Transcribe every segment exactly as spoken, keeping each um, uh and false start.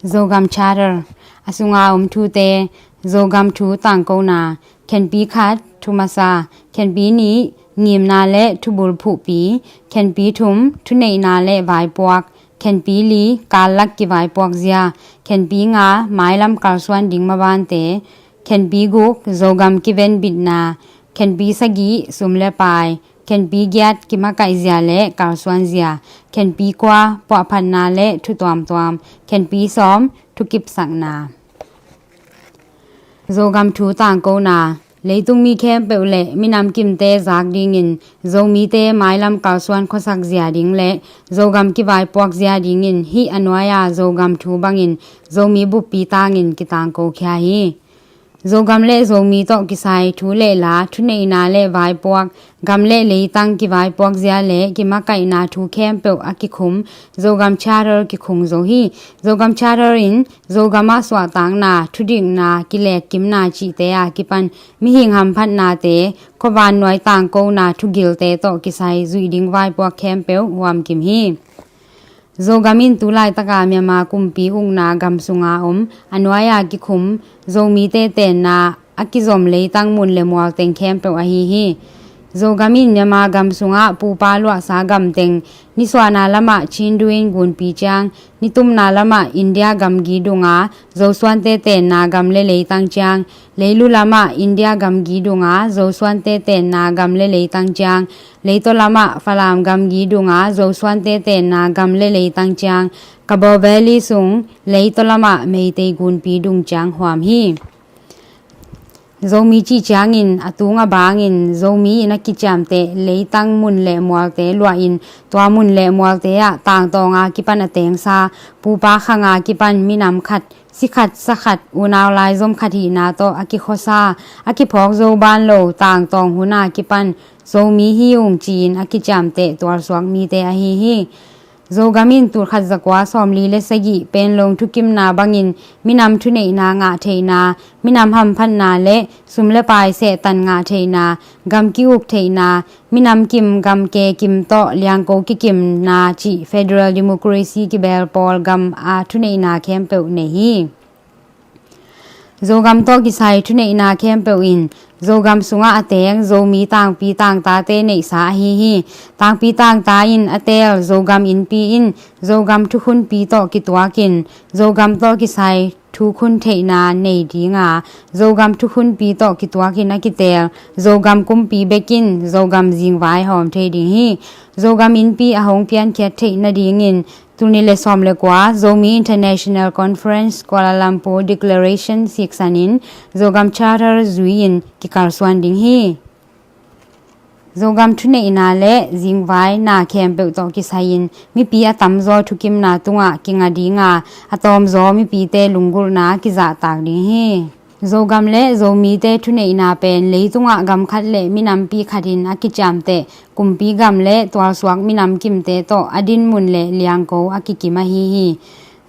Zogam Charter, a sunga om thute. Zogam thu tangkona. Khenpi khat, thu masa. Khenpi nih, ngimna le thubul phuhpi. Khenpi thum, thuneihna le vaipuak. Khenpi li, kallak kivaipuak zia. Khenpi nga, mailam kalsuan ding mabante. Khenpi guk, Zogam kiven bitna. Khenpi sagih, sum le pai. Khenpi giat, kimakaih zia le kalsuan zia. Khenpi kua, puahphatna le thu tuamtuam. Khenpi sawm, thukipsakna. Zogam thu tangkona. Leitung mi khempeuh le minam kimte zak dingin Zomite mailam kalsuan khuasak zia ding le Zogam kivaipuak zia dingin hih a nuai-a Zogam thu bangin Zomi buppi tangin kitangko khia hi. Zogam le Zomi tawh kisai thu le la, thuneihna le vaipuak, gam le leitang kivaipuak zia le kimakaihna thu khempeuh a kikhum Zogam Charter kikhung zo hi. Zogam Charter in Zogam ah suahtakna, thudikna, kilekkimna cihte a kipan mihing hamphatnate, khuavannuai tangkona thugilte tawh kisai zuih ding vaipuak khempeuh huamkim hi. Zogam in tu laitaka Myanmar kumpi ukna gam sunga om a nuai-a kikhum Zomite tenna a kizom leitang mun le mual teng khempeuh ahi hi. Zogam in Myanmar gam sungah pupa luahsa gam teng, nisuahna lamah Chindu in gunpi ciang, nitumna lamah India gamgi dunga Zosuante tenna gam le leitang ciang, leilu lamah India gamgi dunga Zosuante tenna gam le leitang ciang, leitaw lamah Falam gamgi dunga Zosuante tenna gam le leitang ciang, Kabaw Valley sung leitaw lamah Meitei gunpi dung ciang huam hi. Zomi cih ciangin a tung a bangin Zomi in a kiciamteh leitang mun le mualte luahin tua mun le mualte ah tangtawnga kipan a tengsa, pupa khanga kipan minam khat, si khat, sa khat, unau laizom khat hihna tawh a kikhuasa, a kiphawk zo ban lo tangtawng huna kipan Zomi hi ung ci-in a kiciamteh tualsuak mite ahi hi. Zogam in tulkhat zakua sawmli le sagih Panglong thukimna bangin minam thuneihna ngah theihna, minam hamphatna le sum le pai sehtan ngah theihna, gam ki-uk theihna, minam kim gam ke kim tawh liangko kikimna cih federal democracy kibel pawl gam a thuneihna khempeuh nei hi. Zogam tawh kisai thuneihna khempeuh in Zogam sungah a teng Zomi tangpi tangtate neihsa ahi hi. Tangpi tangta in a teel Zogam innpi in Zogam thukhunpi tawh kituakin Zogam tawh kisai thukhun theihna nei dinga, Zogam thukhunpi tawh kituakin a kiteel Zogam kumpi bekin Zogam zingvai hawm thei ding hi. Zogam innpi a hong piankhiat theih nadingin tul nih le sawm le kua Zomi International Conference Kuala Lumpur Declaration siksanin Zogam Charter zui-in kikalsuan ding hi. Zogam thuneihna le zingvaina khempeuh tawh kisai-in mipi a tamzaw thukimna tungah kinga dinga, a tawmzaw mipite lunggulhna kizahtak ding hi. Zogam le Zomite thuneihna pen leitungah gam khat le minampi khatin a kiciamteh kumpi gam le tualsuak minam kimte tawh a dinmun le liangko a kikim ahi hi.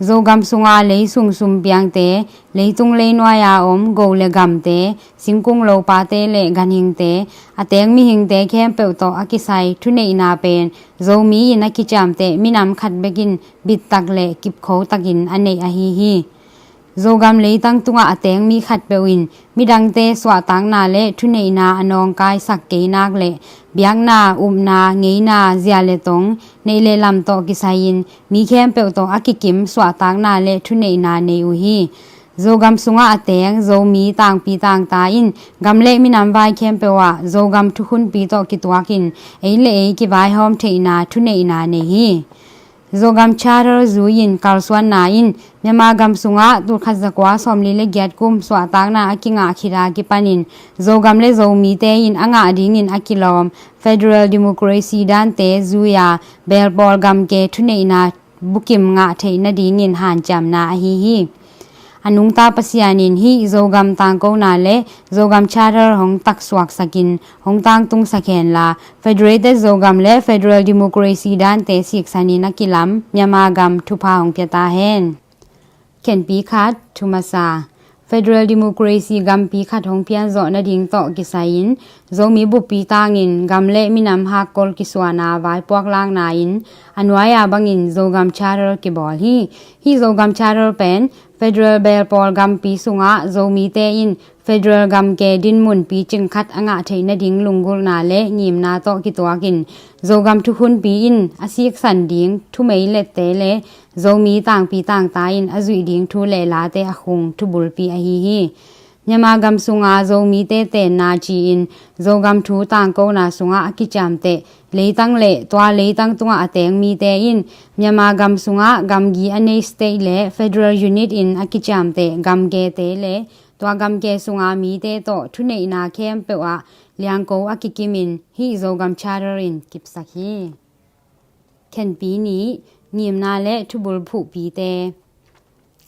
Zogam sunga leisung sumpiangte, leitung leinuai-a om go le gamte, singkung lopate le ganhingte, a teng mihingte khempeuh tawh a kisai thuneihna pen Zomi in a kiciamteh minam khat bekin bittak le kipkhotakin a neih ahi hi. Zogam leitang tungah a teng mi khatpeuh in midangte suahtakna le thuneihna a nawngkaisak keinak le biakna, upna, ngeina, zia le tong, neih le lam tawh kisai-in mi khempeuh tawh a kikim suahtakna le thuneihna nei uh hi. Zogam sungah a teng Zomi tangpi tangta in gam le minam vai khempeuh ah Zogam thukhunpi tawh kituakin ei le ei kivaihawm theihna thuneihna nei hi. Zogam Charter zui-in kalsuanna in Myanmar gam sungah tulkhat zakua sawmli le giat kum suahtakna a kingah khit a kipanin Zogam le Zomite in a ngah dingin a kilawm federal democracy dante zui-a belpawl gamke thuneihna bukim ngah theih nadingin hanciamna ahi hi. A nungta Pasian in hih Zogam tangkona le Zogam Charter hong taksuaksakin hong tangtungsak henla, Federated Zogam le Federal Democracy dante siksanin a kilam Myanmar gam thupha hong pia ta hen. Khenpi khat, thu masa. Federal Democracy gampi khat hong pianzawh nading tawh kisai-in Zomi buppi tangin gam le minam hakkol kisuahna vaipuak lakna in a nuai-a bangin Zogam Charter kibawl hi. Hih Zogam Charter pen federal belpawl gampi sungah Zomite in federal gamke dinmun picing khat a ngah theih nading lunggulhna le ngimna tawh kituakin Zogam thukhunpi in a siksan ding thumeilette le Zomi tangpi tangta in a zuih ding thu le late a khung thubulpi ahi hi. Myanmar gam sunga Zomite tenna ci-in Zogam thu tangkona sungah a kiciamteh leitang le tua leitang tungah a teng mite in Myanmar gam sungah gamgi a nei state le federal unit in a kiciamteh gamkete le tua gamke sunga mite tawh thuneihna khempeuh ah liangko a kikimin hih Zogam Charter in kipsak hi. Khenpi nih, ngimna le thubul phuhpite.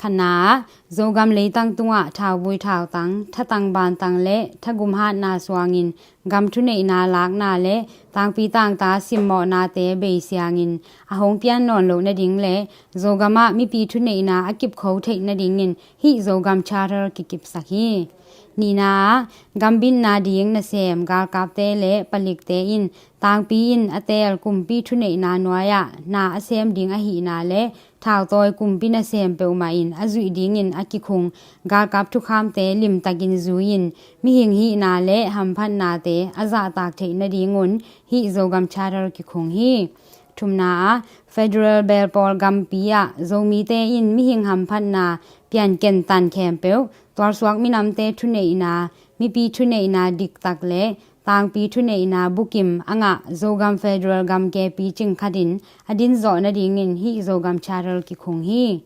Khatna ah, Zogam leitang tungah thauvui thautang, thatang bantang le thagum hatna suangin gam thuneihna lakna le tangpi tangta simmawhnate beisiangin a hong pian nawn loh nading le Zogam ah mipi thuneihna a kipkho theih nadingin hih Zogam Charter kikipsak hi. Nihna ah, gambitna ding nasem galkapte le palikte in tangpi in a teel kumpi thuneihna nuai-ah na a sem ding ahihna le thautawi kumpi nasem peuhmah in a zuih dingin a kikhung galkap thukhamte limtakin zui-in mihing hihna le hamphatnate a zahtak theih nadingun hih Zogam Charter kikhung hi. Thumna ah, federal belpawl gampi ah Zomite in mihing hamphatna pianken tan khempeuh tualsuak minamte thuneihna, mipi thuneihna diktak le tangpi thuneihna bukim a ngah Zogam federal gamke picing khatin a dinzawh nadingin hih Zogam Charter kikhung hi.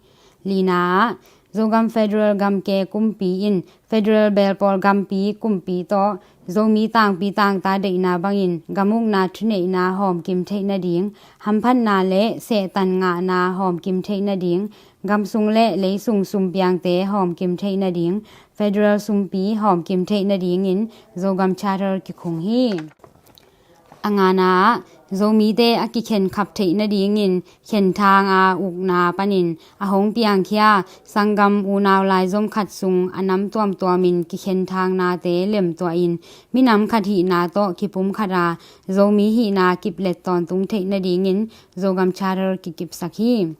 Lina ah, Zogam federal gamke kumpi in federal belpawl gampi kumpi tawh Zomi tangpi tangta deihna bangin gamukna thuneihna hawmkim theih nading, hamphatna le sehtan ngahna hawmkim theih nading, gamsung le leisung sumpiangte hawmkim theih nading, federal sumpi hawmkim theih nadingin Zogam Charter kikhung hi. A ngana ah, Zomite a kikhenkhap theih nadingin khenthang a ukna panin a hong piangkhia sanggam unau laizom khat sung a nam tuamtuamin kikhenthang nate lemtuahin minam khat hihna tawh kipum khata Zomi hihna kiplet tawntung theih nadingin Zogam Charter kikipsak hi.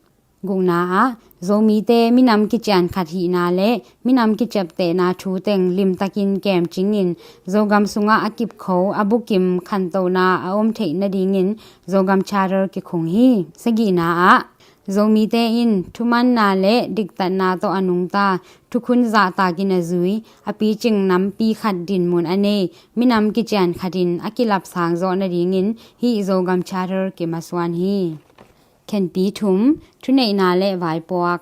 Gukna ah, Zomite minam kician khat hihna le minam kiciaptehna thu teng limtakin kemcingin Zogam sungah a kipkho a bukim khantohna a om theih nadingin Zogam Charter kikhung hi. Sagihna ah, Zomite in thumanna le diktatna tawh a nungta thukhun zahtakin a zui a picing nampi khat dinmun a nei minam kician khatin a kilapsang zawh nadingin hih Zogam Charter kimasuan hi. Khenpi thum, thuneihna le vaipuak.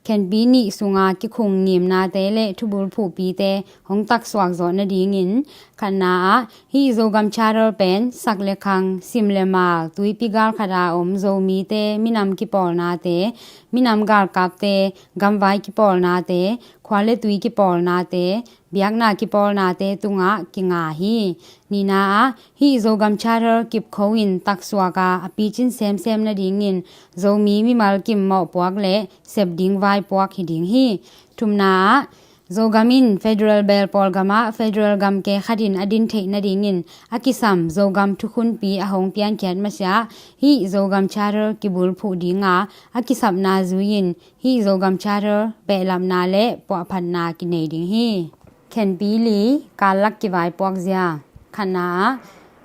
Khenpi nih sunga kikhung ngimnate le thubul phuhpite hong taksuak zawh nadingin khatna ah hih Zogam Charter pen sak le khang, sim le mal, tuipi gal khata om Zomite minam kipawlnate, minam galkapte, gamvai kipawlnate, khua le tui kipawlnate, biakna kipawlnate tungah kinga hi. Nihna ah hih Zogam Charter kipkho in taksuak a a picin semsem nadingin Zomi mimal kim mawhpuak le sep ding vaipuak hi ding hi. Thumna ah Zogam in federal belpawl gamah federal gamke khatin a din theih nadingin a kisam Zogam thukhunpi a hong piankhiat masiah hih Zogam Charter kibulphuh dinga a kisapna zui-in hih Zogam Charter behlapna le puahphatna kinei ding hi. Khenpi li, kallak kivaipuak zia. Khatna ah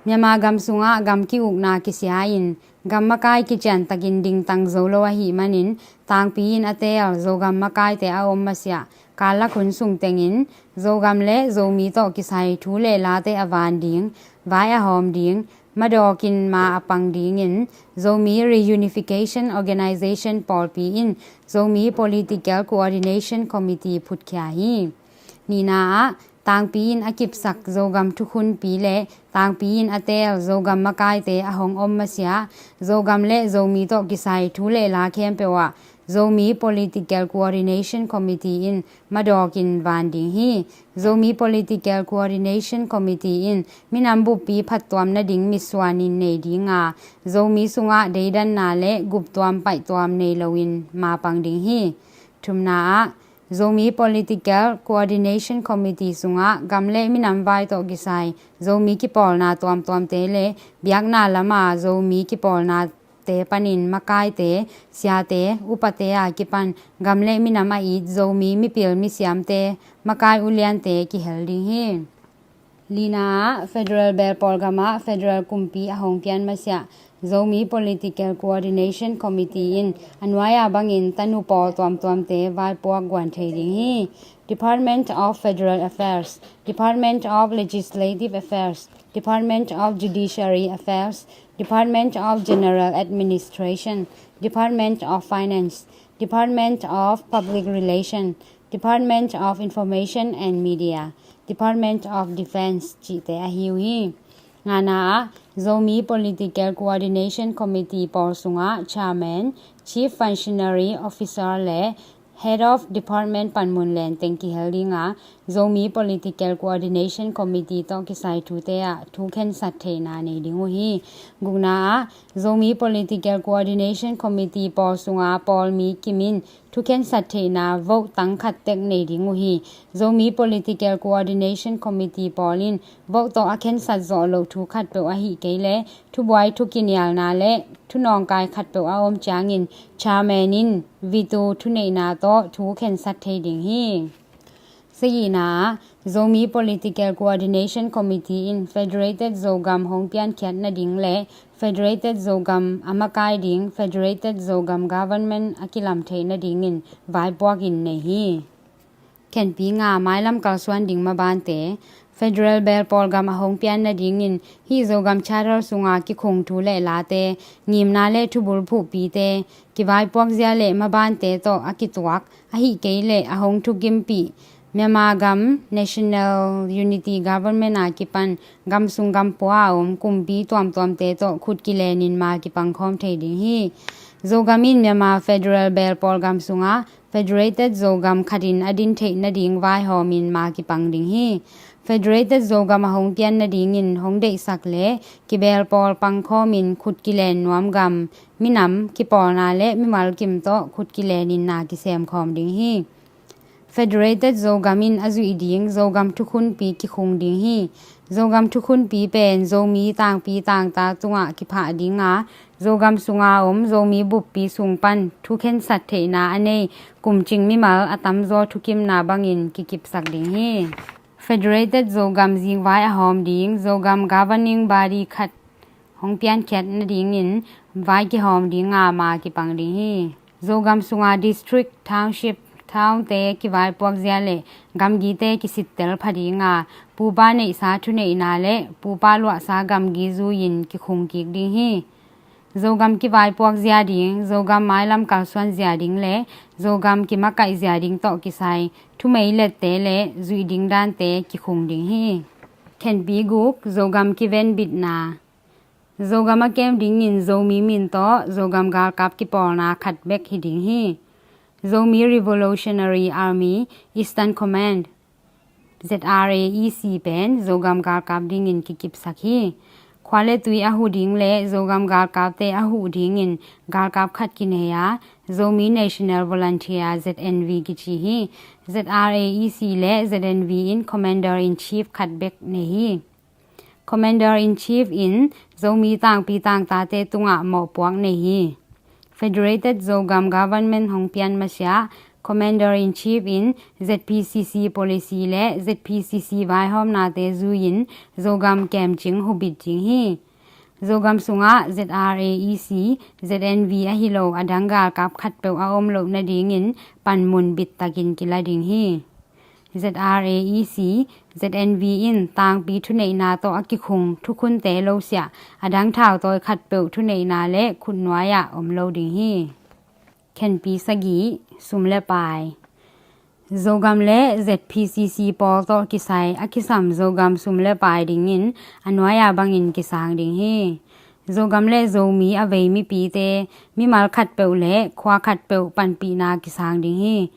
Myanmar gam sungah gam ki-ukna kisia-in gam makai kiciantakin dingtang zo lo ahih manin tangpi in a teel Zogam makaite a om masiah kallak hun sung tengin Zogam le Zomi tawh kisai thu le late a van ding, vai a hawm ding, madawkin ma a pang dingin Zomi Reunification Organization pawlpi in Zomi Political Coordination Committee phutkhia hi. Nihna ah tangpi in a kipsak Zogam thukhunpi le tangpi in a teel Zogam makaite a hong om masiah Zogam le Zomi tawh kisai thu le la khempeuh ah Zomi Political Coordination Committee in madawkin van ding hi. Zomi Political Coordination Committee in minam buppi phattuam nading mitsuanin nei dinga Zomi sungah deidanna le guptuam paihtuam nei loin mapang ding hi. Thumna ah Zomi Political Coordination Committee sungah gam le minam vai tawh kisai Zomi kipawlna tuamtuamte le biakna lama Zomi kipawlnate panin makaite, siate, upate a kipan gam le minam a it Zomi mipil misiamte, makai uliante kihel ding hi. Lina ah, Federal Belpawl gamah Federal kumpi a hong pian masiah Zomi Political Coordination Committee in a nuai-a bangin tanu pawl tuamtuamte vaipuak guan thei ding hi. Department of Federal Affairs, Department of Legislative Affairs, Department of Judiciary Affairs, Department of General Administration, Department of Finance, Department of Public Relation, Department of Information and Media, Department of Defense cihte ahi uh hi. Ngana ah, Zomi Political Coordination Committee pawl sungah Chairman, Chief Functionary Officer le Head of Department panmun lenteng kihel ding a, Zomi Political Coordination Committee tawh kisai thute ah thu khensat theihna nei ding uh hi. Gukna ah, Zomi Political Coordination Committee pawl sunga pawlmi kim in thu khensat theihna vote tang khat tek nei ding uh hi. Zomi Political Coordination Committee pawl in vote tawh a khensat zawh loh thu khatpeuh ahih kei leh thubuai, thukinialna le thunawngkai khatpeuh a om ciangin chairman in veto thuneihna tawh thu khensat thei ding hi. Sagihna ah, Zomi Political Coordination Committee in Federated Zogam hong piankhiat nading le Federated Zogam a makai ding Federated Zogam Government a kilam theih nadingin vaipuak in nei hi. Khenpi nga, mailam kalsuan ding mabante. Federal Belpawl gam a hong pian nadingin hih Zogam Charter sunga kikhung thu le late, ngimna le thubul phuhpite, kivaipuak zia le mabante tawh a kituak, ahih kei leh a hong thukimpih Myanmar gam National Unity Government a kipan gam sung gam pua a om kumpi tuamtuamte tawh khut kilenin ma kipangkhawm thei ding hi. Zogam in Myanmar Federal Belpawl gam sunga Federated Zogam khatin a din theih nading vaihawmin ma kipang ding hi. Federated Zogam a hong pian nadingin hong deihsak le kibelpawl pangkhawmin khut kilen nuam gam, minam, kipawlna le mimal kim tawh khut kilenin na kisemkhawm ding hi. Federated Zogam in a zuih ding Zogam thukhunpi kikhung ding hi. Zogam thukhunpi pen Zomi tangpi tangta tungah kiphah ding a, Zogam sunga om Zomi buppi sung pan thu khensat theihna a nei kumcing mimal a tamzaw thukimna bangin kikipsak ding hi. Federated Zogam zingvai a hawm ding Zogam Governing Body khat hong piankhiat nadingin vai kihawm ding a ma kipang ding hi. Zogam sunga district, township, townte kivaipuak zia le gamgite kisittel pha ding a, pupa neihsa thuneihna le pupa luahsa gamgi zui-in kikhung kik ding hi. Zogam kivaipuak zia ding, Zogam mailam kalsuan zia ding le Zogam kimakaih zia ding tawh kisai thumei lette le zuih ding dante kikhung ding hi. Khenpi guk, Zogam kivenbitna. Zogam a kem dingin Zomi min tawh Zogam galkap kipawlna khat bek hi ding hi. Zomi Revolutionary Army Eastern Command, Z R A E C pen Zogam galkap dingin kikipsak hi. Khua le tui a huh ding le Zogam galkapte a huh dingin galkap khat kinei a, Zomi National Volunteer, Z N V kici hi. Z R A E C le Z N V in Commander in Chief khat bek nei hi. Commander in Chief in Zomi tangpi tangtate tungah mawhpuak nei hi. Federated Zogam Government hong pian masiah Commander in Chief in Z P C C policy le Z P C C vaihawmnate zui-in Zogam kemcing hubit ding hi. Zogam sungah Z R A E C, Z N V ahi lo a dang galkap khatpeuh a om loh nadingin panmun bittakin kila ding hi. Z R A E C, Z N V in tangpi thuneihna tawh a kikhung thukhunte lo siah a dang thautawi khatpeuh thuneihna le khutnuai-ah om lo ding hi. Khenpi sagih, sum le pai. Zogam le Z P C C pawl tawh kisai a kisam Zogam sum le pai dingin a nuai-a bangin kisang ding hi. Zogam le Zomi a vei mipite, mimal khatpeuh le khua khatpeuh panpihna kisang ding hi.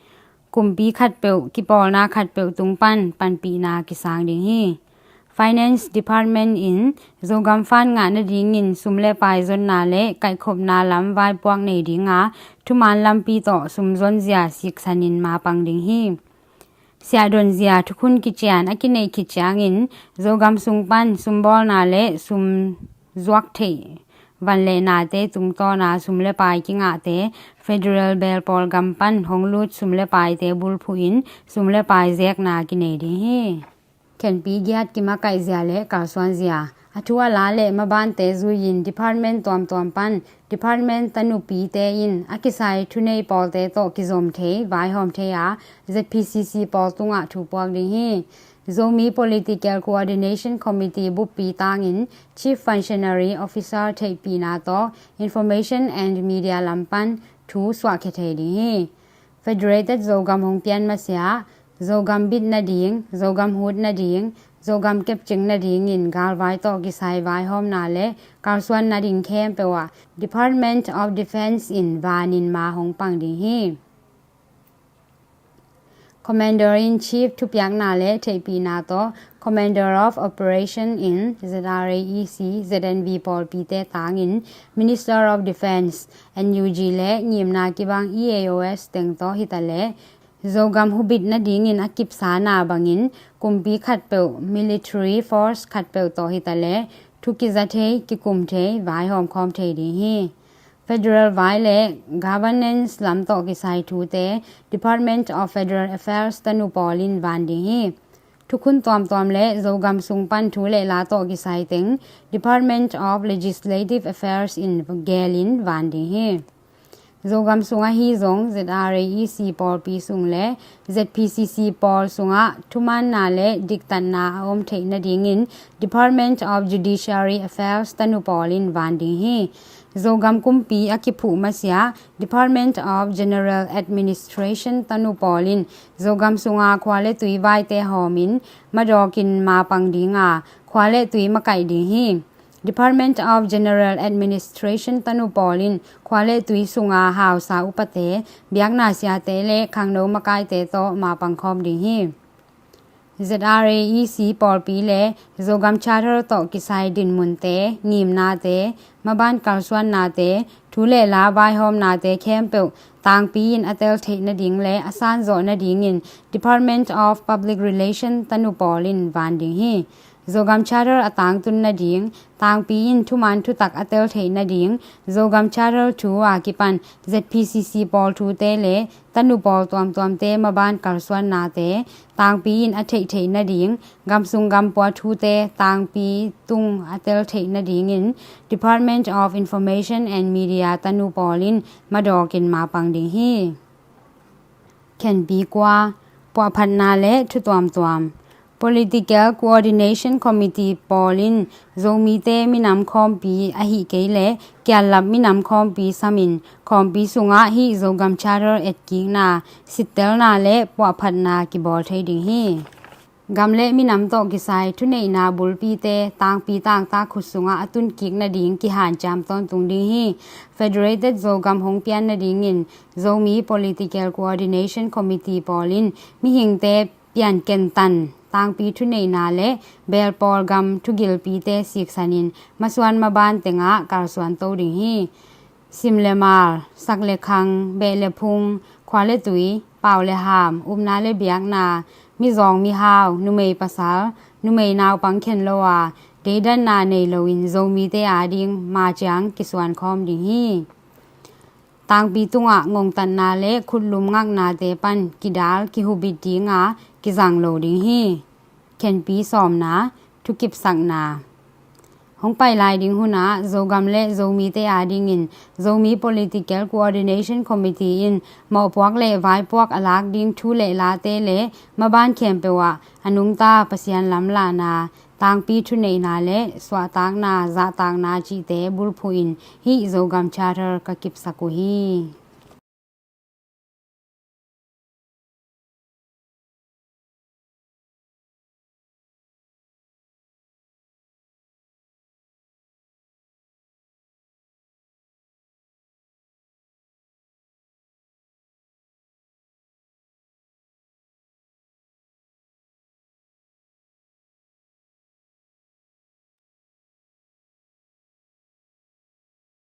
Kumpi khatpeuh, kipawlna khatpeuh tung pan panpihna kisang ding hi. Finance Department in Zogam fund ngah nadingin sum le pai zonna le kaihkhopna lam vaipuak nei dinga thuman lampi tawh sum zonzia siksanin mapang ding hi. Siahdonzia thukhun kician a kineih khit ciangin Zogam sung pan sumbawlna le sum zuak theih van le nate tungtawna sum le pai kingahte federal belpawl gam pan hong lut sum le paite bulphuhin sum le pai zekna kinei ding hi. Khenpi giat kimakaihzia le kalsuanzia a thu a la le mabante zuiin department tuamtuam pan department tanupite in a kisai thunei pawlte tawh kizom thei vaihawm thei a ZPCC pawl tungah thu puak ding hi. Zomi Political Coordination Committee buppi tangin Chief Functionary Officer theihpihna tawh Information and Media lam pan thu suahkhia thei ding hi. Federated Zogam hong pian masiah Zogam bit nading, Zogam hut nading, Zogam kepcing nadingin galvai tawh kisai vaihawmna le kalsuan nading khempeuh ah Department of Defense in vanin ma hong pang ding hi. Commander in Chief thupiakna le theihpihna tawh Commander of Operation in ZRA EC, ZNV pawlpite tangin Minister of Defense, NUG le ngimna kibang EAOs teng tawh hitaleh Zogam hubit nadingin a kipsana bangin kumpi khatpeuh, military force khatpeuh tawh hitaleh thu kiza thei, kikum thei, vaihawm khawm thei ding hi. Federal vai le governance lam tawh kisai thute Department of Federal Affairs tanu pawlin van ding hi. Thukhun tuamtuam le Zogam sung pan thu le la tawh kisai teng Department of Legislative Affairs in gelin van ding hi. Zogam sung ahi zong ZRA EC pawlpi sung le ZPCC pawl sungah thumaanna le diktatna a om theih nadingin Department of Judiciary Affairs tanu pawlin van ding hi. Zogam kumpi a kiphuh masiah Department of General Administration tanu pawlin Zogam sunga khua le tui vaite hawmin madawkin mapang dinga khua le tui makaih ding hi. Department of General Administration tanu pawlin khua le tui sunga hausa upate, biakna siate le khangno makaite tawh mapang khawm ding hi. ZRA EC pawlpi le Zogam Charter tawh kisai dinmunte, ngimnate, maban kalsuannate, thu le la vaihawmnate khempeuh tangpi in a tel theih nading le a sanzawh nadingin Department of Public Relation tanu pawlin van ding hi. Zogam Charter a tangtun nading, tangpi in thuman thutak a tel theih nading, Zogam Charter thu a kipan ZPCC pawl thute le tanu pawl tuamtuamte maban kalsuannate tangpi in a theih theih nading, gamsung gampua thute tangpi tung a tel theih nadingin Department of Information and Media tanu pawlin madawkin mapang ding hi. Khenpi kua, puahphatna le thu tuamtuam. Political Coordination Committee pawlin Zomite minam khawmpi ahi kei le kiallap minam khawmpi samin khawmpi sungah hih Zogam Charter etkikna, sittelna le puahphatna kibawl thei ding hi. Gam le minam tawh kisai thuneihna bulpite tangpi tangtak khut sungah a tunkik nading kihanciam tawntung ding hi. Federated Zogam hong pian nadingin Zomi Political Coordination Committee pawlin mihingte piankentan tangpi thuneihna le belpawl gam thugilpite siksanin masuan maban tengah kalsuan to ding hi. Sim le mal, sak le khang, beh le phung, khua le tui, pau le ham, upna le biakna, mizawng mihau, numei pasal, numei naupang khen lo a, deidanna nei loin Zomite ading maciang kisuan khawm ding hi. Tangpi tungah ngongtatna le khutlum ngaknate pan kidal kihubit dinga kizang lo ding hi. Khenpi sawmna, thukipsakna. Hong pai lai ding hunah Zogam le Zomite adingin Zomi Political Coordination Committee in mawhpuak le vaipuak a lak ding thu le late le maban khempeuh ah a nungta Pasian lamlahna, tangpi thuneihna le suahtakna, zahtakna cihte bulphuhin hih Zogam Charter ka kipsak uh hi.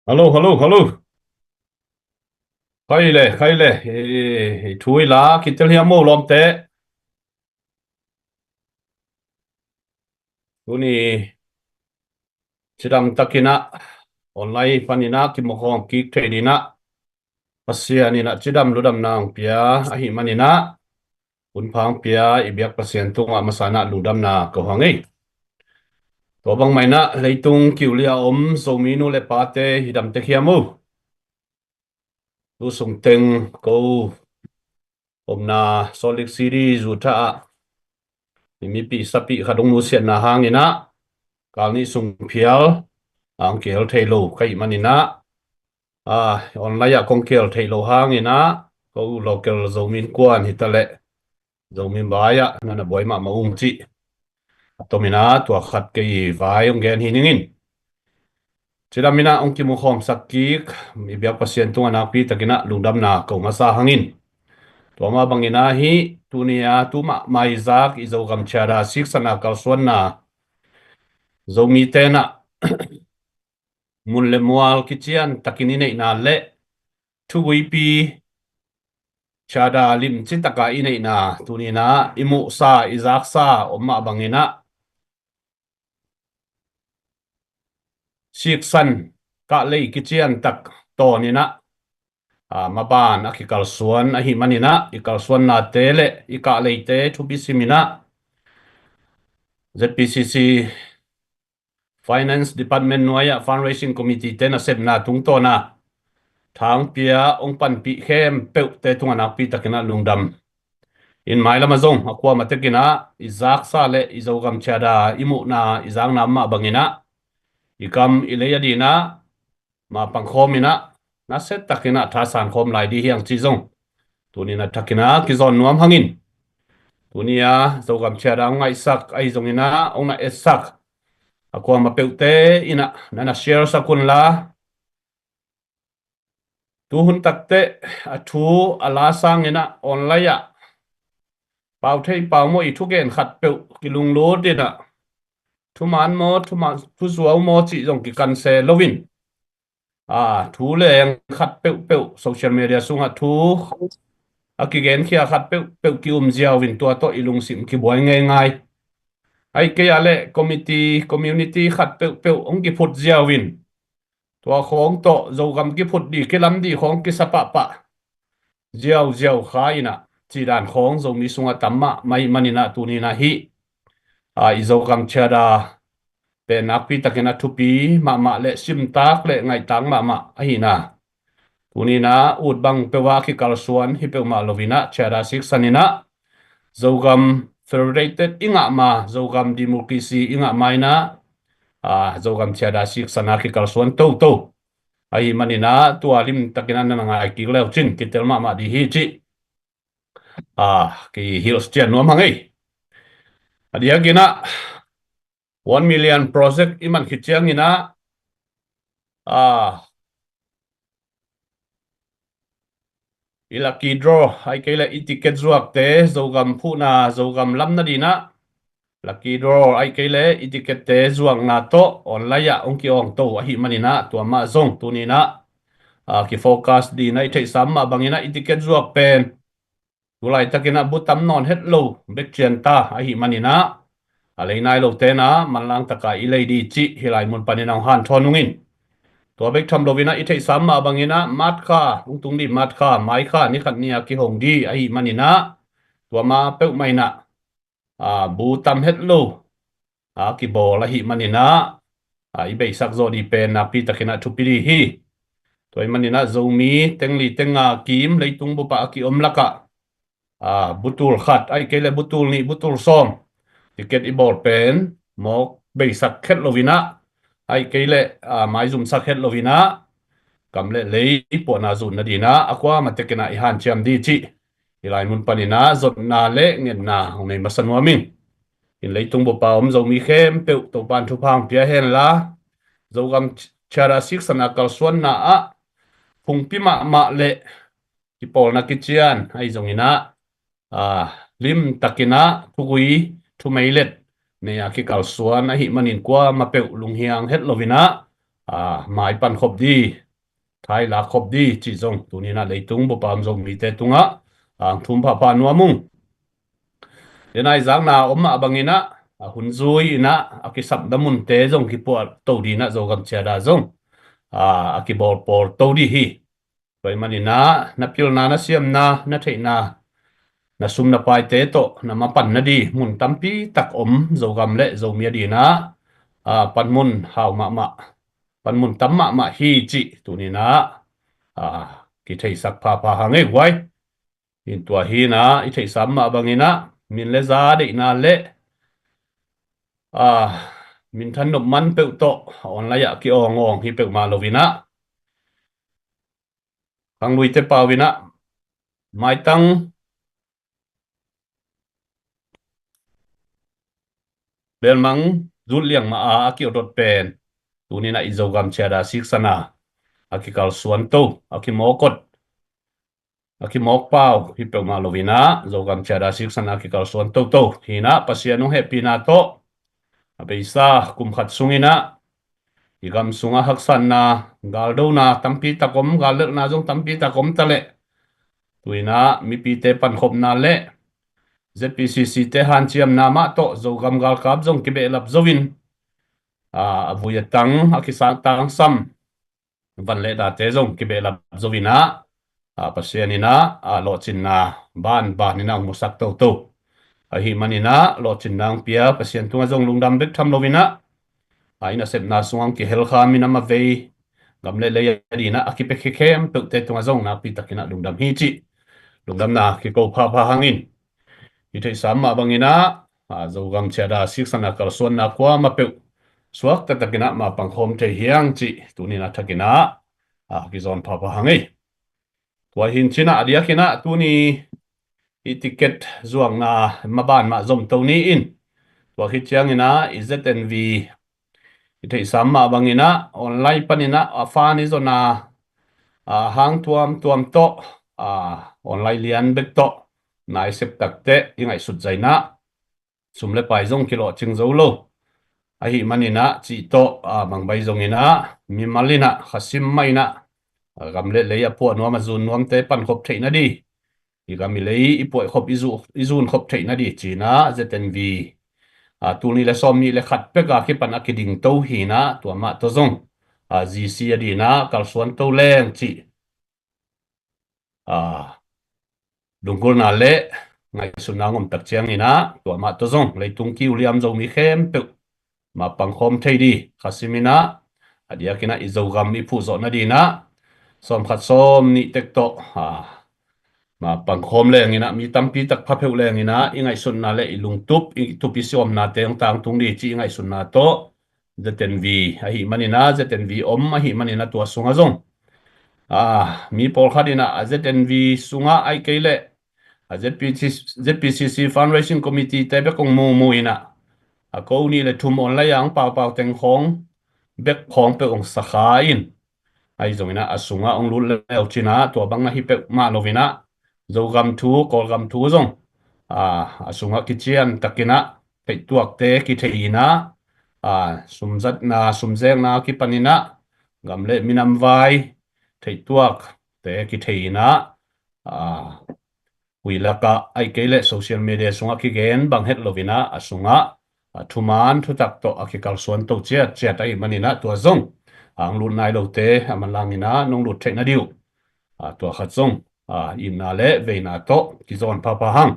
Hallo, hallo, hallo. Khai le, khai le. Eh, thu i la kitel hiam mo lawmte. Tuni cidam takin ah online panin ah kimukhawm kik thei dingin ah Pasian in ah cidam ludamna hong pia ahih manin ah, hun pha hong pia i biak Pasian tungah masa in ah lungdamna ko hang ei. Tua bangmah in ah leitung kiulia om Zomi nu le pate hi dam tek hiam uh. Tu sung teng ko omna Salt Lake City zu tha ah i mipih sapih khat hong nusiatna hangin ah kal nih sung phial a hong kihel thei lo ka hih manin ah, a, online ah kong kihel thei lo hangin ah ko local Zomi Innkuan hi ta leh Zomi vai ah na na buai mahmah ung cih a tomin ah tua khat kei vai hong gen hi ning in. Cidam in ah hong kimukhawmsak kik i biak Pasian tungah nakpi takin ah lungdamna ko masa hang in. Tua mah bangin ah hih tuni a tu mahmah i zak i Zogam Chada siksana kalsuanna Zomite in ah mun le mual kician takin i neihna le thuguipi Chada limci taka i neihna tuni in ah i muhsa i zaksa om mah bangin ah siksan kahlei kician tak tawnin ah, a, maban a kikalsuan ahih manin ah i kalsuannate le i kahleite thupi simin ah Z P C C Finance Department nuai ah Fundraising Committee te nasepna tungtawn ah tha hong pia hong panpih khempeuhte tungah nakpi takin ah lungdam. In mailam ah zong a kuamah tekin ah i zaksa le i Zogam Chada i muhna i zakna mah bangin ah i kam i lei a dingin ah ma pangkhawm in ah nasia takin ah thasan khawm lai ding hi hang cih zong tuni in ah thakin ah kizawn nuam hang in. Tuni a Zogam Chada hong ngaihsak ahi zongin ah hong na etsak a kuamah peuhte in ah na na share sak un la. Tu hun takteh a thu a la sangin ah online ah pau thei pau mawh i thugen khat peuh kilunglut in ah thuman maw, thuman, thuzuau maw cih zong kikan se loin, a, thu leng khat peuhpeuh social media sungah thu a kigenkhia khat peuhpeuh ki-um ziau in tua tawh i lungsim kibuai ngeingai. Ahih kei a leh committee, community khat peuhpeuh hong kiphut ziau in tua khawng tawh Zogam kiphut dih, kilam dih khawng kisa pahpah ziauziau kha in ah cih dan khawng Zomi sungah tam mahmah ahih manin ah tuni in ah hih, a, i Zogam Chada pen nakpi takin a thupi mahmah le simtak le ngaihtak mahmah ahihna. Tuni in ah ut bang peuh a kikalsuan hi peuhmah loin ah Chada siksan in ah Zogam federated i ngah ma, Zogam democracy i ngah ma in ah, a, Zogam Chada siksan a kikalsuan toto ahih manin ah tua lim takin ah na na ngai kik le uh cin kitel mahmah ding hi cih, a, kihilh cian nuam hang ei. A diakin ah one million project i man khit ciangin ah, a, i lucky draw ahih kei leh i ticket zuakte Zogam phuhna, Zogam lamna dingin ah lucky draw ahih kei leh i tickette zuakna tawh online ah hong ki-awngto ahih manin ah tua mah zong tuni in ah, a, kifocus dingin ah i theihsa mah bangin ah i ticket zuak pen tu laitakin ah bu tam nawn het lo bek cian ta ahih manin ah a lei nai lote in ah manlang taka i lei ding cih hih lai mun panin ah hong hanthawn ung in. Tua bek tham loin ah i theihsa mah bangin ah March kha, hong tung ding March kha, May kha ni khat ni a kihong ding ahih manin ah tua mah peuhmah in ah, a, bu tam het lo a kibawl ahih manin ah, a, i beisak zawh ding pen nakpi takin ah thupi ding hi. Tua ahih manin ah Zomi teng li teng nga kim leitung bup ah a ki-om lakah, a, bu tul khat ahih kei leh bu tul nih, bu tul sawm ticket i bawl pen mawk beisak het loin ah, ahih kei leh, a, maizumsak het loin ah kam le lei puahna zuhna dingin ah a kuamah tekin ah i hanciam ding cih hih lai mun panin ah zotna le ngetna hong nei masa nuam ing. In leitung bup a om Zomi khempeuh Topa'n thupha hong pia hen la, Zogam Chada siksan a kalsuanna ah phungpi mahmah le kipawlna kician ahi zongin ah, a, lim takin ah thugui thumeilet nei a kikalsuan ahih manin kuamah peuh lunghiang het loin ah a, mai pan khop di, thai lak khop di cih zong tuni-in ah leitung bup a om Zomite tungah ang thum phapha nuam ung. Denai zakna om mah bangin ah, a hun zui in ah a kisapna munte zong kipuah to ding in ah Zogam Charter zong a, a kibawlpawl to ding hi. Tua ahih manin ah na pilna, na siamna, na theihna, na sum na paite tawh na mapan nading mun tampi tak om Zogam le Zomi ading in ah, a, panmun hau mahmah, panmun tam mahmah hi cih tuni-in ah, a, kitheisak phapha hang ei guai. Tua hi-in ah i theihsa mah bangin ah min le za deihna le, a, min than nop man peuh tawh online ah ki-awngawng hi peuhmah lo-in ah, khangluite pau-in ah maitang belmang zut liang mah a, a ki-awdot pen tuni-in ah i Zogam Charter siksan a, a kikalsuan to, a kimawk awt, a kimawk pau hi peuhmah lo-in ah Zogam Charter siksan a, a kikalsuan toto hi-in ah Pasian hong hehpihna tawh a beisa kum khat sungin ah i gam sungah haksatna, galdona tampi tak om, gallelhna zong tampi tak om ta leh, tu-in ah mipite pankhopna le Z P C C te hanciamna mah tawh Zogam galkap zong kibehlap zo-in, a, a vui a tang, a kisang tangsam van le date zong kibehlap zo-in ah, a, Pasian in ah, a, lawhcinna banban in ah hong musak toto. Ahih manin ah lawhcinna hong pia Pasian tungah zong lungdam bek tham lo-in ah, a, i nasepna sungah hong kihel kha minam a vei, gam le lei ading in ah a kipia khempeuhte tungah zong nakpi takin ah lungdam hi cih lungdamna kiko phapha hang in, i theihsa mah bangin ah, a, Zogam Charter siksan a kalsuanna kuamah peuh suak taktakin ah mapang khawm thei hi hang cih tuni-in ah thakin ah, a, kizawn phapha hang ei. Tua hi-in cih ah a diakin ah tuni i ticket zuakna maban mah zom to ni in, tua khit ciangin ah i Z N V i theihsa mah bangin ah online panin ah a fan i zon a, a, hang tuamtuam tawh, a, online lian bek tawh na i sep tak teh i ngaihsut zah in ah sum le pai zong kilawhcing zo lo. Ahih manin ah cih tawh, a, bangbai zongin ah mimal in ah khasim mah in ah, a, gam le lei a puah nuam a zun nuamte pankhop theih nading, i gam i lei i puah khop, i zu, i zun khop theih nading ci-in ah Z N V, a, tul nih le sawm nih le khat pek a kipan a kiding to hi-in ah tua mah tawh zong, a, Z C ading in ah kalsuan to leng cih, a, lunggulhna le ngaihsutna hong om tak ciangin ah tua mah tawh zong leitung kiu liam Zomi khempeuh mapang khawm thei ding khasim in ah, a diakin ah i Zogam i phuh zawh nading in ah sawm khat sawm nih tek tawh, a, mapang khawm leng in ah mi tampi tak pha pheuh leng in ah i ngaihsutna le i lungtup, i tup i siamnate hong tangtung ding cih i ngaihsutna tawh Z N V ahih manin ah, Z N V om ahih manin ah tua sungah zong, a, mi pawlkhat in ah a Z N V sungah ahih kei leh a Z P C, Z P C C Fundraising Committee te bek hong mumu in ah, a ko nih le thum online a hong paupau teng khawng bek khawng peuh hong sa kha in, ahi zongin ah a sungah hong lut le uh cin ah tua bang na hi peuhmah lo-in ah Zogam thu, Kawlgam thu zong, a, a sungah kician takin ah theihtuakte kithei in ah, a, sumzatna, sumzekna kipan in ah gam le minam vai theihtuakte kithei in ah, a, hui lakah ahih kei leh social media sungah kigen bang het lo-in ah a sungah, a, thuman thutak tawh a kikalsuan to ciatciat ahih manin ah tua zong a hong lut nai lote a manlang in ah nong lut theih nading uh, a, tua khat zong, a, itna le veina tawh kizawn phapha hang.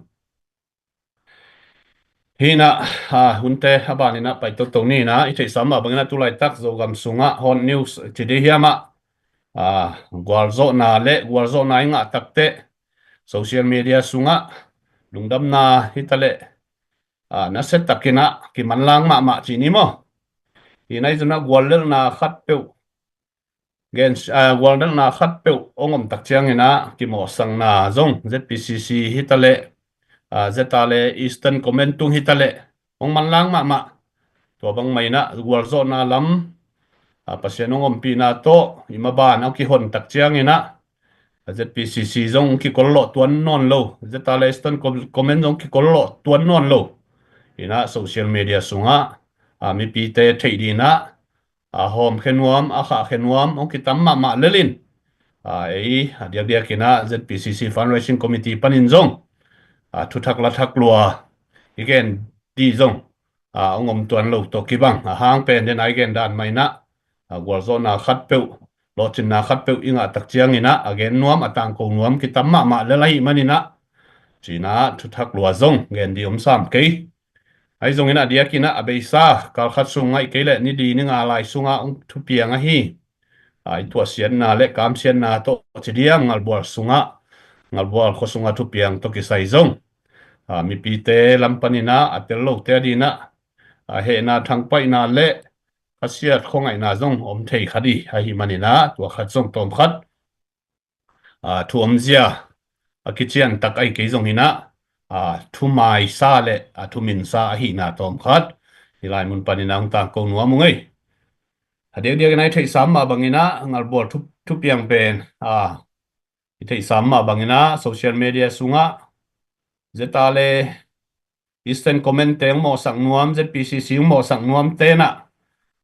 Hi-in ah, a, hunte a ban in ah pai toto ni-in ah i theihsa mah bangin ah tulaitak Zogam sungah hot news ci ding hiam ah, a, gualzawhna le gualzawhna i ngah tak teh social media sungah lungdamna hi ta leh, a, nasia takin ah kimanlang mahmah ci ni maw? Hi-in ah i zon ah guallelhna khat peuh gen, a, guallelhna khat peuh hong om tak ciangin ah kimawhsakna zong Z P C C hi ta leh, a, Z R A Eastern Command tung hi ta leh hong manlang mahmah. Tua bang mah in ah gualzawhna lam, a, Pasian hong ompihna tawh i maban a kihon tak ciangin ah Z P C C zong kikollawh tuan nawn lo, Z R A Eastern Com-, Command zong kikollawh tuan nawn lo. Hi-in ah social media sungah, a, mipite theih ding in ah, a hawmkhia nuam, a khahkhia nuam hong kitam mahmah lelin, a, ei a diakdiak inah Z P C C Fundraising Committee panin zong, a, thuthak lathak lua i gen dih zong, a, hong om tuan lo tawh kibang, a hang pen den a i gen dan mah inah, a, gualzawhna khatpeuh, lawhcinna khatpeuh i ngah tak cianginah a gen nuam, a tangko nuam kitam mahmah lel ahih maninah, cinah thuthak lua zong gen dih om sam kei. Ahi zonginah diakinah a beisa kal khat sung ngaih kei leh ni li ni nga lai sungah hong thupiang ahi, a, i tuahsiatna le kamsiatna tawh ci diam, ngalbual sungah, ngalbual khua sungah thupiang tawh kisai zong, a, mipite lam paninah a tel lote a dinah, a, hehna thangpaihna le khasiat khuangaihna zong om thei khat hi. Ahih maninah tua khat zong tawm khat, a, thu omzia a kician tak ahi kei zonginah, a, thumaisa le a thuminsa ahihna tawm khat hih lai mun paninah hong tangko nuam ung ei. A diakdiakinah i theihsa mah banginah ngalbual thu, thupiang pen, a, i theihsa mah banginah social media sungah zeta le Eastern Command te hong mawhsak nuam, Z P C C hong mawhsak nuam tenah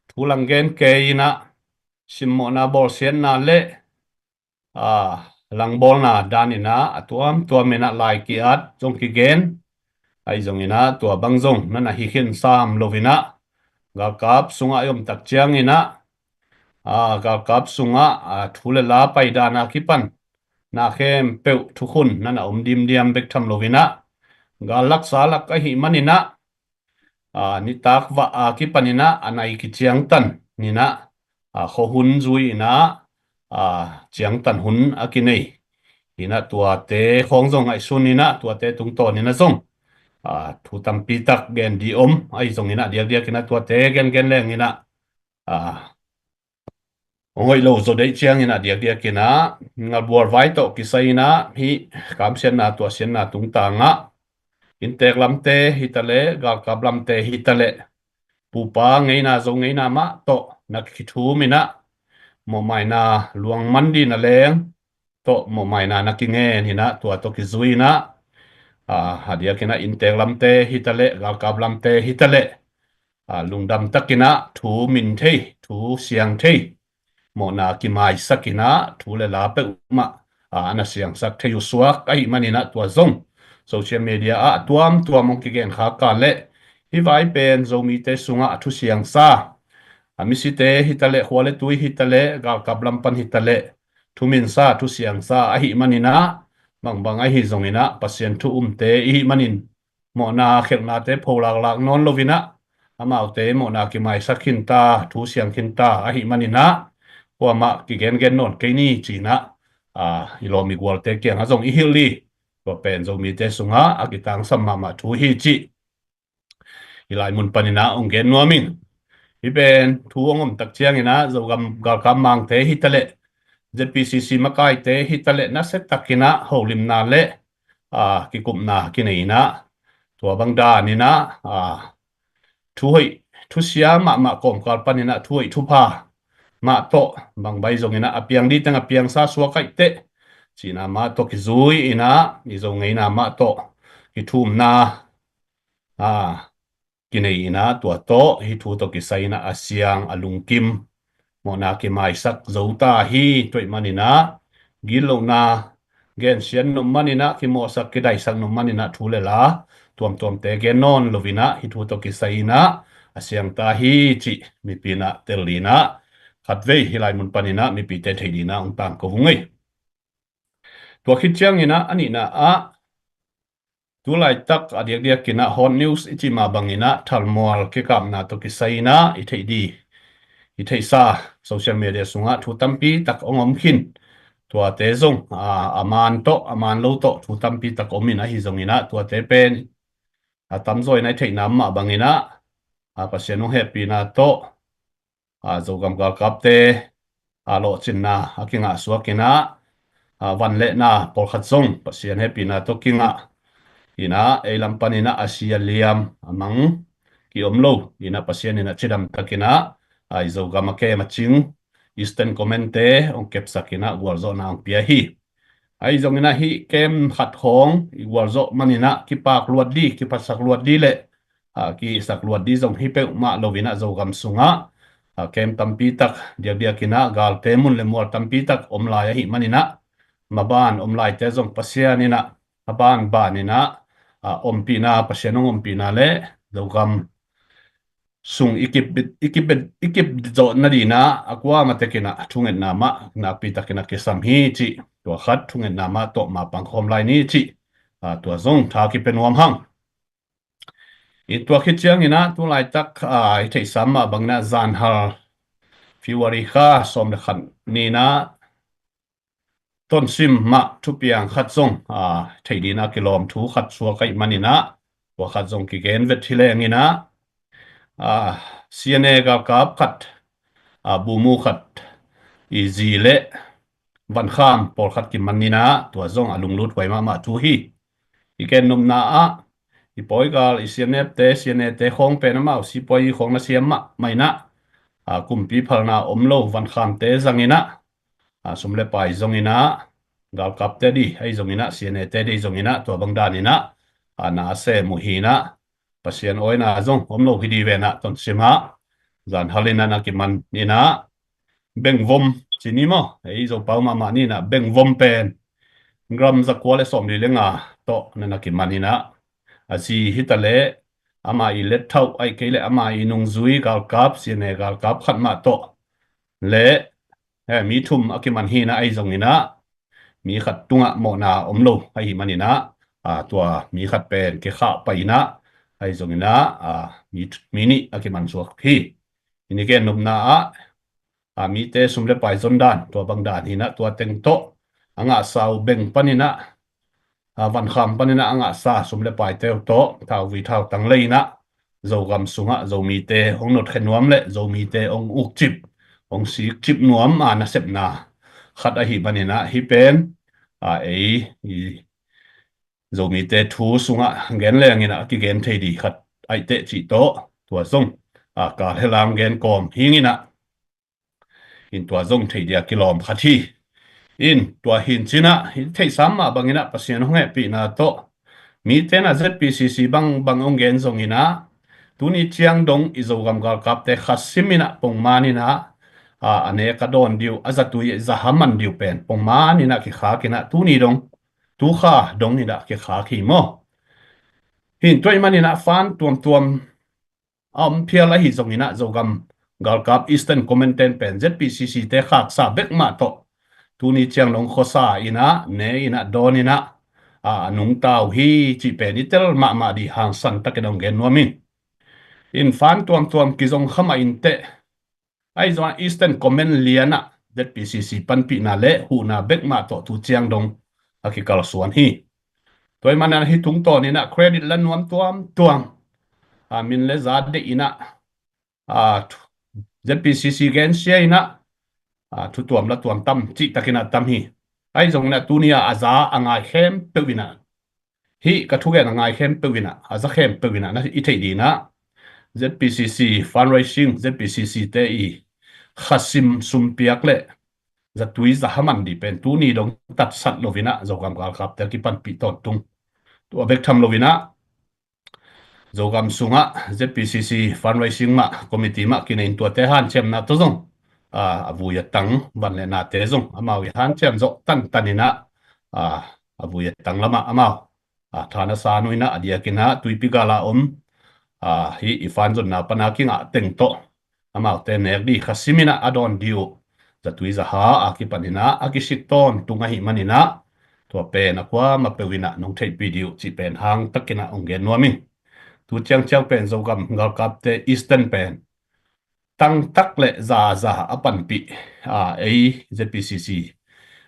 thu lang gen kei inah simmawhna bawlsiatna le, a, langbawlna daninah a tuamtuam inah lai ki-at zong kigen. Ahi zonginah tua bang zong na na hi khin sam loinah galkap sungah i om tak cianginah, a, galkap sungah, a, thu le la paidana kipan na khempeuh thukhun na na om dimdiam bek tham loinah gal laksa lak ahih maninah, a, nitak vah a kipaninah a nai kiciangtan ninah, a, khuahun zui inah, a, ciangtan hun a kinei inah tuate khawng zong ngaihsun inah tuate tungtawn inah zong, a, thu tampi tak gen dih om. Ahi zonginah diakdiakinah tuate gengen lenginah, a, hong hoih lo zaw deih cianginah diakdiakinah ngalbual vai tawh kisai inah hih kamsiatna tuahsiatna tungtangah inntek lamte hitaleh galkap lamte hitaleh pupa ngeina zo ngeina mah tawh na kithum inah mawhmaina luang man dih na leng tawh mawhmaina na kingen inah tua tawh kizui inah, a, a diakinah inntek lamte hitaleh galkap lamte hitaleh, a, lungdam takinah thu min thei, thu siang thei, mawhna kimaisak inah thu le la peuhmah, a, a na siangsak thei uh suak ahih maninah tua zong social media ah a tuamtuam hong kigen khak a leh hih vai pen Zomite sungah a thusiangsa, a, misite hitaleh khua le tui hitaleh galkap lam pan hitaleh thuminsa thusiangsa ahih maninah bangbang ahi zonginah Pasian thu umte ihih manin mawhna khelhnate pholaklak nawn loinah amaute mawhna kimaisak khinta, thu siang khinta ahih maninah kuamah kigengen nawn kei ni cinah, a, i lawm i gualte kiangah zong i hilh hi. Tua pen Zomite sungah a kitangsam mahmah thu hi cih hih lai mun paninah hong gen nuam ing. Hih pen thu hong om tak cianginah Zogam galkap mangte hitaleh Z P C C makaite hitaleh nasia takinah holimna le, a, kikupna kinei inah tua bang daninah, a, thu hoih thusia mahmah kawmkal paninah thu hoih thupha mah tawh bangbai zonginah a piang dih teng a piangsa suak aih teh cihna mah tawh kizui inah i zo ngeina mah tawh kithumna, a, kinei inah tua tawh hih thu tawh kisai inah a siang a lungkim mawhna kimaisak zo ta hi. Tua ahih maninah gitlohna gensiat nop maninah kimawhsak kidaisak nop maninah thu le la tuamtuamte gen nawn loinah hih thu tawh kisai inah a siang ta hi cih mipi inah tel dinah khatvei hih lai mun paninah mipite theih dinah hong tangko vung ei. Tua khit cianginah a nihna ah tu laitak a diakdiakinah hot news i cih mah banginah thalmual kikapna tawh kisai inah i theih dih, i theihsa social media sungah thu tampi tak hong om khin. Tuate zong, a, a man tawh a man lo tawh thu tampi tak om in ahi zonginah tuate pen a tamzaw inah i theihna mah banginah, a, Pasian hong hehpihna tawh, a, Zogam galkapte, a, lawhcinna a kingah suak inah, a, vanlehna pawlkhat zong Pasian hehpihna tawh kingah inah ei lam paninah a si a liam a mang kiom lo inah Pasian inah cidam takinah, a, i Zogam a kem a cing Eastern Command te hong kepsak inah gualzawhna hong pia hi. Ahi zonginah hih kem khat khawng i gualzawh maninah kipak luat dih, kiphatsak luat dih le, a, kisak luat dih zong hi peuhmah loinah Zogam sungah a, kem tampi tak diakdiak in ah, galte mun le mual tampi tak om lai ahih manin ah, maban om laite zong Pasian in ah, a banban in ah, a, ompihna, Pasian hong ompihna le Zogam sung i kip, i kip, i kip zawh nadingin ah, a kuamah tekin ah thungetna mah nakpi takin ah kisam hi cih, tua khat thungetna mah tawh mapang khawm lai ni cih, a, tua zong tha kipia nuam hang. I tua khit ciangin ah, tu laitak, a, i theihsa mah bangin ah, zanhal February kha sawm le khat ni-in ah, Tonsim mah thupiang khat zong, a, theih dingin ah kilawm thu khat suak ahih manin ah, tua khat zong kigen vet hi leng in ah, a, C N A galkap khat, a, bumu khat i zi le vankham pawlkhat kiman in ah, tua zong a lunglut huai mahmah thu hi. I gen nopna ah, i pawigal, i C N F te, C N A te khawng pen amau sipuai khawng na siam mahmah in ah, a, kumpi phalna om lo, vankhamte zang in ah, a, sum le pai zong in ah, galkapte ding ahi zong in ah, C N A te ding zong in ah, tua bang dan in ah, a, na sem uh hi in ah, Pasian awina zong om lo hi ding ve in ah, Tonsim ah zanhal in ah na kiman in ah, bengvom ci ni maw, ei Zopau mahmah ni in ah, bengvom pen gram za kua le sawmli le nga tawh na na kiman in ah, a zi hi ta leh, ama i let thauh ahih kei leh ama i nungzui galkap, C N A galkap khat mah tawh le, eh, mi thum a kiman hi in ah, ahi zong in ah, mi khat tungah mawhna om lo ahih manin ah, a, tua mi khat pen kikhah pai in ah, ahi zong in ah, a, mi, mi nih a kiman suak hi. I gen nopna ah, a, mite sum le pai zon dan, tua bang dan hi in ah, tua teng tawh a ngahsa uh beng panin ah, a, vankham panin ah a ngahsa sum le paite uh tawh, thauvui thautang lei in ah, Zogam sungah Zomite hong notkhia nuam le Zomite hong ukcip, hong sikcip nuam, a, nasepna khat ahih manin ah, hih pen, a, ei i Zomite thu sungah gen leng in ah kigen thei ding khat ahih teh cih tawh, tua zong, a, kal helang gen kawm hi ing in ah, in tua zong thei ding a kilawm khat hi. In tua hi in ci in ah, i theihsa mah bangin ah Pasian hong hehpihna tawh, mite in ah Z P C C bangbang hong gen zong in ah, tuni ciang dong i Zogam galkapte kha sim in ah, pongman in ah, a, a nek a dawn ding uh, a zatui zaha man ding uh pen pongman in ah kikhak in ah, tuni dong, tu kha dong in ah kikhak hi maw. Hi in tua ahih manin ah, fan tuamtuam a om phial ahi zong in ah, Zogam galkap Eastern Command ten pen Z P C C te khaksa bek mah tawh, tuni ciang dong khuasa in ah, ne in ah, dawn in ah, a, a nungta uh hi cih pen i tel mahmah ding, hangsan takin hong gen nuam ing. In fan tuamtuam kizong kha mah in teh, ahi zong ah Eastern Command lian ah Z P C C panpihna le huhna bek mah tawh tu ciang dong a kikalsuan hi. Tua ahih manin ah, hih tungtawn in ah credit la nuam tuamtuam, a, min le za deih in ah, a, thu-, Z P C C gensia in ah, a, thu tuam la tuam tam cih takin ah tam hi. Ahi zong in ah, tuni a, a za a ngai khempeuh in ah, hih ka thugen a ngai khempeuh in ah, a za khempeuh in ah, na i theih ding in ah, Z P C C fundraising, Z P C C te i kha sim sum piak le zatui zaha man ding pen tuni dong tatsat lo in ah, Zogam galkapte a kipanpih tawntung, tua bek tham lo in ah, Zogam sungah Z P C C fundraising mah, committee mah kinei in, tuate hanciamna tawh zong, a, a vui a tang van le nate zong amau i hanciam zawh tantan in ah, a, a vui a tang lamah amau, a, tha na san uh in ah, a diakin ah tuipi gal a om, a, hih i fan zonna pan a kingah teng tawh amaute nek ding kha sim in ah, a dawn ding uh zatui zaha a kipan in ah a kisik tawntung ahih manin ah, tua pen a kuamah peuh in ah nong theihpih ding uh cih pen hang takin ah hong gen nuam ing. Tu ciangciang pen Zogam galkapte Eastern pen tangtak le zaza a panpih, a, ei Z P C C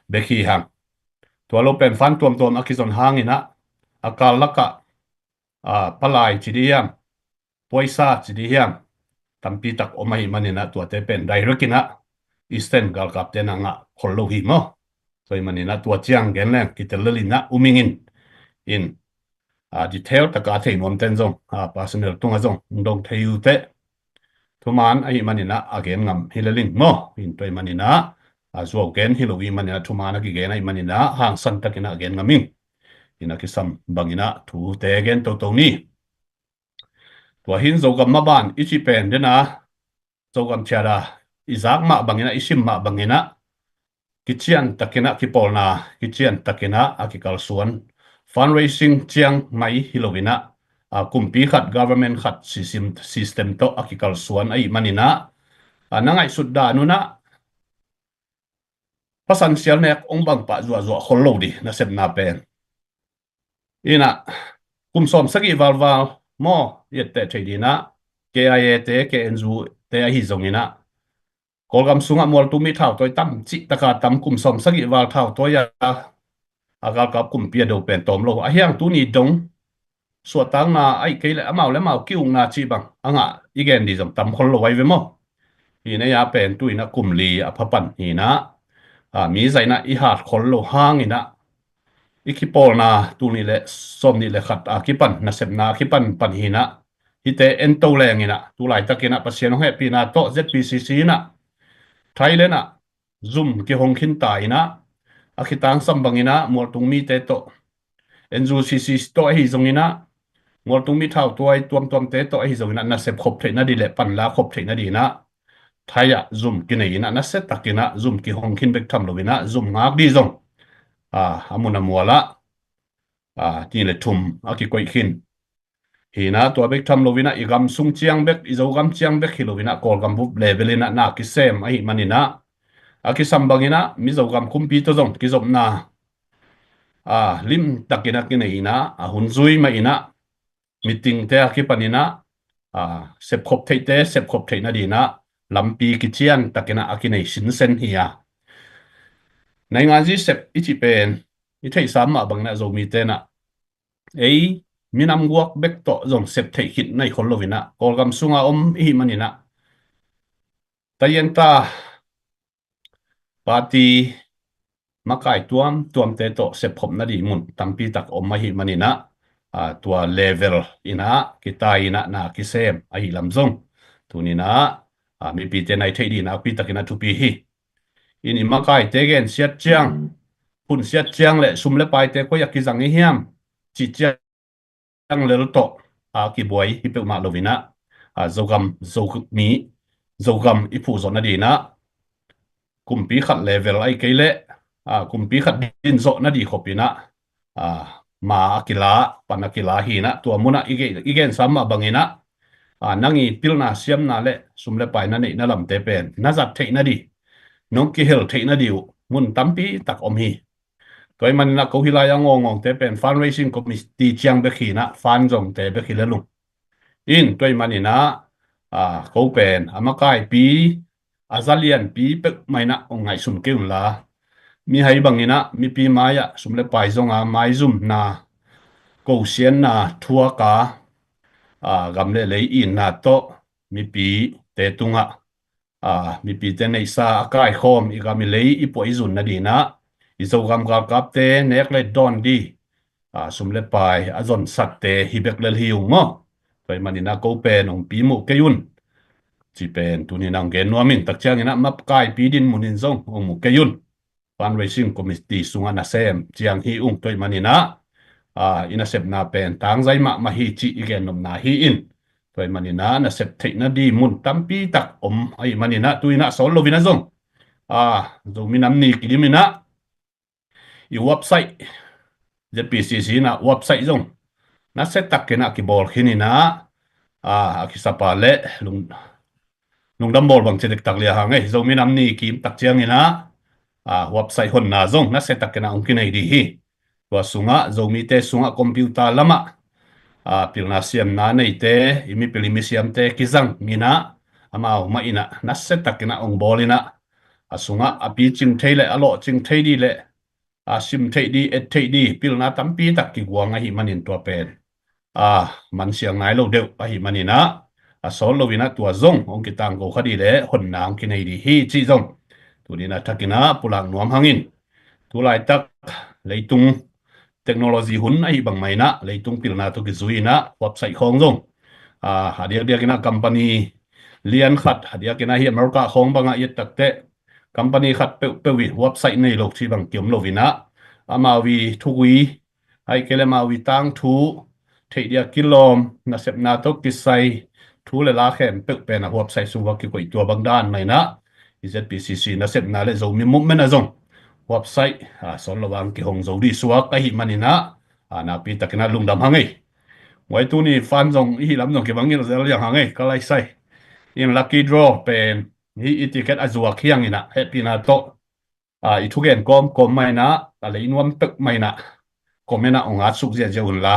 bek hi hang. Tua lo pen fan tuamtuam a kizon hang in ah, a kal lakah, a, palai ci ding hiam, poisa ci ding hiam, tampi tak om ahih manin ah, tuate pen direct in ah Eastern galkapte in ah ngah khol lo hi maw. Tua ahih manin ah tua ciang gen leng kitel lel in ah um ing in, in, a, detail taka thei nuamten zong, a, personal tungah zong hong dong thei uh teh, thuman ahih manin ah a gen ngam hi lel ing maw. In tua ahih manin ah, a, zuau gen hi lo ahih manin ah, thuman a kigen ahih manin ah hangsan takin ah gen ngam ing. In a kisam bangin ah thute gen toto ni. Tua hi in Zogam maban i cih pen den a, Zogam Charter i zak mah bangin ah, i sim mah bangin ah, kician takin ah, kipawlna kician takin ah a kikalsuan, fundraising ciang mai hi loin ah, a, kumpi khat, government khat system, system tawh a kikalsuan ahih manin ah, a, na ngaihsut dan un ah pasan sial nek ong bang pah zuahzuah khol lo ding, nasepna pen. In ah, kum sawm sagih valval maw, i etteh theih ding in ah, K I A te, K N U te ahi zongin ah, Kawlgam sungah mualtung mi thautawi tam cih taka tam, kum sawm sagih val thautawi a, a galkap kumpi a do pen tawm lo. A hiang tuni dong suahtakna ahih kei leh amau le amau ki-ukna cih bang a ngah i gen ding zong tam khol lo ahi ve maw. Hi in ah, a pen tu in ah kum li a pha pan hi in ah, a, mi zaih in ah i hat khol lo hangin ah, i kipawlna tul nih le sawm nih le khat a kipan, nasepna a kipan pan hi in ah, hihte ento leng in ah, tu laitakin ah Pasian hong hehpihna tawh Z P C C in ah Thailand ah zum kihong khin ta in ah, a khitangsam bangin ah mualtung mite tawh, N U C C tawh ahi zongin ah, mualtung mi thautawi tuamtuamte tawh ahi zongin ah, nasep khop theih nading le panla khop theih nading in ah, Thai ah zum kinei in ah, nasia takin ah zum kihong khin bek tham loin ah, zum ngak ding zong, a, a mun a mual ah, a, ni le thum a kikoih khin. Hi in ah, tua bek tham loin ah, i gam sung ciang bek, i Zogam ciang bek hi loin ah, Kawlgam bup level in ah na kisem ahih manin ah, a kisam bangin ah, mi Zogam kumpi tawh zong kizopna, a, lim takin ah kinei in ah, a hun zui mah in ah, meeting te a kipan in ah, a, sepkhop theihte sepkhop theih nading in ah, lampi kician takin ah a kinei sinsen hi a. Naingan zi sep i cih pen, i theihsa mah bangin ah, Zomite in ah, ei minam guak bek tawh zong sep theih khit na hi khol loin ah, Kawlgam sunga om i hih manin ah, tayenta party makai tuamtuamte tawh sepkhop nading mun tampi tak om ahih manin ah, a, tua level in ah kitai in ah na kisem ahih lam zong tuni in ah, a, mipite na i theih ding nakpi takin ah thupi hi. In i makaite gensiat ciang, phunsiat ciang le sum le paite koi a kizang i hiam cih ciang lel tawh a kibuai hi peuhmah loin ah, a, Zogam, Zomi, Zogam i phuh zawh nading in ah, kumpi khat level ahih kei leh, a, kumpi khat din zawh nading khop in ah, a, ma a kila, pan a kila hi in ah, tua mun ah i gen, i gensa mah bangin ah, a, nang i pilna siamna le sum le pai na neihna lamte pen na zat theih nading, nong kihel theih nading uh mun tampi tak om hi. Tua ahih manin ah, ko hih lai-a ngawngawngte pen fundraising committee ciang bek hi in ah, fund zongte bek hi lel ung. In tua ahih manin ah, a, ko pen a makaipi, a zalianpi peuhmah in ah ong ngaihsun kei unla, mihai bangin ah mipi mai-ah sum le pai zonga maizumna, kosianna, thuaka, a, gam le lei itna tawh mipite tungah, a, mipite neihsa a kaikhawm, i gam i lei i puah i zun nading in ah, i Zogam galkapte nek le dawn ding, a, sum le pai a zonsatte hi bek lel hi ung maw. Tua ahih manin ah, ko pen ong pi muh kei un, cih pen tuni in ah ong gen nuam ing. Tak ciangin ah, makaipi dinmun in zong ong muh kei un. Fundraising committee sungah nasem ciang hi ung. Tua ahih manin ah, a, i nasepna pen tangzai mahmah hi cih i gen nopna hi in. Tua ahih manin ah, nasep theih nading mun tampi tak om ahih manin ah, tu in ah sawl loin ah zong, a, Zomi Nam Ni kidim in ah, i website, Z P C C in ah website zong nasia takin ah kibawl khin in ah, a, a kisapa le lung, lungdam bawl bang ci dektak liang hang ei, Zomi Nam Ni kim tak ciangin ah, a, website honna zong nasia takin ah ong kinei ding hi. Tua sungah, Zomite sungah computer lamah, a, pilna siamna neite, i mipil i misiamte kizang in ah, amau mah in ah nasia takin ah ong bawl in ah, a sungah a picing thei le a lawhcing thei ding le, a, sim theih ding, et theih ding pilna tampi tak kiguang ahih manin, tua pen, a, mansiang nai lo deuh ahih manin ah, a sawl loin ah tua zong ong kitangko kha ding le honna ong kinei ding hi cih zong tuni in ah thakin ah pulak nuam hang in. Tu laitak leitung technology hun ahih bang mah in ah, leitung pilna tawh kizui in ah website khawng zong, a, a diakdiak in ah company lian khat, a diak in ah hih America khawng bangah i et takteh company khat peuhpeuh in website nei lo cih bang kiom loin ah, amau i thugui, ahih kei leh amau i tangthu, theih ding a kilawm, nasepna tawh kisai, thu le la khempeuh pen a huapsaih sung va kikoih tua bang dan mah inah i Z P C C nasepna le Zomi Movement a zong huapsaih a sawt lo ang kihong zo dih suak ahih maninah a nakpi takinah lungdam hang ei. Muai tuni fan zong i hih lam zong kibang ngilh zel liang hang ei ka laisai. In lucky draw pen hi i ticket a zuak hiang inah hehpihna tawh a i thugen kawmkawm mah inah a lei nuam peuh mah inah comment ah ong at suk ziahziah unla.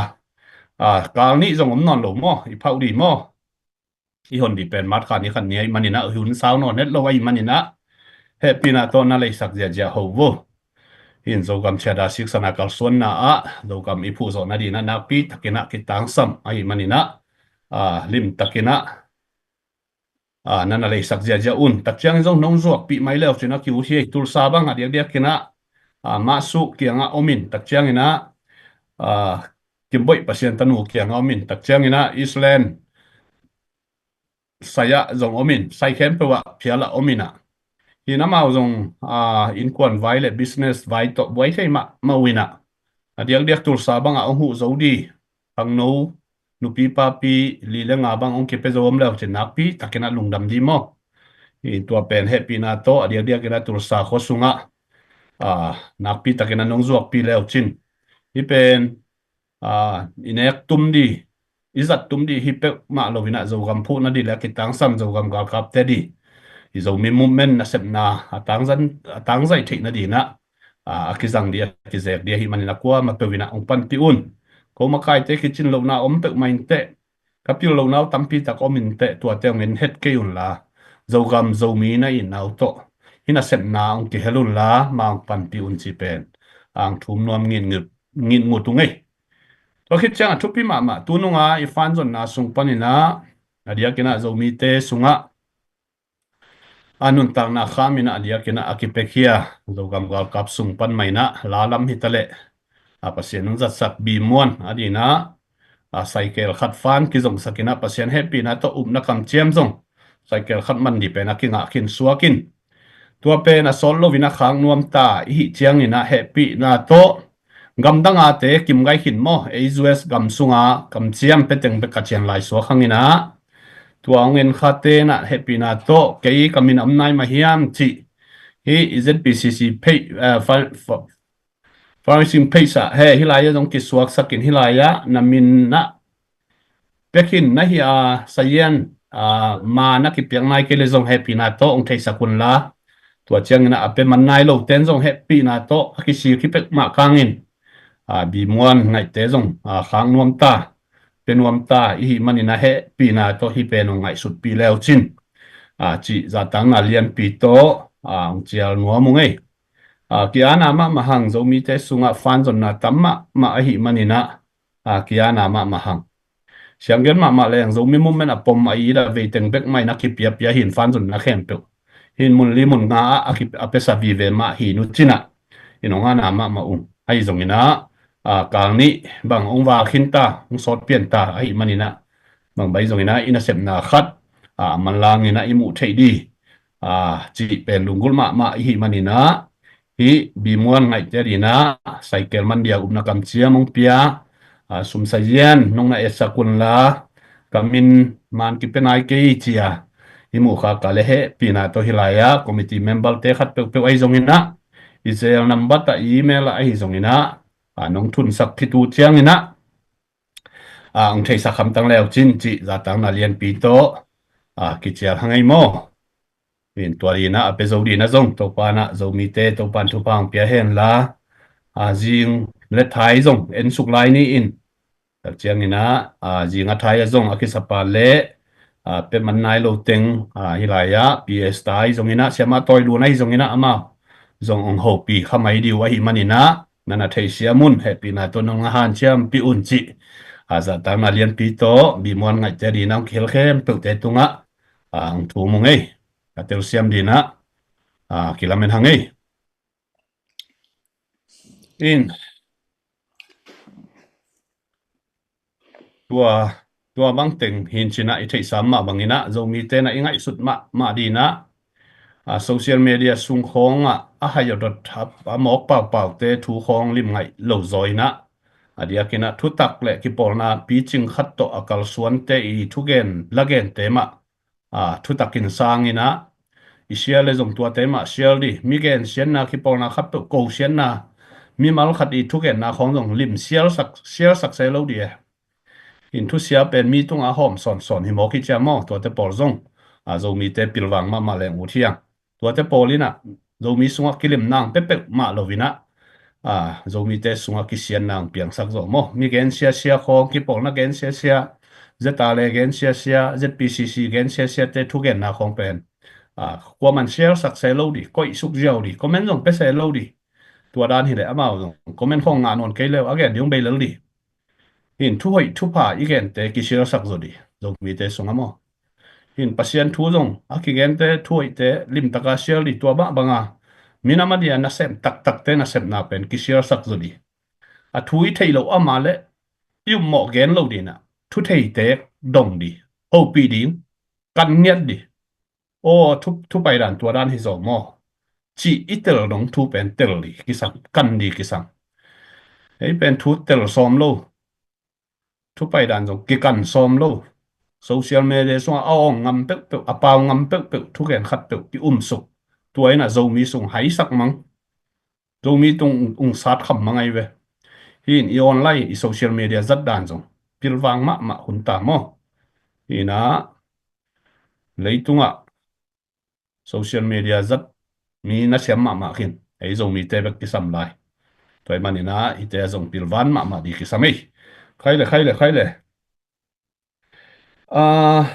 A kal nih zong om nawn lo maw, i phauh dih maw? I hon dih pen March kha ni khat ni ahih maninah hun sau nawn het lo ahih maninah hehpihna tawh na leisak ziahziah ho vo. In Zogam Chiada siksana kalsuanna ah Zogam i phuh zawh nadinah nakpi takinah kitangsam ahih maninah a lim takinah a na na leisak ziahziah un. Tak ciangin zong nong zuakpih mai leu cinah kiu hi ei. Tulsa bang a diakdiakinah a Mahsuh kiangah omin tak cianginah a Kimboih Pasian tanu kiangah omin tak cianginah Eastland sai-ah zong omin, sai khempeuh ah phial ah ominah. Hin amau zong a innkuan vai le business vai tawh buai thei mahmah uh inah a diakdiak Tulsa bangah ong huh zo dih. Khangno nupi papi li le nga bang ong kipia zo om leu cin nakpi takinah lungdam dih maw? Hi tua pen hehpihna tawh a diakdiakinah Tulsa khua sungah a nakpi takinah nong zuakpih leu cin hi pen a i nek tum dih, i zat tum dih hi peuhmah loinah Zogam phuh nadih le a kitangsam Zogam galkapte dih i Zomi Movement nasepna a tangzan a tangzaih theih nadinah a a kizang dih a kizek dih ahih maninah kuamah peuh inah ong panpih un. Ko makaite kicin lohna om peuhmah inteh, ka pil lohna uh tampi tak om inteh, tuate ong en het kei unla Zogam Zomi na ihnau tawh hi nasepna ong kihel unla ma ong panpih un cih pen ang thum nuam ngitngut ung ei. Tua khit ciangah thupi mahmah tununga i fanzonna sung paninah a diakinah Zomite sungah a nuntakna khaminah a diakinah a kipekhia Zogam galkap sung pan mah inah la lam hitaleh a Pasian nung zatsak Bimuan a dinah a saikel khat fan kizongsakinah Pasian hehpihna tawh upna kamciam zong saikel khat man dih pen a kingah khin suakin. Tua pen a sawt loin a khak nuamta i hih cianginah hehpihna tawh gamdangate kimgai khin maw, ei U S gam sunga kamciam peteng bek ka cian lai suak hanginah tua ong en khate nah hehpihna tawh kei ka min a om nai mah hiam cih hi i Z P C C page, uh, fundraising page ah he hilai-ah zong kisuaksakin hilai-ah na min nah pia khin na hi a sazian a ma na kipiak nai kei le zong hehpihna tawh ong theisak unla. Tua cianginah a pia man nai loten zong hehpihna tawh a kisik hi peuhmah kangin a Bimuan ngaihte zong a khak nuamta pia nuamta i hih maninah hehpihna tawh hi pen ong ngaihsutpih leu cin a cih zahtakna lianpi tawh a ong cial nuam ung ei. A ki-ana mahmah hang Zomite sungah fanzonna tam mahmah ahih maninah a ki-ana mahmah hang. Sianggen mahmah leng Zomi Movement a pom a it a veiteng bek mah inah kipiapia hin fanzonna khempeuh hin mun li mun nga ah a ki a piasa vive mah hin uh cinah in ong ana mahmah ung. Ahi zonginah a kal nih bang ong val khinta ong sawt pianta ahih maninah bang bai zonginah i nasepna khat a manlanginah i muh theih dih a cih pen lunggulh mahmah i hih maninah hi Bimuan ngaihte dinah saikel man dia upna kamciam ong pia a sum sazian nong na etsak unla ka min man kipia nai kei cia i muh khak a le hehpihna tawh hilai-ah committee member-te khat peuhpeuh ahi zonginah i cell number ah i email ah ahi zonginah a nong thunsak khit uh cianginah a ong theisak hamtang leu cin cih zahtakna lianpi tawh a kicial hang ei maw? In tua dinah a pia zo dinah zong Topa nah Zomite Topan thupha ong pia henla a zing le thai zong en suk lai ni in tak cianginah a zing a thai a zong a kisapa le a pia man nai lo teng a hilai-ah P S tai zonginah siamah tawi lun ahi zonginah amau zong ong hopih kha mai dih uh ahih maninah na na theihsiam un, hehpihna tawh nong a hanciampih un cih a zahtakna lianpi tawh Bimuan ngaihte dinah ong kihel khempeuhte tungah a ong thum ung ei. Ka telsiam dinah a kilamen hang ei. In tua tua bangteng hin cinah i theihsa mah banginah Zomite nah i ngaihsut mahmah dinah a social media sung khawngah a hai awdot a mawk paupaute thu khawng lim ngaih lo zaw inah A diakin ah thutak le kipawlna picing khat tawh a kalsuante i thugen lagente mah, a, thutakin sangin ah i share le zong tuate mah share dih. Mi gensiatna kipawlna khatpeuh, kosiatna, mimal khat i thugenna khawng zong lim share sak, share sak se lo dih e. In thusia pen mi tungah hawm sawnsawn hi mawk hi cia maw, tuate pawl zong, a, Zomite pilvang mahmah leng ut hiang. Tuate pawl in ah Zomi sungah kilim nang peuhpeuh mah lo in ah, a, Zomite sungah kisian nang piangsak zaw maw. Mi gensiasia khawng, kipawlna gensiasia, Z R A gensiasia, Z P C C gensiasiate thugenna khawng pen, a, kuaman share sak se lo dih, koih suk ziau dih, comment zong pia se lo dih. Tua dan hileh amau zong comment khawng ngah nawn kei leu a gen ding bei lel dih. Hin thuhoih thupha i gente kisialsak zaw dih, Zomite sungah maw. Hin Pasian thu zong a kigente thuhoihte limtaka sial dih, tua mah banga minam a dia nasem taktakte nasepna pen kisialsak zaw dih. A thu i theih loh ama le i ummawh gen lo dih in ah, thu theite dong dih, hopih ding, kan ngiat dih. Aw, thu, thu paidan tua dan hi zaw maw, cih i tel dong thu pen tel dih kisam, kan dih kisam. Ei pen thu tel sawm lo, thu paidan zong kikan sawm lo. Social media sungah a awng ngam peuhpeuh, a pau ngam peuhpeuh, thugen khatpeuh i umsuk. Tua in ah Zomi sung haisak mang, Zomi tung ung sat kham mang ahi ve. Hin i online, i social media zat dan zong pilvang mahmah hun ta maw. Hi in ah leitungah social media zat mi na siam mahmah khin, ei Zomite bek kisam lai. Tua ahih manin ah hihte a zong pilvan mahmah dih kisam ei. Khai le, khai le, khai le. Ah,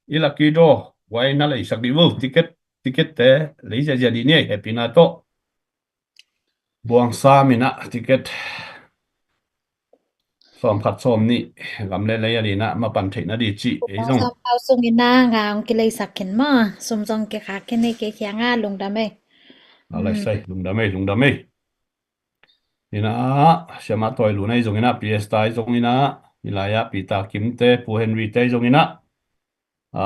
i lucky draw, why na leisak dih vo, ticket, ticket te lei ziahziah dih ni ei, happy na tawh. Buang sam in ah ticket sawm khat sawm nih gam le lei a dih in ah mapan theih na dih cih ei zong. Sawm pau sung in ah nga ong kileisak khin maw, sum zong kikhak khin ei, kei kiangah lungdam ei. A lai sai, lungdam ei, lungdam ei. Hi in ah, Siamah Tawi Lun ahi zong in ah, P S Tai zong in ah, hi lai ah Peter Kim te, Pu Henry te ahi zong in ah, a,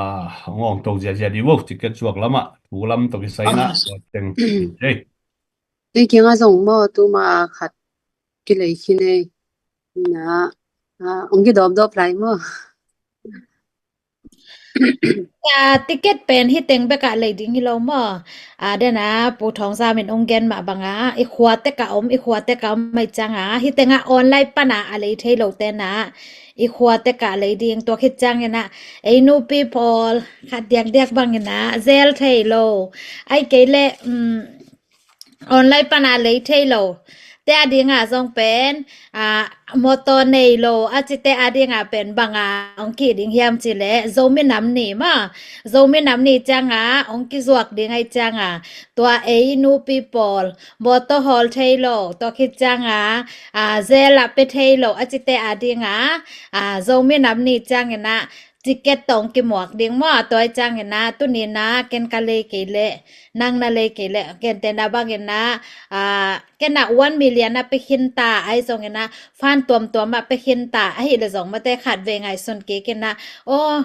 ngawng to ziahziah dih vo, ticket zuak lamah, thu lam tawh kisai in ah, tua teng, ei. Ei kiangah zong maw, tuma khat kilei khin ei. Hi in ah, a, ong kidawpdawp lai maw. A, ticket pen hi teng bekah lei ding hi lo maw. A, den a Pu Thawng Zam in ong gen mah banga, i khua tekah om, i khua tekah om mai cianga, hi tengah online pana a lei thei lote na, i khua tekah lei ding, tua khit ciangin ah, ei nupi pawl khat diakdiak bangin ah zel thei lo. Ai kei le, um, online pana lei thei lo te a dingah zong pen, a, mawtaw nei lo a cite a dingah pen banga ong kih ding hiam cih leh, Zomi Nam Ni maw, Zomi Nam Ni cianga ong kizuak ding ahi cianga, tua ei nupi pawl mawtaw hawl thei lo, tua khit cianga, a, zel ah pia thei lo a cite a dingah, a, Zomi Nam Ni ciangin ah ticket tawh ong kimuak ding maw. Tua ahi ciangin ah, tuni in ah ken ka lei kei leh, nang na lei kei leh, kente na bangin ah, a, ken ah one million a pia khin ta ahi zongin ah, fan tuamtuam ah pia khin ta ahih leh zong mate, khatvei ngaihsun kik in ah, aw,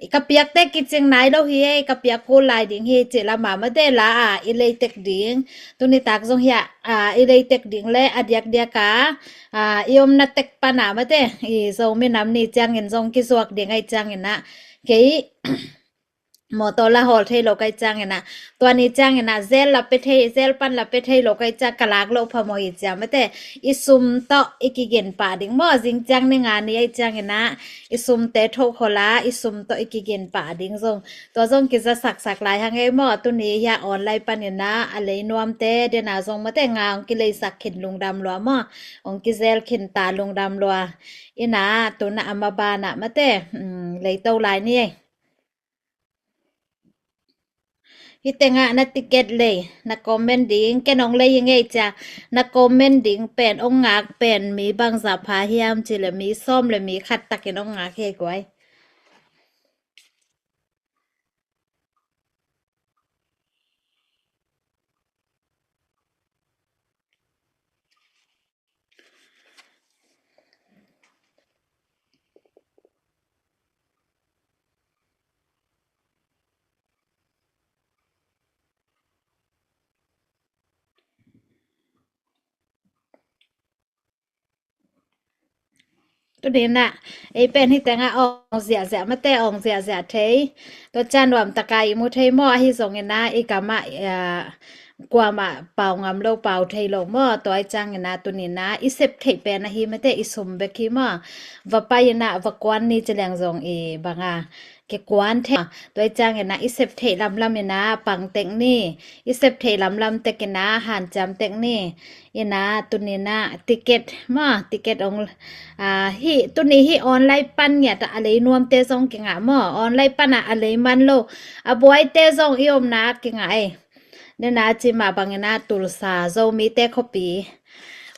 ka piakte kicing nai lo hi ei, ka piak kul lai ding hi cih lamah mate, la a i lei tek ding, tuni tak zong hi a, a, i lei tek ding le a diakdiak a, a, i omna tek pana mate, i Zomi Nam Ni ciangin zong kizuak ding ahi ciangin ah, kei mawtaw la hawl thei lo ka hih ciangin ah, tua ni ciangin ah zel la pia thei, zel pan la pia thei lo ka hih ciang, ka lak loh phamawh hi cia mate, i sum tawh i kigin pah ding maw, zing ciang ni nga ni ahi ciangin ah, i sumte thoh khol a, i sum tawh i kigin pah ding zong, tua zong kiza saksak lai hang ei maw. Tuni hi a online panin ah a lei nuamte den a zong mate, nga ong kileisak khin lungdam lua maw, ong kizel khin ta lungdam lua. In ah tun ah a maban ah mate, um, leito lai ni ei. Hi tengah na ticket lei, na comment ding, ken ong lei hi ngei cia, na comment ding pen ong ngak pen mi bangzah pha hiam cih leh mi sawm le mi khat takin ong ngak hi ei guai. Tuni-in ah ei pen hih tengah awng ziahziah, mate, awng ziahziah thei. Tua ciang nuamtaka i mu thei maw? Ahi zongin ah i gamah, ah, kuamah pau ngam lo, pau thei lo maw? Tua ahih ciangin ah tuni-in ah i sep theih pen ahi, mate, i sum bek hi maw? Va pai-in ah va kuan ni ci leng zong i bang a, kikuan thei. Tua ahih ciangin ah i sep theih lamlam in ah pang tek ni. I sep theih lamlam tek in ah hanciam tek ni. In ah tuni-in ah ticket maw, ticket ong, ah, hih, tuni hih online pan ngiat ah a lei nuamte zong kingah maw? Online pan ah a lei man lo, a buaite zong i omna ah kingah ei. Nena ci mah bangin ah Tulsa, Zomite khuapi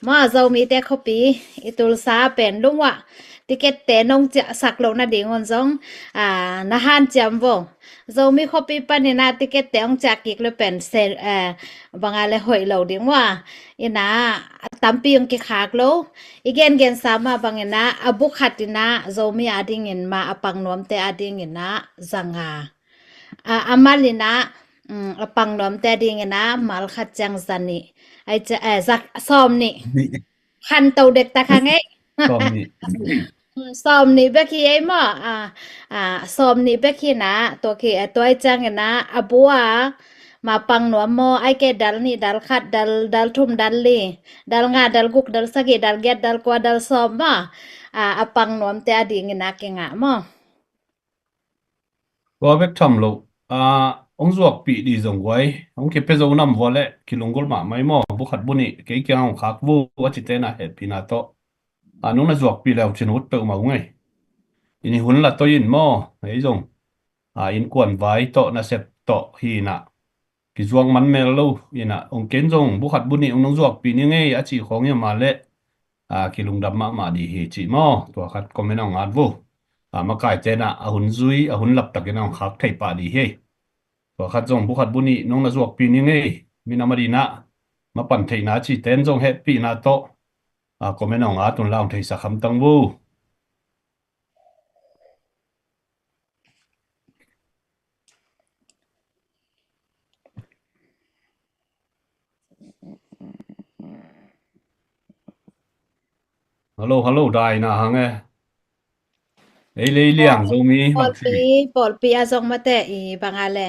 maw, Zomite khuapi, i Tulsa pen lungwah ticket-te nong ciahsak loh nadingun zong, ah, na hanciam vo. Zomi khuapi panin ah ticket-te hong ciah kik le pen se, eh, bang a le hoih lo ding maw. In ah a tampi hong kikhak lo. I gengensa mah bangin ah a bu khat in ah Zomi adingin mah a pang nuamte adingin ah za nga. A, a mal in ah, mm, a pang nuamte adingin ah mal khat ciang za nih. Ai cia, eh, za, sawm nih. Nih. Khanto dektak hang ei. Sawm nih. Mm, sawm nih bek hi ei maw? Ah, ah, sawm nih bek hi in ah, tua khi, eh, tua ahih ciangin ah a bu a mah pang nuam maw, ai ke dal nih, dal khat, dal, dal thum, dal li, dal nga, dal guk, dal sagih, dal giat, dal kua, dal sawm maw? Ah, a pang nuamte adingin ah kingah maw? Tua bek tham lo, ah, hong zuakpih dih zong guai, hong kipia zo nam vua leh kilunggulh mahmah ei maw? Bu khat bu nih kei kiang hong khak vo a cite na hehpihna tawh, ah, nong na zuakpih leh cin ut peuhmah ung ei. I ni hun la toi in maw, ei zong, ah, innkuan vai tawh nasep tawh hi in ah kizuak man mel lo in ah, hong ken zong bu khat bu nih hong nong zuakpih ni ngei a cih khawng hi mah leh, ah, kilungdam mahmah dih hi cih maw? Tua khat comment hong at vo. Ah, makaite in ah a hun zui, a hun laptak in ah hong khak thei pah dih hi. Tua khat zong bu khat bu nih nong na zuakpih ni ngei, minam adingin ah mapan theihna a cite in zong hehpihna tawh, ah, comment hong at un la hong theisak hamtang vo. Hello, hello, dai na hang e. Ei lei liang Zomi bang ci. Pawlpi, pawlpi a zong mate i bang a le.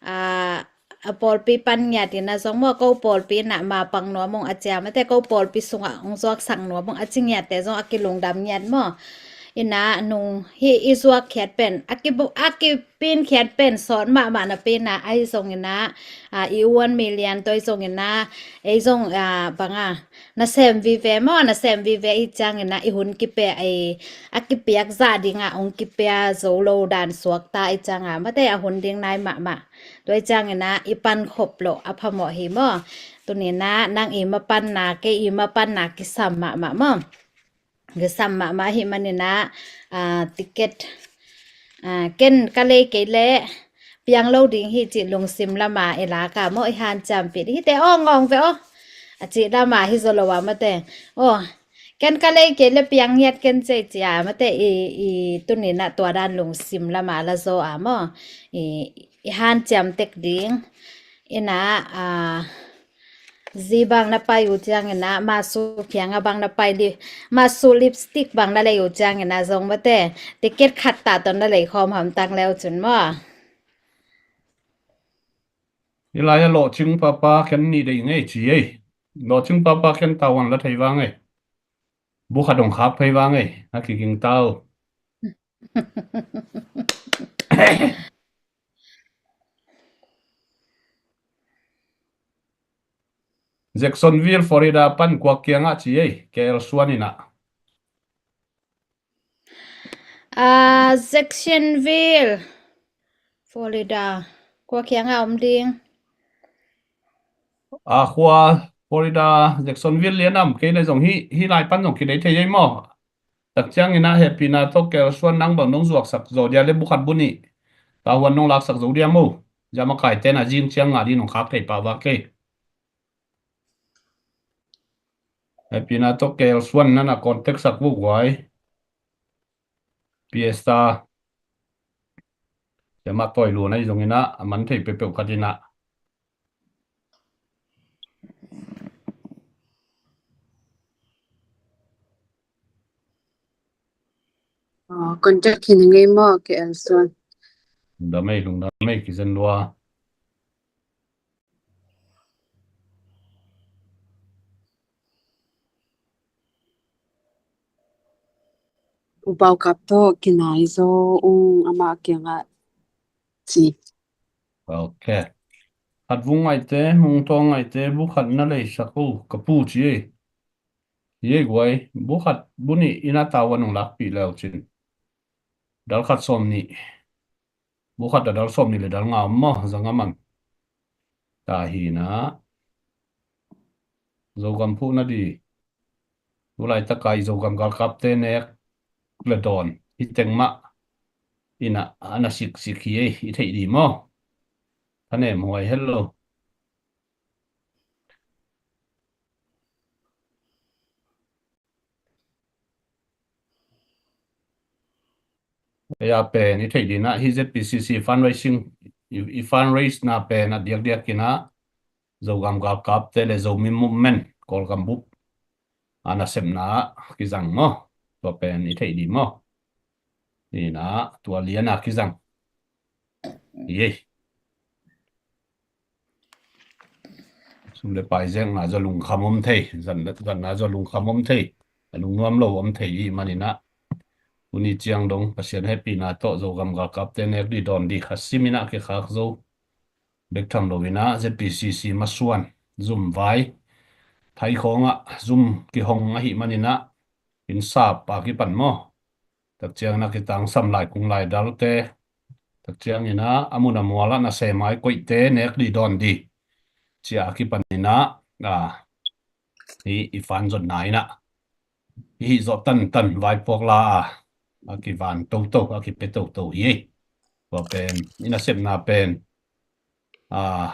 Ah, a pawlpi pan ngiat in ah zong maw, ko pawlpi in ah mah pang nuam ung a cia mate, ko pawlpi sungah hong zuaksak nuam ung a ci ngiatte zong a kilungdam ngiat maw? In ah nung hih i zuak khiat pen a ki, a ki pinkhiat pen sawt mahmah napi in ah, ahi zongin ah, ah, i one million tawh ahi zongin ah, ei zong, ah, bang a, nasem vive maw, nasem vive ahih ciangin ah i hun kipia, ei, a kipiak zah ding ah hong kipia zo lo dan suakta ahih ciang a mate a hun ding nai mahmah. Tua ahih ciangin ah i pankhop loh a phamawh hi maw? Tuni-in ah nang i mapanna, kei i mapanna kisam mahmah maw? Kisam mahmah ahih manin ah, ah, ticket, ah, ken ka lei kei leh piang lo ding hi cih lungsim lam a i lak a maw, i hanciampih ding hite aw, ngawng ve aw a cih lam a hi zaw lo a mate. Aw, ken ka lei kei leh piang ngiat ken cei ci a mate, i, i tuni-in ah tua dan lungsim lam a la zaw a maw, i, i hanciam tek ding. In ah, ah, zi bang na pai uh ciangin ah, masu kiangah bang na pai li, masu lipstick bang na lei uh ciangin ah zong mate, ticket khat tah tawh na lei khawm hamtang le uh cin maw? Hih lai-ah lawhcing papa ken nih deih ngei ci ei. Lawhcing papa ken tavuan la thei vang ei. Bu khat hong khak phei vang ei. A kiging ta uh. Jacksonville, Florida pan kua kiangah ci ei, K L Suan in ah. Ah, Jacksonville, Florida, kua kiangah om ding? Ah, khua Florida, Jacksonville lian am, kei le zong hih, hih lai pan zong kidei thei ei maw? Tak ciangin ah hehpihna tawh K L Suan nang bang nong zuaksak zaw dia le bu khat bu nih tavuan nong laksak zo dia maw? Zia makaite in ah zing ciang ngah ding nong khak thei pah vak ei. Hehpihna tawh K L Suan nana contact sak vuk guai. Fiesta. Zia mah tawi luan ahi zongin ah a man thei peuhpeuh khat in ah. Contact hi ning ei maw, K L Suan? Lungdam ei, lungdam ei, kizen lua. U Pau Kap tawh kinai zo ung, amah kiangah ci. Ok. Khat vung ngaihte, mungtawng ngaihte, bu khat na leisak o, ka pu ci ei. Hi ei guai, bu khat, bu nih in a tau a nung lakpih leu cin. Dal khat sawm nih. Bu khat a dal sawm nih le dal nga om maw, zanga man. Tahi na. Zogam phuh na di. Tulai taka i Zogam galkapte nek le dawn. Hi teng mah. Ina, ana siksik hi ei, i theih di maw. Thanem huai, hello. Ei a pen i theih dina hi Z P C C fundraising, i, i fundraise na pen a diakdiak ina Zogam galkapte le Zomi Movement Kawlgam bup a nasepna kizang maw? Tua pen i theih di maw? Ina tua liana kizang. Yei. Sum le pai zengna zaw lungkham om thei, zan, zanna zaw lungkham om thei, a lungnuam lo om thei i manina. Tuni ciang dong Pasian hehpihna tawh Zogam galkapte nek di dawn di kha simina kikhak zo. Bek tham lo ina Z P C C masuan, zum vai, thai khawngah zum kihong ahi manina, inn sap a kipan maw? Takciang na kitangsam lai kung lai dalte. Takciang ina a mun a mual a na semai koihte nek di dawn di. Cia a kipan ina, a, hi i fan zotna ina. Hi zawh tantan vaipuak la a. A kivan toto, a kipe toto hi ei. Tua pen, i nasepna pen. A,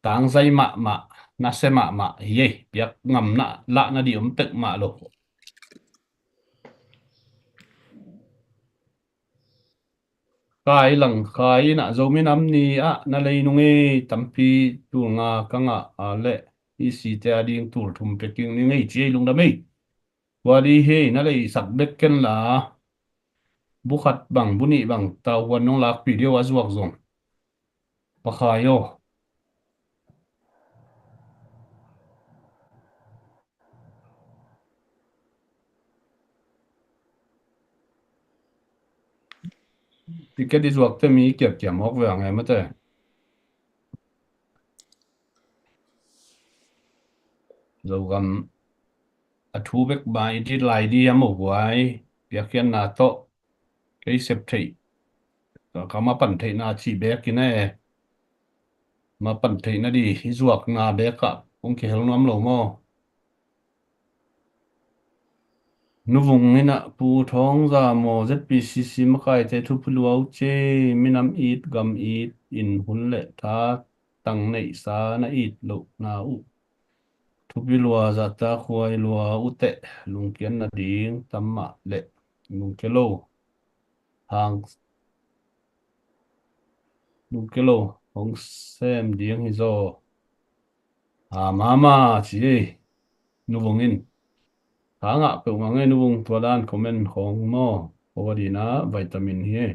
tangzai mahmah, nase mahmah hi ei, piak ngamna lahna di om pek mah lo. Kai lang kai ina Zomi nam ni ah na lei nung ei, tampi tul nga ka ngah a le i site a ding tul thum peking ni ngei ci ei lungdam ei. Tua di hi na leisak bek ken la. Bu khat bang, bu nih bang, tau huan nong lakpih deuh a zuak zong. Pakhai aw. Ticket i zuakte mi kiamkiam awk ve a ngai mate. Zogam a thu bek bai dit lai di a mo guai, piakkhiatna tawh kei sep theih, ka ma pan theihna cih bek in e, ma pan theihna di i zuakna bek ah kong kihel nuam lo maw? Nuvung ina Pu Thawng Za maw, Z P C C makaite thupi lua uh ci, minam it gam it in hun le tha tang neihsa na it lohna uh. Thupi lua zahta khuai lua uh teh lungkian nading tam mah le lungkia lo hang, lungkia lo hong sem ding hi zaw. A mama ci ei. Nuvung in. Ka ngah peuhmah ngei nuvung tua dan comment khawng maw. Ko a dina vitamin hi ei.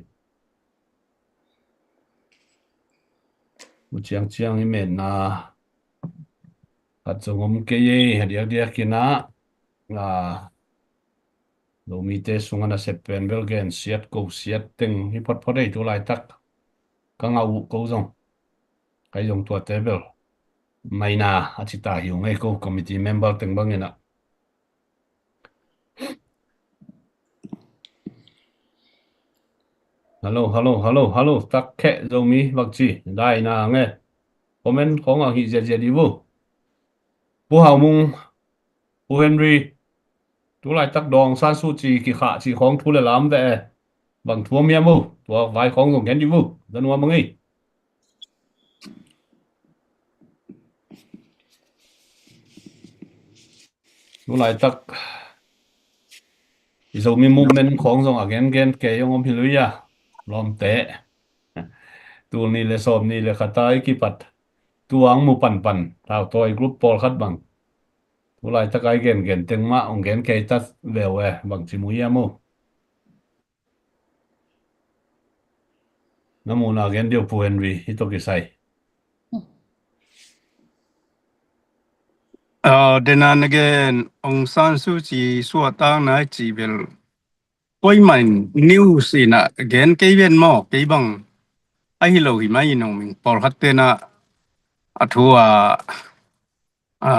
U ciangciang i metna khat zong om kei ei, a diakdiak ina, a, Zomite sungah nasep pen bel gen siat ko siat teng hi photphot ei tu laitak. Ka ngah uh ko zong. Kai zong tuate bel. Maina a cita hi uh ngei ko committee member teng bang ina. Hello, hello, hello, hello. Tak kheh Zomi bak ci. Dai na nge. Comment khawng a hih ziazia di vu. Pu Hau Mung, Pu Henry. Tu laitak dawng san su ci kikhah ci khawng thu le lam ve e. Bang thu a miam u. Tua vai khawng zong gen di vu. Zan ua mang ei. Tu laitak i Zomi movement khawng zong a gengen kei hong om hi lui a lawmte. Tul ni le sawm ni le khata i kipat tuang mu panpan thautawi group pawlkhat bang. Tu laitak a i gengen teng mah hong gen kei ta veu e bangci mu hiam u. Na muhna gen dih uh, Pu Henry, hih tawh kisai. Uh, dena na gen Aung San Suu Kyi suahtakna i cih bel, koimah in news in a gen kei ven maw, kei bang ahi lo hi mai in ong ming, pawlkhat ten a thu a, a,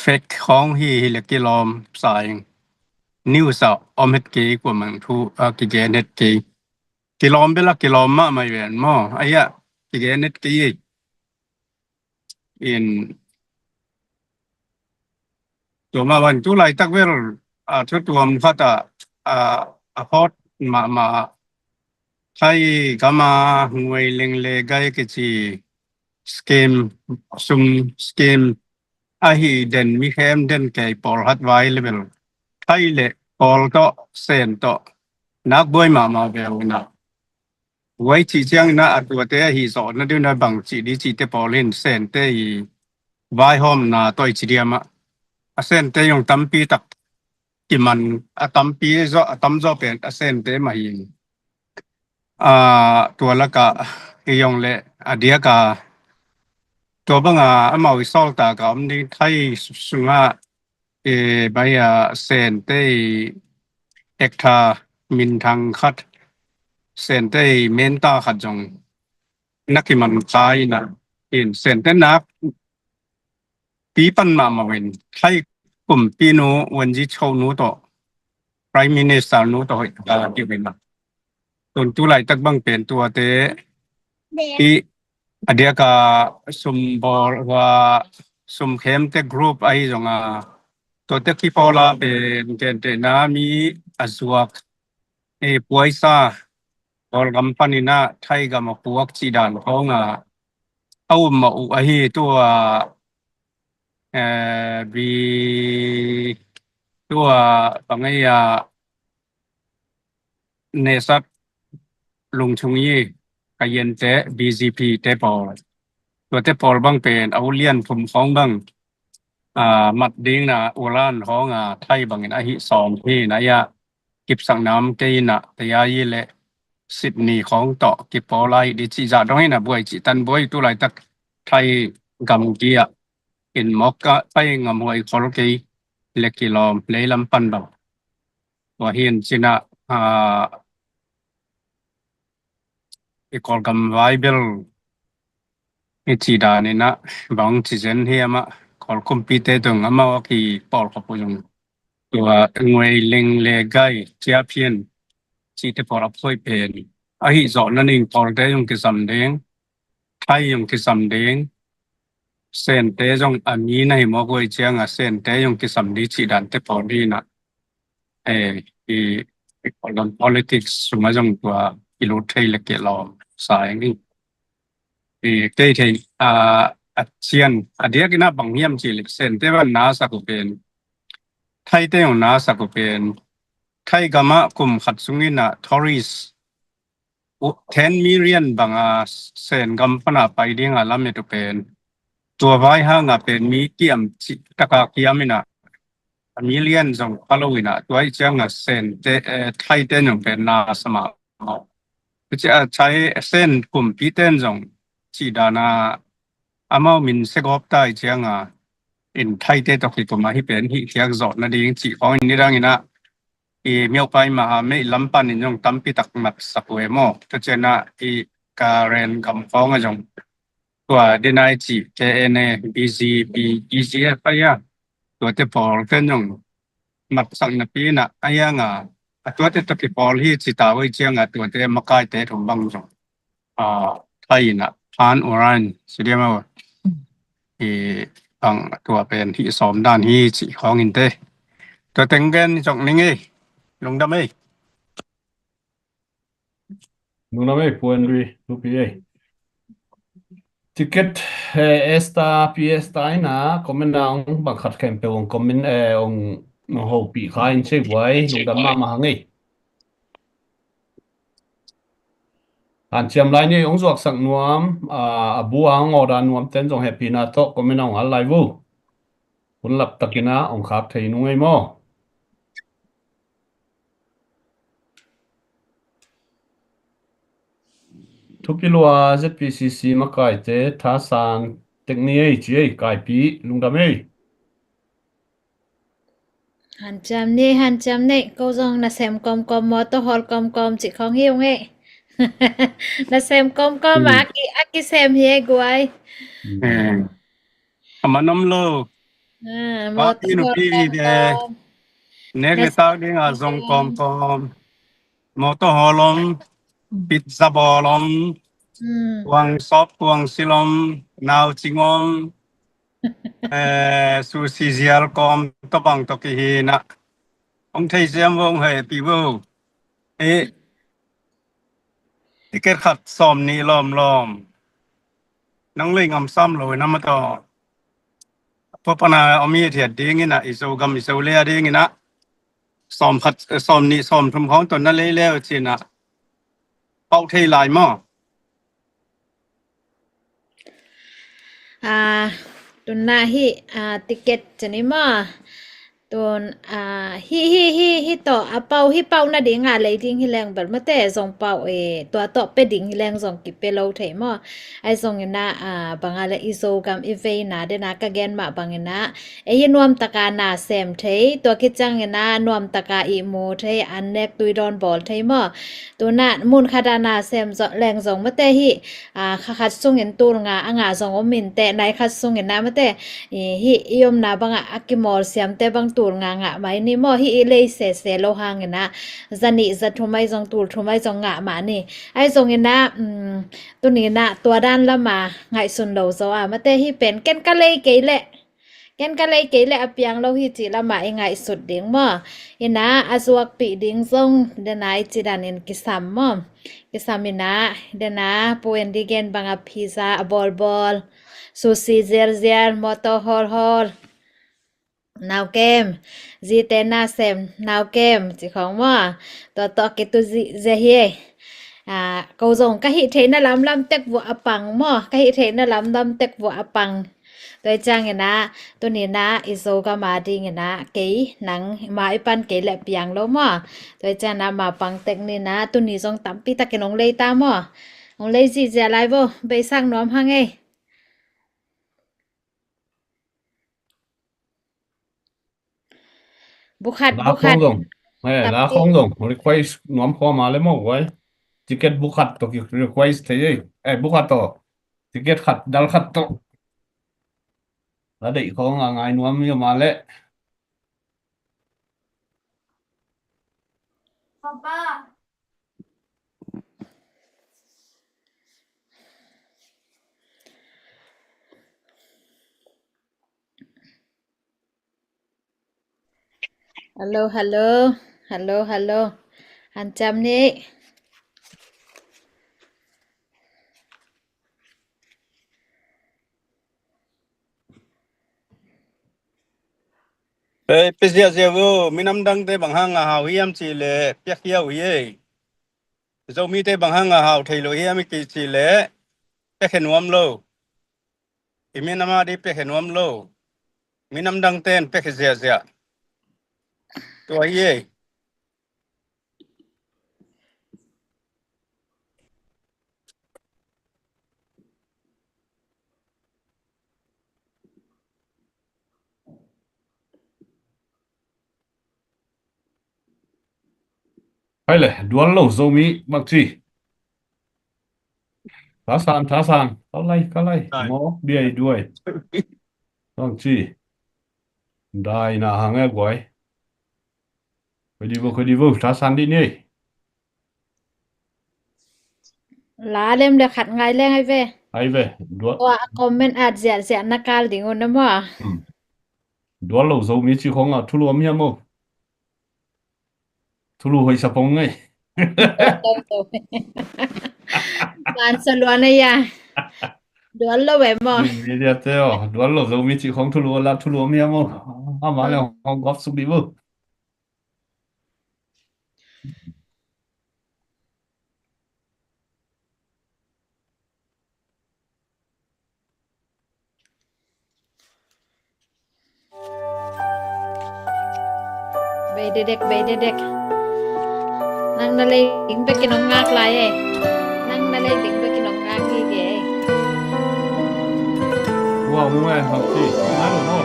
fake khawng hi, hi le kilawm sa ing. News a om het kei, kuamah thu a kigen het kei. Kilawm bel a kilawm mahmah hi ven maw, ahi a kigen het kei ei. In tua mah bang tu laitak bel a thu tuam khat a, a, a hot mahmah, Thai gam a Ngwei Leng Le Gai kici scam, sum scam ahi den, mi khem den kei, pawlkhat vai le bel Thai le Kawl tawh, Sen tawh nak buai mahmah ve uh na. Buai cih ciangin a, a tuate ahi zawhna ding na bang cih dih cihte pawl in Sente i vaihawmna tawh i ci diam ah, a Sente zong tampi tak kiman, a tampi zaw, a tamzaw pen a Sente mah hi. A, tua lakah hi zong le a diak a, tua banga amau i sawltak a om ding Thai sungah, e, bai a Sente i actor minthang khat, Sente i menta khat zong na kiman kha in a, in Sente nak pi pan mahmah in Thai kumpi nu Win Zit Cho nu tawh, Prime Minister nu tawh hoih ta dih in a. Tun tu laitak bang pen tuate i a diak a sum bawl, hua sum khemte group ahi zong a, tuate kipawl a pen gentehna mi a zuak, e, puaisa, Kawlgam panin a Thai gam a puak cih dan khawng a, a um mah uh ahi. Tua, e, bi, tua bang ei a, Naisat, Lungchung i, Kayin te, B J P te pawl, tuate pawl bang pen a ulian phum khawng bang, a, mat ding na ulan khawng a Thai bangin ahi sawm hi na, a kipsak nam kei in a, te a i le Sydney khawng tawh kipawl a hi dih cih zah dong in a, buai cih tan buai, tu laitak Thai gam gi a in mawk a Thai ngam huai khol kei le kilawm leilam pan bang. Tua hi in cin a, a, i Kawlgam vai bel i cih dan in a bang ci zen hiam ah, Kawl kumpite tung amau a kipawl khop uh zong tua Ngwei Leng Le Gai, Cia Phian cihte pawl a phuai pen ahi zawhna ding, Kawlte zong kisam ding, Thai zong kisam ding, Sente zong a mi na hi mawk uh ei ciang a Sente zong kisam ding cih dante pawl hi na. E, i, i Kawlgam politics sungah zong tua i lut thei le kilawm sa ing. I, kei thei, a, a cian, a diak in a bang hiam cih le Sente van na sak uh pen, Thaite zong na sak uh pen, Thai gam ah kum khat sung in a tourist uh, ten million bang a Sen gam pan a pai ding a lamet uh pen, tua vai hang a pen mi kiam cih tak a kiam in a, a million zong pha lo in a, tua i ciang a Sente, e, Thaite zong pen na sa mahmah. Tua ci a Thai Sen kumpite zong cih dan a amau min se gawp ta i ciang a, in Thaite tawh kikum a hih pen hih khiak zawhna ding cih khawng in nidang in a, i myopai maha mei lam pan in zong tampi tak mat sak uh e maw. Tua cian a i Karen gam khawng a zong tua dina i cih K N A, B G P, B G F ahi a, tuate pawl ten zong mat sak napi in a, a hiang a, a tuate tawh kipawl hi ci ta uh i ciang a, tuate makaite thum bang zong, a, Thai in a Phan Uran, si diam a, i bang tua pen hih sawm dan hi cih khawng in te. Tua teng gen zong ning ei, lungdam ei. Lungdam ei, Pu Henry, thupi ei. Ticket, eh, Esta, P Esta in a, comment a ong bang khat khempeuh ong comment, eh, ong, ong hopih kha in sei guai, lungdam mahmah hang ei. Hanciam lai ni ong zuaksak nuam, a, a bu a ong order nuam ten zong hehpihna tawh comment a ong hal lai vu. Hun lap takin a ong khak thei nung ei maw. Thukilua Z P C C makaite, thasan tek ni ei ci ei, Kaipi lungdam ei. Hanciam ni, hanciam ni, ko zong nasem kawmkawm, mawtaw hawl kawmkawm cih khawng hi ung ei. Nasem kawmkawm a, hmm, a ki, a kisem hi ei guai. Hmm. Eh, a man om lo. Ah, mawtaw hawl kawmkawm. Nek le tak ding a zong kawmkawm. Mawtaw hawl om, pizza bawl om, hmm, kuang sawp kuang sil om, nau cing om, eh, sushi zial kawm tawh bang tawh kihi na. Hong thei siam vo, hong hei pi vo. Eh, ticket khat sawm nih lawmlawm. Nang lei ngam sam lo na ma tawh. Tua pana om i thiat ding ina, i Zogam i Zolei a ding ina. Sawm khat, sawm nih, sawm thum khawng tawh na lei leu cina. Pau thei lai maw? Ah, tuna hi, ah, ticket cini maw? Tun, ah, hi, hi, hi, hi tawh, a pau, hi pau na ding a lei ding hi leng bel mate zong pau, eh, tua tawh pe ding hi leng zong kipe lo thei maw? Ai zong ina, ah, banga le i Zogam i veina dena ka gen mah bang ina, ei hi nuam taka na sem thei, tua kiciang ina nuam taka i mu thei, an nek tui dawn bawl thei maw? Tuna mun khata na sem zo-, leng zong mate hi, ah, kha khat sungin tul nga a ngah zong om in teh, nai khat sungin na mate, i, hi i omna banga a kimawl siamte bang tul nga ngah mai ni maw, hi i lei sese lo hang ina, za nih za thum ai zong tul thum ai zong ngah mah ni. Ai zong ina, um, tuni na tua dan lama ngaihsun lo zo a mate hi pen ken ka lei kei leh. Ken ka lei kei leh a piang lo hi cih lama i ngaihsut ding maw? Ina a zuakpih ding zong dena i cidan in kisam maw? Kisam ina dena pu en di gen banga pizza a bawlbawl, sushi zialzial, mawtaw hawlhawl. Naukem, zite na sem, naukem, ci khawng maw? Tua tawh kitu zia hi. Ah, ko zong ka hih theihna lamlam tek vuah a pang maw? Ka hih theihna lamlam tek vuah a pang. Tua i ciang ina, tuni na i Zogam a ding ina, kei nang ma i pan kei leh piang lo maw? Tua i ciang ina ma pang tek ni na, tuni zong tampi takin ong lei ta maw? Ong lei zihziah lai vo, beisak nuam hang ei. Bukhat, la bukhat. Khong zong. Eh, la khong zong. Request nuam khua ma le mo wai. Ticket bukhat to ki request thei ei. Eh, bukhat to. Ticket khat, dal khat to. La dei khong a ngai nuam yo ma le. Papa. Hello, hello. Hello, hello. Hanciam ni. Ei, pia ziahziah vo, minam dangte bang hang a hau hiam cih leh pia khia uh hi ei. Zomite bang hang a hau thei lo hiam i kih cih leh pia khe nuam lo. I minam a di pia khe nuam lo. Minam dangte in pia khe ziahziah. Tua hi ei. Hai le, dual lo Zomi bang ci. Thasan, thasan. Ka lai, ka lai. Hai. Mo, biai duai. Bang ci. Dai na hang e guai. Koi di vo, koi di vo. Thasan di ni. La lem le khat ngai leng ai ve. Ai ve. Dual. Tua a comment at ziahziah na kal ding un na maw. Hmm. Dual lo Zomi ci khong a thulu om hiam maw? Thulu hoih sa pong ngai. Ban sa luan a ya. Dual lo em maw? Media te aw. Dual lo Zomi ci khong thulu la thulu om hiam maw? Ama le hong gop suk di maw? Bei dedek, bei dedek. Nang na lei ding bekin hong ngak lai e. Nang na lei ding bekin Ngai hau ti, ngai lo mo.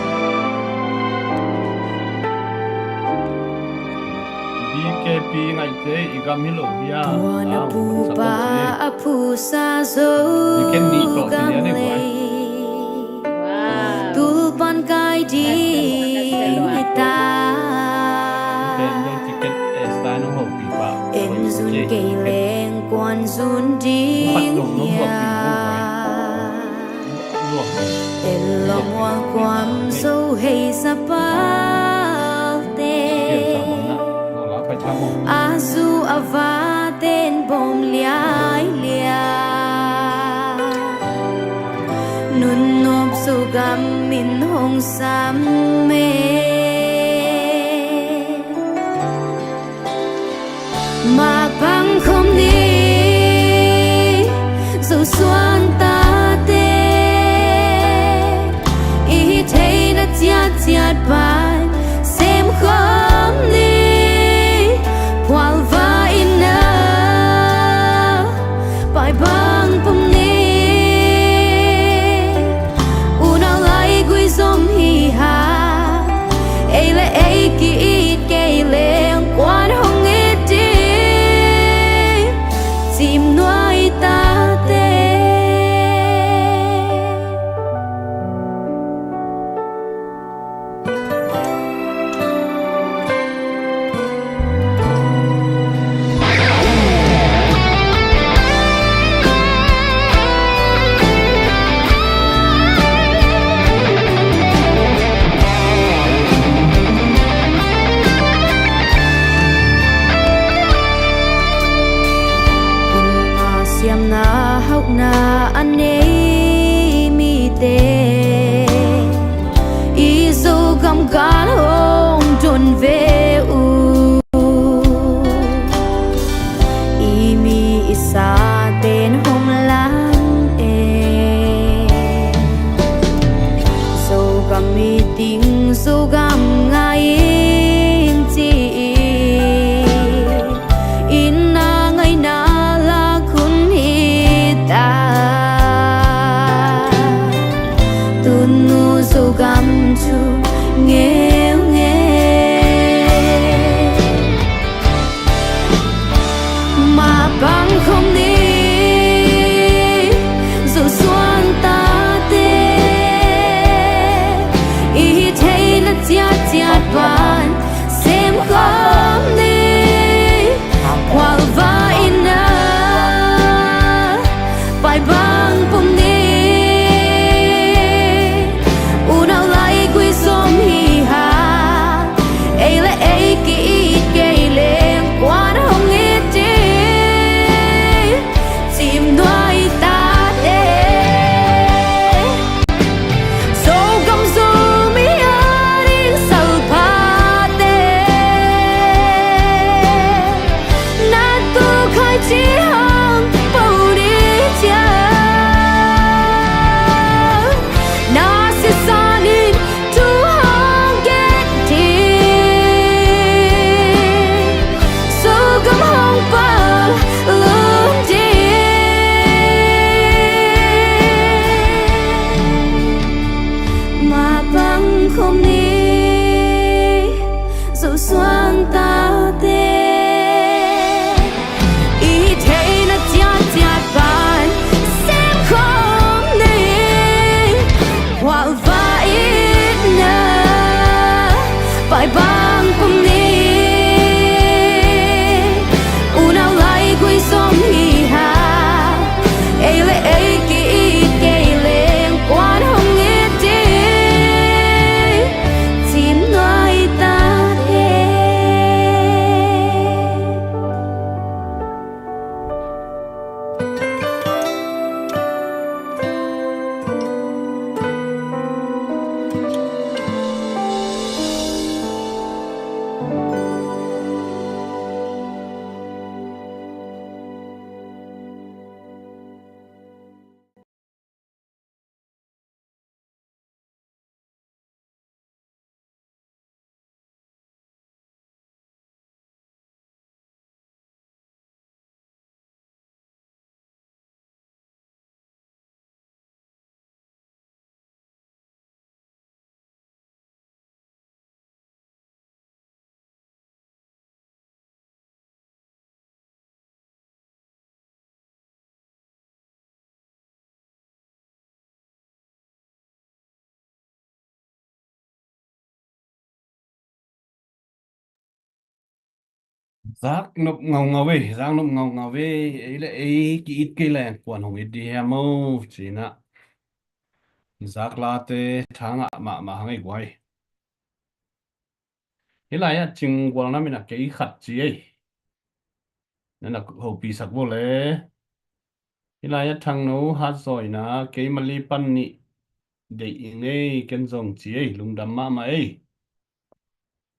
B K P ngaihte i gam hi lo hi a. Tua na pupa a phusa Zogam lei, tulpan kai ding hi ta. En zun kei leng kuan zun ding hia. En lawm uang kuam zo hei zapalte, a zu a vaten bawm liailiai. Nunnop Zogam in hong sam e. Mapang khawm ni, Zosuan tate, i hih theihna ciatciat pan sem khawm ni. Phualva in a pai bang pom ni. Unau laigui zom hi ha. Zak nop ngaungau ei, zak nop ngaungau ei, ei le ei ki-it kei leng kuan hong it dih hiam o, ci-in ah. Zak late thangah mahmah hang ei guai. Hih lai-ah Cinggual nam in ah kei khat ci ei. Nan a hopih sak vo le. Hih lai-ah Thangno Hatzaw in ah kei Mali pan nih deih ing ei, ken zong ci ei, lungdam mahmah ei.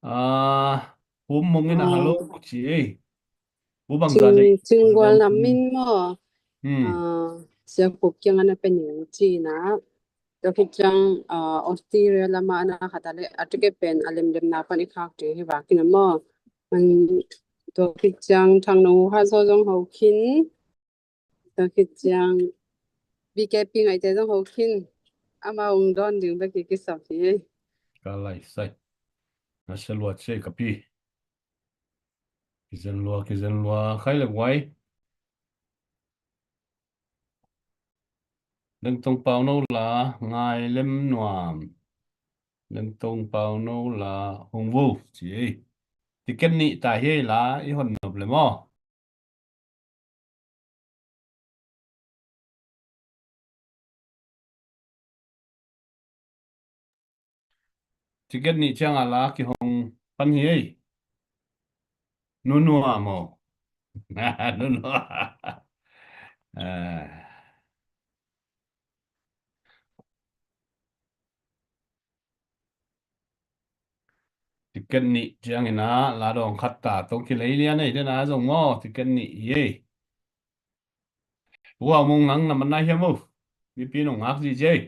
Ah, Pum Mung in ah, ah, hello ci ei. Pu bang Cing-, za deih, Cinggual nam in maw? Hmm. Ah, Sia Khup kiang ah na pia ning ci-in ah. Tua khit ciang, ah, Australia lamah na khat a le, a ticket pen a lemlemna pan i khak ding hi vak in ah maw. Man, tua khit ciang Thangno Hatzaw zong ho khin. Tua khit ciang B K P ngaihte zong ho khin. Amau hong dawn ding bek hi kisam hi. Ka lai sai. Na sia lua ci ei ka pi. Kizen lua, kizen lua, khai le guai. Lengtong Pau No La, ngai lem nuam. Lengtong Pau No La, hong vo ci ei. Ticket nih ta hi ei la, i hon nop le maw. Ticket nih ciang a la kihong pan hi ei. Nunua maw? Nunua. Ah. Ticket nih ciangin ah la dawng khat ta tong kilei lian ei den a zong maw, ticket nih hi ei. Ua mung nang na man nai hiam o? Mipi nong ngak zihziah ei.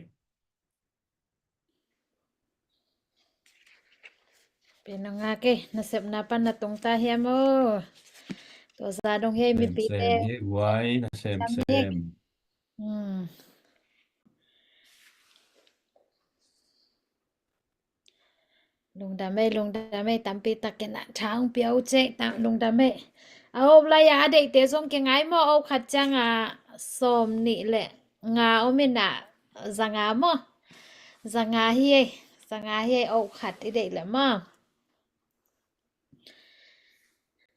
Pen nong ngak ei, nasepna pan na tung ta hiam o? Tua za dong hi ei, mipi te. Sem sem hi ei guai, na sem sem. Hmm. Lungdam ei, lungdam ei, tampi takin ah tha hong pia uh cih, lungdam ei. A hope lai-a a deihte zong kingai maw, a hope khat ciang ah sawm nih le nga om in ah, za nga maw. Za nga hi ei, za nga hi ei, a hope khat i deih leh maw.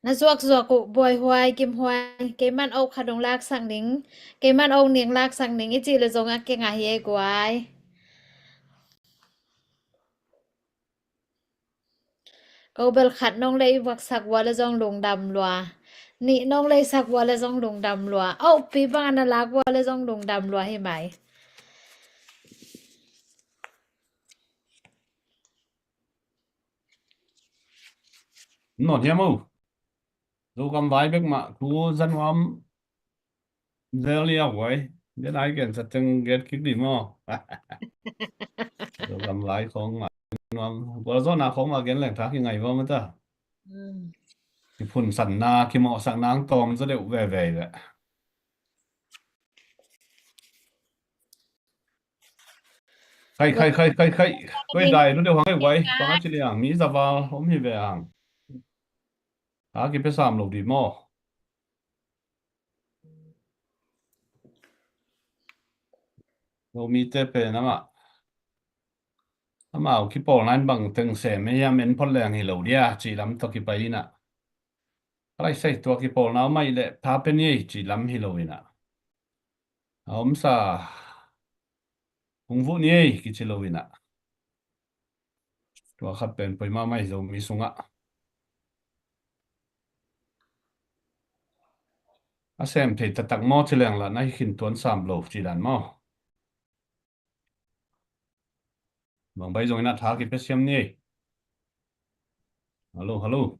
Na zuakzuak uh, Buai Huai, Kim Huai, keiman a hope khat hong laksak ning, keiman a hope nih laksak ning i cih leh zong a kingai hi ei guai. Ko bel khat nong lei vaksak ua le zong lungdam lua. Nih nong leisak ua le zong lungdam lua. A hope pi bang a na lak ua le zong lungdam lua hi mai. Nawn hiam o? Zogam vai bek mah thu za nuam zel liau guai. Den ai gen sa teng get kik dih maw? Zogam vai khong mah nuam. Gualzawhna khong mah gen leng tha kingai va mah ta. Hmm. Kiphunsanna, kimawhsakna ang tawm zaw deuh veve hi leh. Khai, khai, khai, khai, khai. Koi dai lu deuh hang ei guai. Pang a ci liang, mi za val om hi ve hang. A kipia sam lo dih maw? Zomite pen amah, amau kipawlna in bang teng sem ei hiam, en phot leng hi lo dia, cih lam tawh kipai in ah. A lai sai tua kipawlna om mah leh tha pia ni ei, cih lam hi lo in ah. A omsa hong vuh ni ei, kici lo in ah. Tua khat pen poi mahmah hi Zomi sungah. A sem thei taktak maw ci leng lah na hi khin tuan sam lo ci dan maw? Bang bai zong in ah tha kipia siam ni ei. Hello, hello.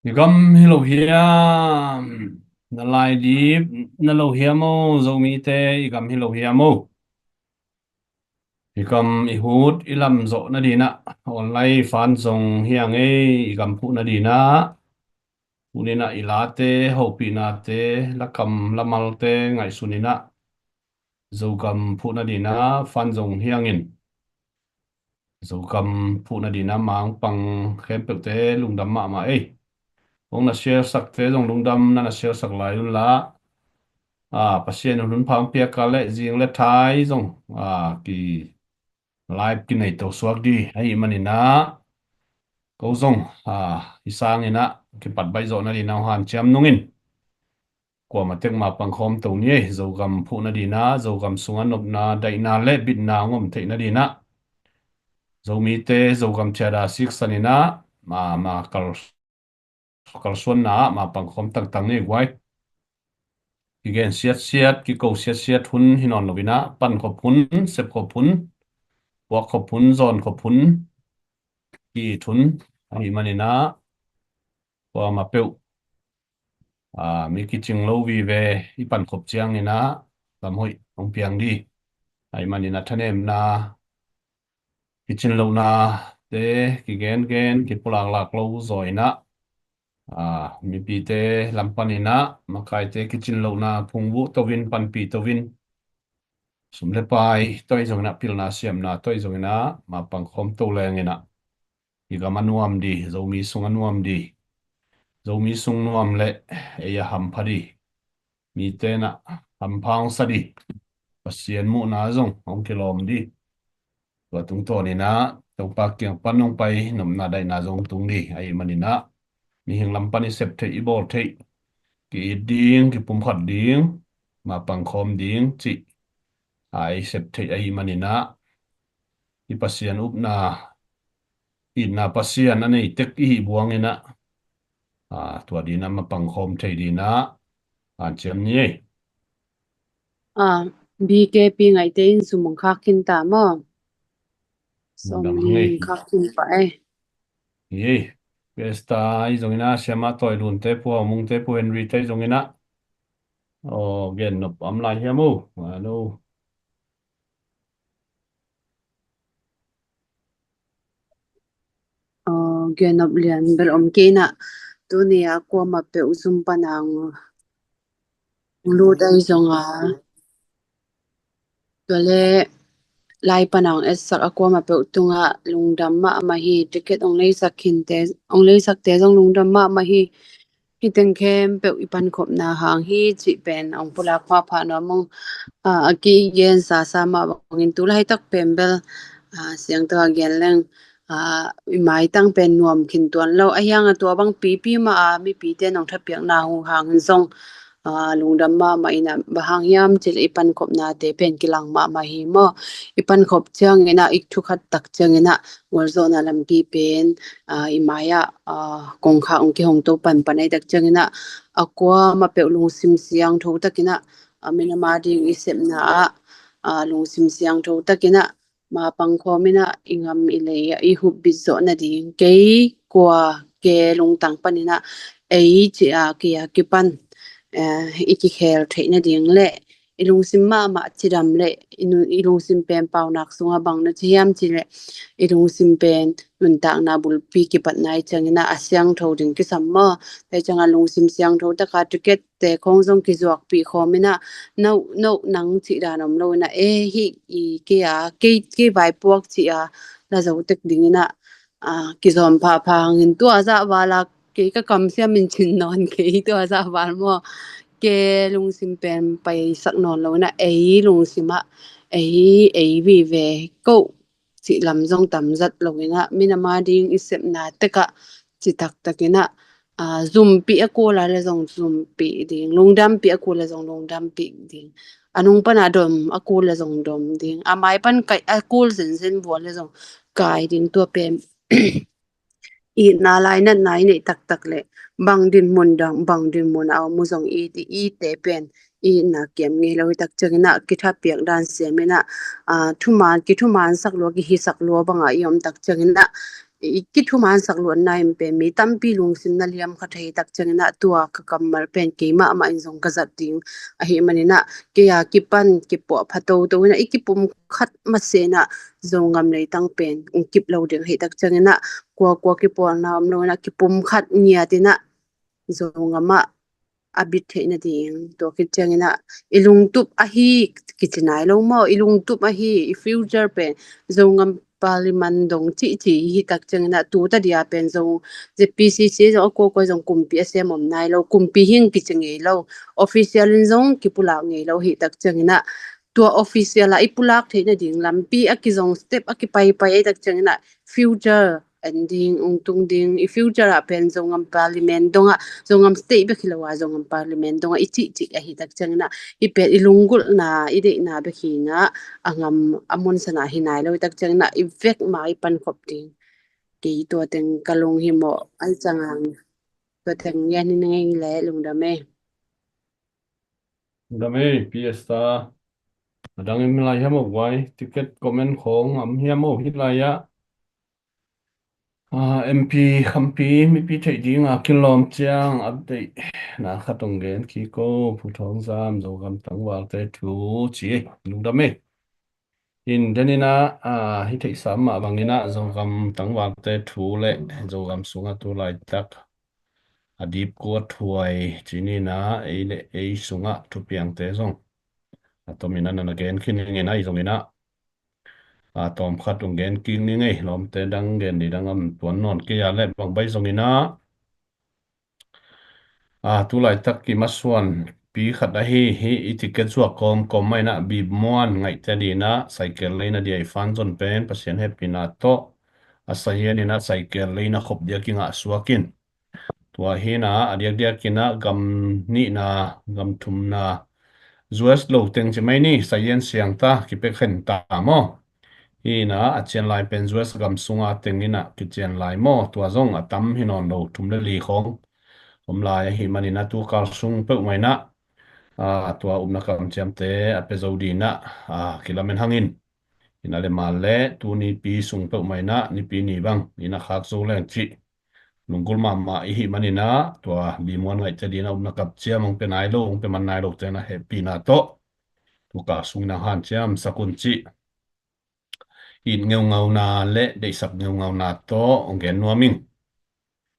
I gam hi lo hiam? Na lai dip na lo hiam o? Zomite i gam hi lo hiam o? I gam i hut i lam zawh nadinah online fan zong hiang ei, i gam phuh nadinah, tuni-in ah i late, hopihnate, lakam lamalte ngaihsun inah Zogam phuh nadinah fan zong hiangin, Zogam phuh nadinah mangpang khempeuhte lungdam mahmah ei. Hong na share sakte zong lungdam, na na share sak lai unla, a, Pasian in hun pha hong piak a leh zing le thai zong, a, ki live kinei to suak di ahih maninah, ko zong, a, i sanginah kipat baih zawh nadinah hong hanciam nungin, kuamah tek mapang khawm to ni ei. Zogam phuh nadinah, Zogam sungah nopna, daihna le bitna hong om theih nadinah, Zomite Zogam thiada siksan inah ma, ma kal, kalsuanna ah mapang khawm tangtang ni ei guai. Kigen siatsiat, kiko siatsiat hun hi nawn lo inah, pankhop hun, sepkhop hun, puakkhop hun, zawnkhop hun, ki-it hun ahih maninah, kuamah peuh, a, mi kicing lo vive i pankhop cianginah lam hoih hong piang di. Ahih maninah thanemna, kicin lohnate kigengen, kipulaklak lo zaw inah, a, mipite lam paninah makaite kicin lohna phungvuh to-in, panpih to-in, sum le pai tawh ahi zonginah, pilna siamna tawh ahi zonginah mapang khawm to lenginah, i gam a nuam di, Zomi sung a nuam di, Zomi sung nuam le ei a hampha di, mite nah hampha hong sa di, Pasian muhna zong hong kilawm di. Tua tungtawninah Topa kiang pan hong pai nopna daihna zong tung di ahih maninah, mihing lam pan i sep theih, i bawl theih, ki-it ding, kipumkhat ding, mapang khawm ding cih, a, i sep theih ahih maninah, i Pasian upna, itna Pasian a nei tek i hih buanginah, a, tua dinah mapang khawm thei dinah hanciam ni ei. A, B K P ngaihte in sum hong khak khin ta maw? Sawm li hong khak khin pah ei. Hi ei. Pesta ahi zonginah, Siama Tawi Lunte, Pu Hau Mungte, Pu Henry te ahi zonginah, aw, gen nop om lai hiam o? Hello. Aw, gen nop lian bel om kei inah, tuni a kuamah peuh zum pana hong lut ahi zonga, tua le live pana hong etsak a kuamah peuh tungah lungdam mahmah hi. Ticket hong leisak khinte, hong leisakte zong lungdam mahmah hi. Hih teng khempeuh i pankhopna hang hi cih pen hong pulak phapha nuam ung. A, a kigen sasa mah bangin tu laitak pen bel, a, siangtho a gen leng, a, i maitang pen nuam khin tuan lo. Ahi hangin tua bang pipi mah a mipite in hong thapiakna uh hangin zong, a, lungdam mahmah inah, bang hang hiam cih leh i pankhopnate pen kilang mahmah hi maw? I pankhop cianginah, i thukhat tak cianginah gualzawhna lampi pen, a, i mai-ah, a, kongkhak hong kihong to panpan ahih tak cianginah, a kuamah peuh lungsim siangtho takinah, a, minam a ding i sepna ah, a, lungsim siangtho takinah mapang khawm inah, i gam i lei ah i hupbit zawh nading, kei kua, ke lungtang paninah ei ci-a, kei a kipan, eh, i kikhel theih nading le i lungsim mahmah cidam le i nu-, i lungsim pen paunak sungah bang na ci hiam cih leh, i lungsim pen nuntakna bulpi kipatna ahih cianginah a siangtho ding kisam maw? Tua ciangah lungsim siangtho taka ticket te khawng zong kizuakpih khawm inah, no, no, nang cih dan om lo inah, e, hih i kei a, kei, kei vaipuak cih a la zo tek ding inah, a, kizawm phapha hangin tua zah val a kei ka kamsiam in cin nawn kei, tua zah val maw? Ke lungsim pen paisak nawn lo inah, ei lungsim ah, ei, ei vive ko cih lam zong tam zat lo inah, minam a ding i sepna tekah citak tak inah, a, zumpih a kul a le zong zumpih ding, lungdampih a kul le zong lungdampih ding, a nung pana dom a kul le zong dom ding, a mai pan kaih a kul zenzen vua le zong kai ding, tua pen itna lainatna i neih taktak le bang dinmun dang, bang dinmun a om uh zong it, i itte pen itna kiam ngei lo hi tak cianginah, kithapiak dan siam inah, a, thuman, kithumansak lua, kihisak lua bangah i om tak cianginah, i kithumansak luatna in pen mi tampi lungsim na liam kha thei tak ciangin ah tua ka kammal pen keimah mah in zong ka zat ding ahih manin ah kei a kipan kipuah pha toto in ah i kipum khat masiah in ah Zogam leitang pen ong kip lo ding ahih tak ciangin ah kuakua kipawlna om lo in ah kipum khat ngiat in ah Zogam ah a bit theih nading. Tua khit ciangin ah i lungtup ahi kici nai lo maw, i lungtup ahi, i future pen Zogam Parliament dong cihci hi tak ciangin ah tu ta dia pen zong Z P C C zong a kuakua zong kumpi a sem om nai lo, kumpi hing kici ngei lo, official in zong kipulak ngei lo hi tak ciangin ah tua official ah i pulak theih nading lampi a kizong step a kipaipai ahi tak ciangin ah future en ding, ong tung ding, i future ah pen Zogam Parliament dongah, Zogam State bek hi lo a, Zogam Parliament dongah i cihcih ahi tak ciangin ah, i pen i lunggulhna, i deihna bek hi in ah, a ngam a mun san ah hi nai lo hi tak ciangin ah, i vek ma i pankhop ding. Kei tua teng ka lunghimawh ahi ciangin, tua teng ngian hi ngei le lungdam e. Lungdam e, P S ta. A dang in lai hiam o guai, ticket comment khong am hiam o hi lai ah. Ah, M P Khampi mipi theih ding a kilawm ciang update na khat ong gen kiko, Pu Thawng Zam, Zogam tangvalte thu ci e, lungdam e. In denin ah, ah, hi theihsa mah bangin ah Zogam tangvalte thu le Zogam sungah tu laitak a dipkua thuai ci ni in ah ei le ei sungah thupiangte zong a tomin ah na gen khin ning in ah, i zongin ah a tawmkhat ong gen kik ning ei, lawmte dang gen ding dang om tuan nawn kei a le bang bai zongin ah, a, tu laitak kimasuanpi khat ahi hi, i ticket zuak kawmkawm mah in ah Bimuan Ngaihte Dina cycle lei na dia i fan zon pen Pasian hehpihna tawh a sahian in ah cycle lei na khop dia kingah suak in. Tua hi in ah a diakdiak in ah gam nihna, gam thumna, U S lo teng ci mai ni, sahian siang ta, kipek khen ta maw. Hi in ah a cian lai pen U S gam sunga teng in ah kician lai maw, tua zong a tam hi nawn lo, thum le li khong om lai ahih manin ah tu kal sung peuhmah in ah, a, tua upna kamciamte a pia zo ding in ah, a, kilamen hang in. Hi in ah le mal le tu nipi sung peuhmah in ah nipi ni bang in ah khak zo leng cih lunggulh mahmah i hih manin ah tua Bimuan Ngaihte Dina upna kamciam ong pia nai lo, ong pia man nai lo te na hehpihna tawh tu kal sung in ah hanciam sak un cih it ngeungauna le deihsak ngeungauna tawh ong gen nuam ing.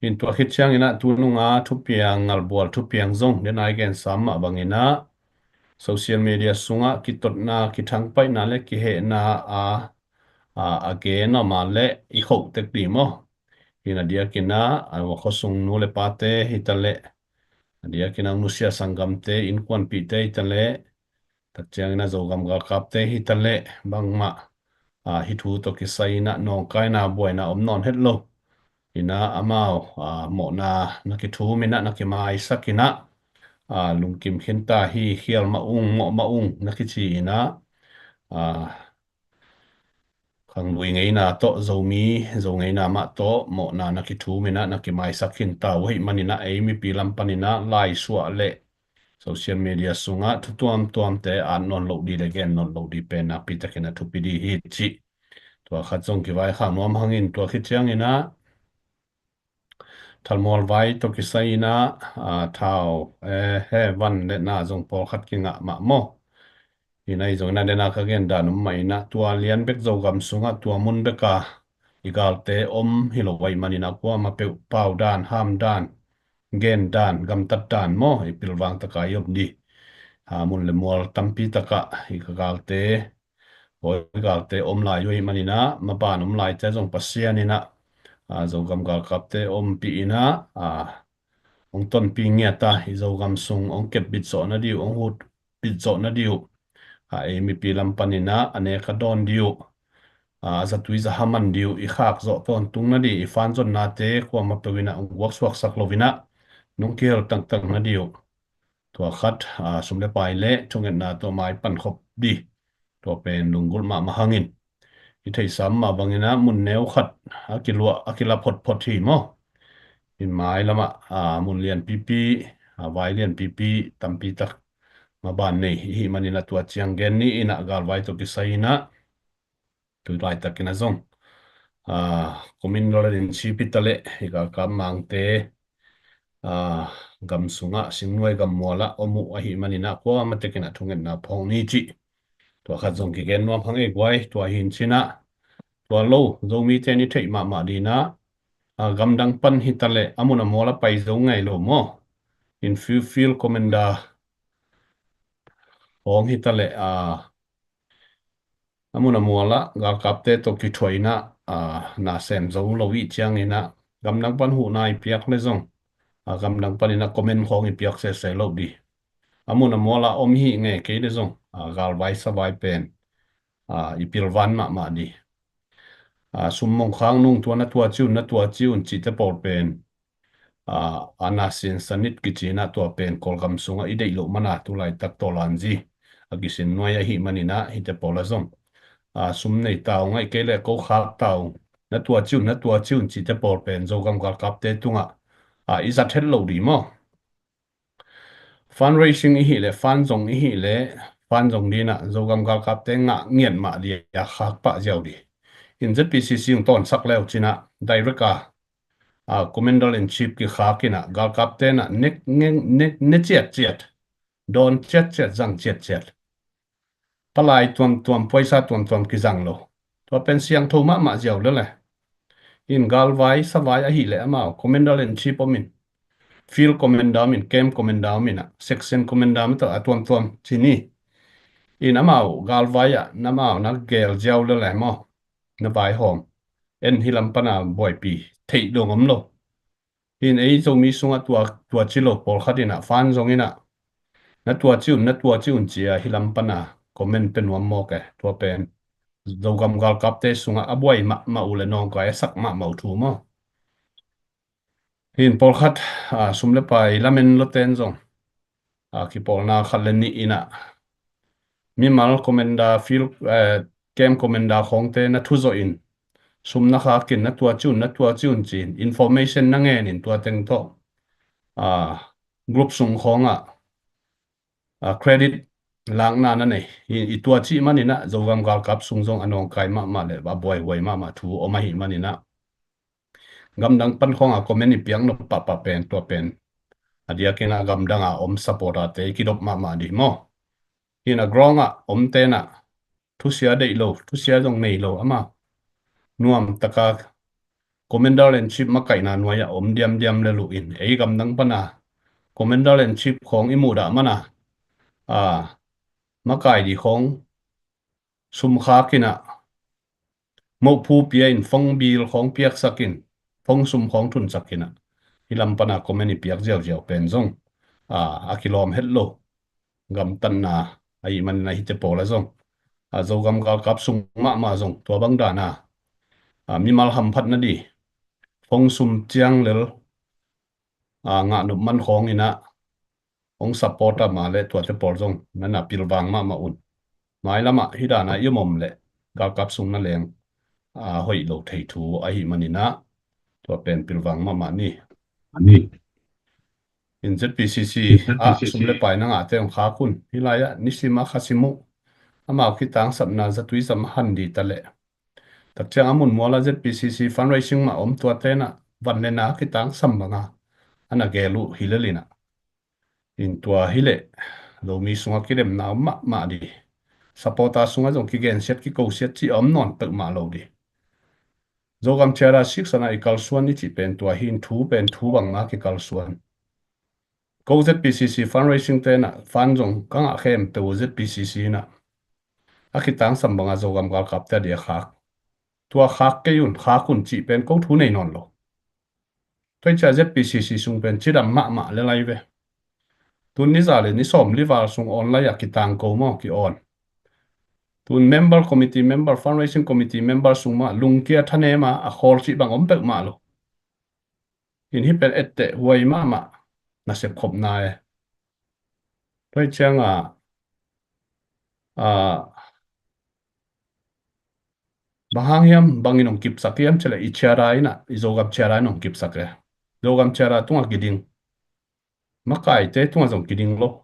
In tua khit ciangin ah tu nunga thupiang, ngalbual thupiang zong den a i gen sam mah bangin ah social media sungah kitotna, kithangpaihna le kihehna a, a, a gen om a le i khoh tek ding maw. Hi in ah a diakin ah a khuasung nu le pate hi ta leh, a diakin ah nusia sanggamte, innkuanpihte hi ta leh, tak ciangin ah Zogam galkapte hi ta leh, bangmah, a, hih thu tawh kisai in ah nawngkaina buaina om nawn het lo. Hi in ah amau, a, mawhna na kithum in ah na kimaisak in ah, a, lungkim khin ta hi, khial mah ung, mawh mah ung na kici in ah, a, khanglui ngeina tawh, Zomi, Zo ngeina mah tawh mawhna na kithum in ah na kimaisak khin ta uh ahih manin ah ei mipi lam panin ah laisuah le social media sungah thu tuamtuamte at nawn loh ding le gen nawn loh ding pen nakpi takin a thupi ding hi cih tua khat zong kivaikhak nuam hang in. Tua khit ciangin ah thalmual vai tawh kisai in ah, a, thau, e, he van le na zong pawlkhat kingah mah maw. Hi in ah i zong in ah den a ka gen dan om mah in ah tua lian bek Zogam sungah tua mun bek a i galte om hi lo ahih manin ah kuamah peuh pau dan, ham dan, gen dan, gamtat dan maw, i pilvang tak a i om ding. A, mun le mual tampi tak ah i ka galte, Hawi galte om lai uh ahih manin ah, maban om laite zong Pasian in ah, a, Zogam galkapte ompih in ah, a, hong tonpih ngiat a, i Zogam sung hong kep bit zawh na ding uh, hong hut bit zawh na ding uh, a, ei mipi lam panin ah a nek a dawn ding uh, a, zatui zaha man ding uh, i khak zawh tawntung na ding, i fan zonnate kuamah peuh in ah hong guaksuaksak lo in ah nong kihel tangtang na ding uh. Tua khat, a, sum le pai le thungetna tawh mai pankhop ding. Tua pen lunggulh mahmah hang in. I theihsa mah bangin ah mun neu khat a kiluah, a kilap photphot hi maw. Hi in mai lamah, a, mun lianpipi, a, vai lianpipi tampi tak maban nei i hih manin ah tua ciang gen ni in ah galvai tawh kisai in ah tu laitakin ah zong Aa, commander in chief hi ta leh, i galkap mangte, aa, gam sungah, singnuai gammualah om uh ahih manin ah, kuamah tekin ah thungetna phawng ni cih. Tua khat zong kigen nuam hang ei guai, tua hi in cin ah, tua lo, Zomite in i theih mahmah ding in ah, aa, gamdang pan hi ta leh, a mun a mual ah pai zo ngei lo maw. In field, field commander hong hi ta leh, aa, a mun a mual ah galkapte tawh kithuah in ah, aa, na sem zo lo i hih ciangin ah, gamdang pan huhna i piak leh zong, aa, gamdang panin ah comment khawng i piak sese lo ding. A mun a mual ah om hi ngei kei leh zong, aa, galvai savai pen, aa, i pilvan mahmah ding. Aa, sum mong khak nung tua na tua ci un, na tua ci un cihte pawl pen, aa, a na sin sanit kici in ah, tua pen Kawlgam sungah i deih loh man a, tu laitak tawlanzi a kisin nuai ahih manin ah, hihte pawl ah zong, aa, sum nei ta ung, ahih kei leh ko khak ta ung, na tua ci un, na tua ci un cihte pawl pen Zogam galkapte tungah, aa, i zat het lo ding maw. Fundraising i hih leh, fund zong i hih leh, fund zong ding in ah Zogam galkapte ngah ngiat mah ding a, khak pah ziau ding. In Z P C C hong tawnsak leu cin ah, direct a, aa, commander in chief kikhak in ah, galkapte in ah ne, ne, ne, ne ciatciat, dawn ciatciat, zang ciatciat. Palai tuamtuam, paisa tuamtuam kizang lo. Tua pen siangtho mahmah ziau lel e. In galvai savai ahih leh amau, commander in chief om in, field commander om in, camp commander om in ah, section commander om in, tua a tuamtuam ci ni. In amau galvai ah, na amau na gel ziau lel e maw, na vaihawm. En hih lam pan a buaipi theih dong om lo. In ei Zomi sungah tua, tua ci lo, pawlkhat in ah, fund zong in ah, na tua ci un, na tua ci un ci a, hih lam pan a comment pe nuam mawk e. Tua pen Zogam galkapte sungah a buai mahmah uh leh nawngkai a sak mahmah uh thu maw. In pawlkhat, aa, sum le pai lamen loten zong, aa, kipawlna khat le nih in ah, mimal commander, field, eh, camp commander khawngte na thuzawh in, sum na khak in, na tua ci un, na tua ci un ci in, information na ngen in, tua teng tawh, aa, group sung khawngah, aa, credit lakna na nei. I, i tua cih manin ah Zogam galkap sung zong a nawngkai mahmah leh a buaihuai mahmah thu om ahih manin ah, gamdang pan khawng a comment i piak nop pahpah pen, tua pen a diakin ah gamdang a om supporter-te i kidop mahmah ding maw. In a ground ah omte in ah thusia deih lo, thusia zong nei lo, amau nuam taka commander in chief makaihna nuai ah om diamdiam lel uh in, ei gamdang pan a commander in chief khawng i muhdah man a, aa, makai ding khawng sum khak in ah, mohphu pia in, phone bill khawng piaksak in, phone sum khawng thunsak in ah, hih lam pan a comment i piak ziauziau pen zong, aa, a kilawm het lo gamtatna ahih manin ah, hihte pawl ah zong, aa, Zogam galkap sung mahmah zong tua bang dan a, aa, mimal hamphatna ding, phone sum ciang lel, aa, ngah nop man khawng in ah hong support a, mah leh tuate pawl zong na na pilvang mahmah un. Mailam ah hih dan a i om om leh galkap sung na leng, aa, hoih lo thei thu ahih manin ah, tua pen pilvang mahmah ni. In Z P C C ah sum le pai na ngahte hong khak un. Hih lai ah nisim a kha sim uh, amau kitangsapna zatui zam a han ding ta leh, tak ciang a mun mual a Z P C C fundraising mah om, tuate in ah van le na kitangsam bang a, a na gel uh hi lel in ah. In tua hi leh Zomi sungah kilemna om mahmah ding. Supporter sungah zong kigensiat, kikosiat cih a om nawn peuhmah lo ding. Zogam Charter six ana i kalsuan i cih pen tua hi in, thu pen thu bangmah kikalsuan. Ko Z P C C fundraising-te in ah fund zong ka ngah khempeuh uh Z P C C in ah a kitangsam bang a Zogam galkapte a dia khak. Tua khak kei un, khak un cih pen ko thu nei nawn lo. Tua hi ciang Z P C C sung pen cidam mahmah lel lai ve. Tun ni za le ni sawmli val sung online ah kitangko maw, ki-on. Tun member, committee member, fundraising committee member sung mah lungkia thanem a, a khawl cih bang om peuhmah lo. In hih pen etteh huai mahmah nasep khopna e. Tua hi ciang a, a, bang hang hiam, bangin hong kipsak hiam cih leh i Charter in ah, i Zogam Charter in hong kipsak e. Zogam Charter tungah kiding, makaite tungah zong kiding lo.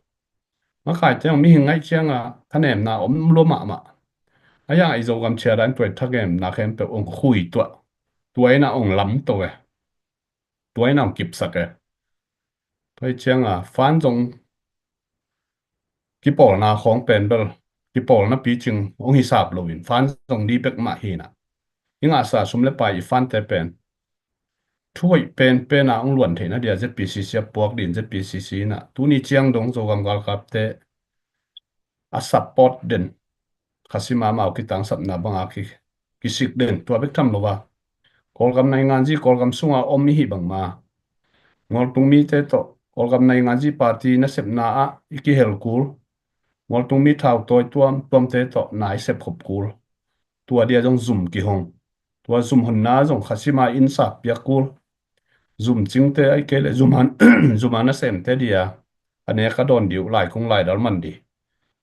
Makaite zong mihing ngaih ciang a thanemna om lua mahmah. A yang a i Zogam Charter in tua i thanemna khempeuh hong khui tuah. Tua in a ong lam to e. Tua in a ong kipsak e. Tua hi ciang a fan zong kipawlna khawng pen bel, kipawlna picing ong hisap lo in fan zong di bek mah hi na. I ngahsa sum le pai i fante pen thu hoih penpen a ong luan theihna dia Z P C C a puak din Z P C C in a tuni ciang dong Zogam galkapte a support den, khasi mahmah uh kitangsapna banga ki, kisik den, tua bek tham lo a. Kawlgam nainganzi, Kawlgam sunga om i hih bangma, Ngoltung mite tawh Kawlgam nainganzi party nasepna ah i kihel kul, Ngoltung mi thautawi tuamtuamte tawh na i sepkhop kul. Tua dia zong zum kihong. Tua zum honna zong khasi ma in sak piak kul. Zum cingte ai kei le zum han, zum a nasemte dia a nek a dawn dih uh, laikung laidal man dih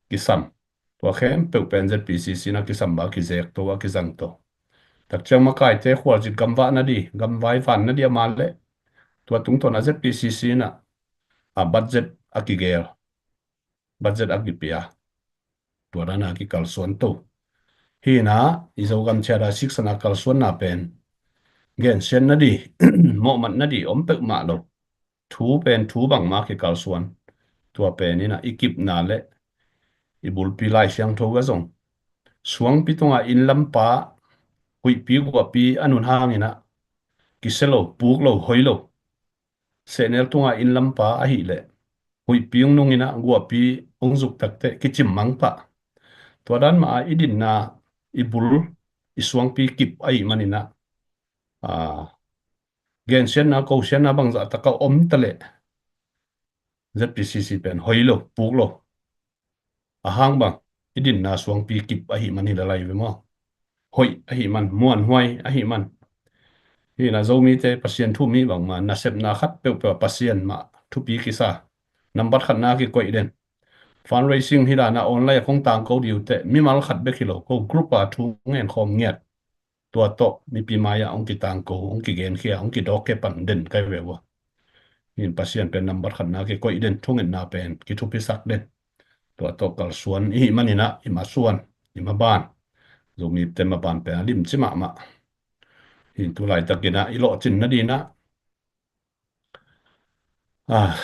kisam. Tua khempeuh pen Z P C C in a kisam ba, kizek to a, kizang to. Takciang makaite khualzin gamvah na di, gamvai van na di a man le tua tungtawn a Z P C C in a, a budget a kigel, budget a kipia. Tua dan a kikalsuan to. Hi na, i Zogam Charter Six a na kalsuanna pen gensiatna di, mawhmatna di om peuhmah lo. Thu pen thu bangmah kikalsuan. Tua pen in a i kipna le i bulpi Lai Siangtho a zong, suangpi tunga inn lampa, huihpi guahpi a nun hangin a kisia lo, puk lo, hoi lo. Sehnel tunga inn lampa ahih leh huihpi ong nung in a guahpi ong zuk takteh kicim mang pah. Tua dan mah a i dinna, i bul, i suangpi kip ahih manin a, a, gensiatna, kosiatna bangzah tak a om ta leh Z P C C pen hoi lo, puk lo. A hang bang, i dinna suangpi kip ahih man hi la lai ve maw? Hoih ahih man, muanhuai ahih man. Hi na, Zomite Pasian thu mi bangma, nasepna khat peuhpeuh a Pasian mah thupi kisa. Nambat khatna kikoih den. Fundraising hi dan a online a kong tangko dih uh teh, mimal khat bek hi lo, ko group a thu ngen khawm ngiat. Tua tawh mipi mai-ah hong kitangko, hong kigenkhia, hong kidawkkhia pan den kai ve ua. Hin Pasian pen nambat khatna kikoih den, thungetna pen kithupisak den. Tua tawh kalsuan i hih manin ah i masuan, i maban, Zomite maban pen a limci mahmah. Hin tu laitakin ah i lawhcin nadin ah, ah,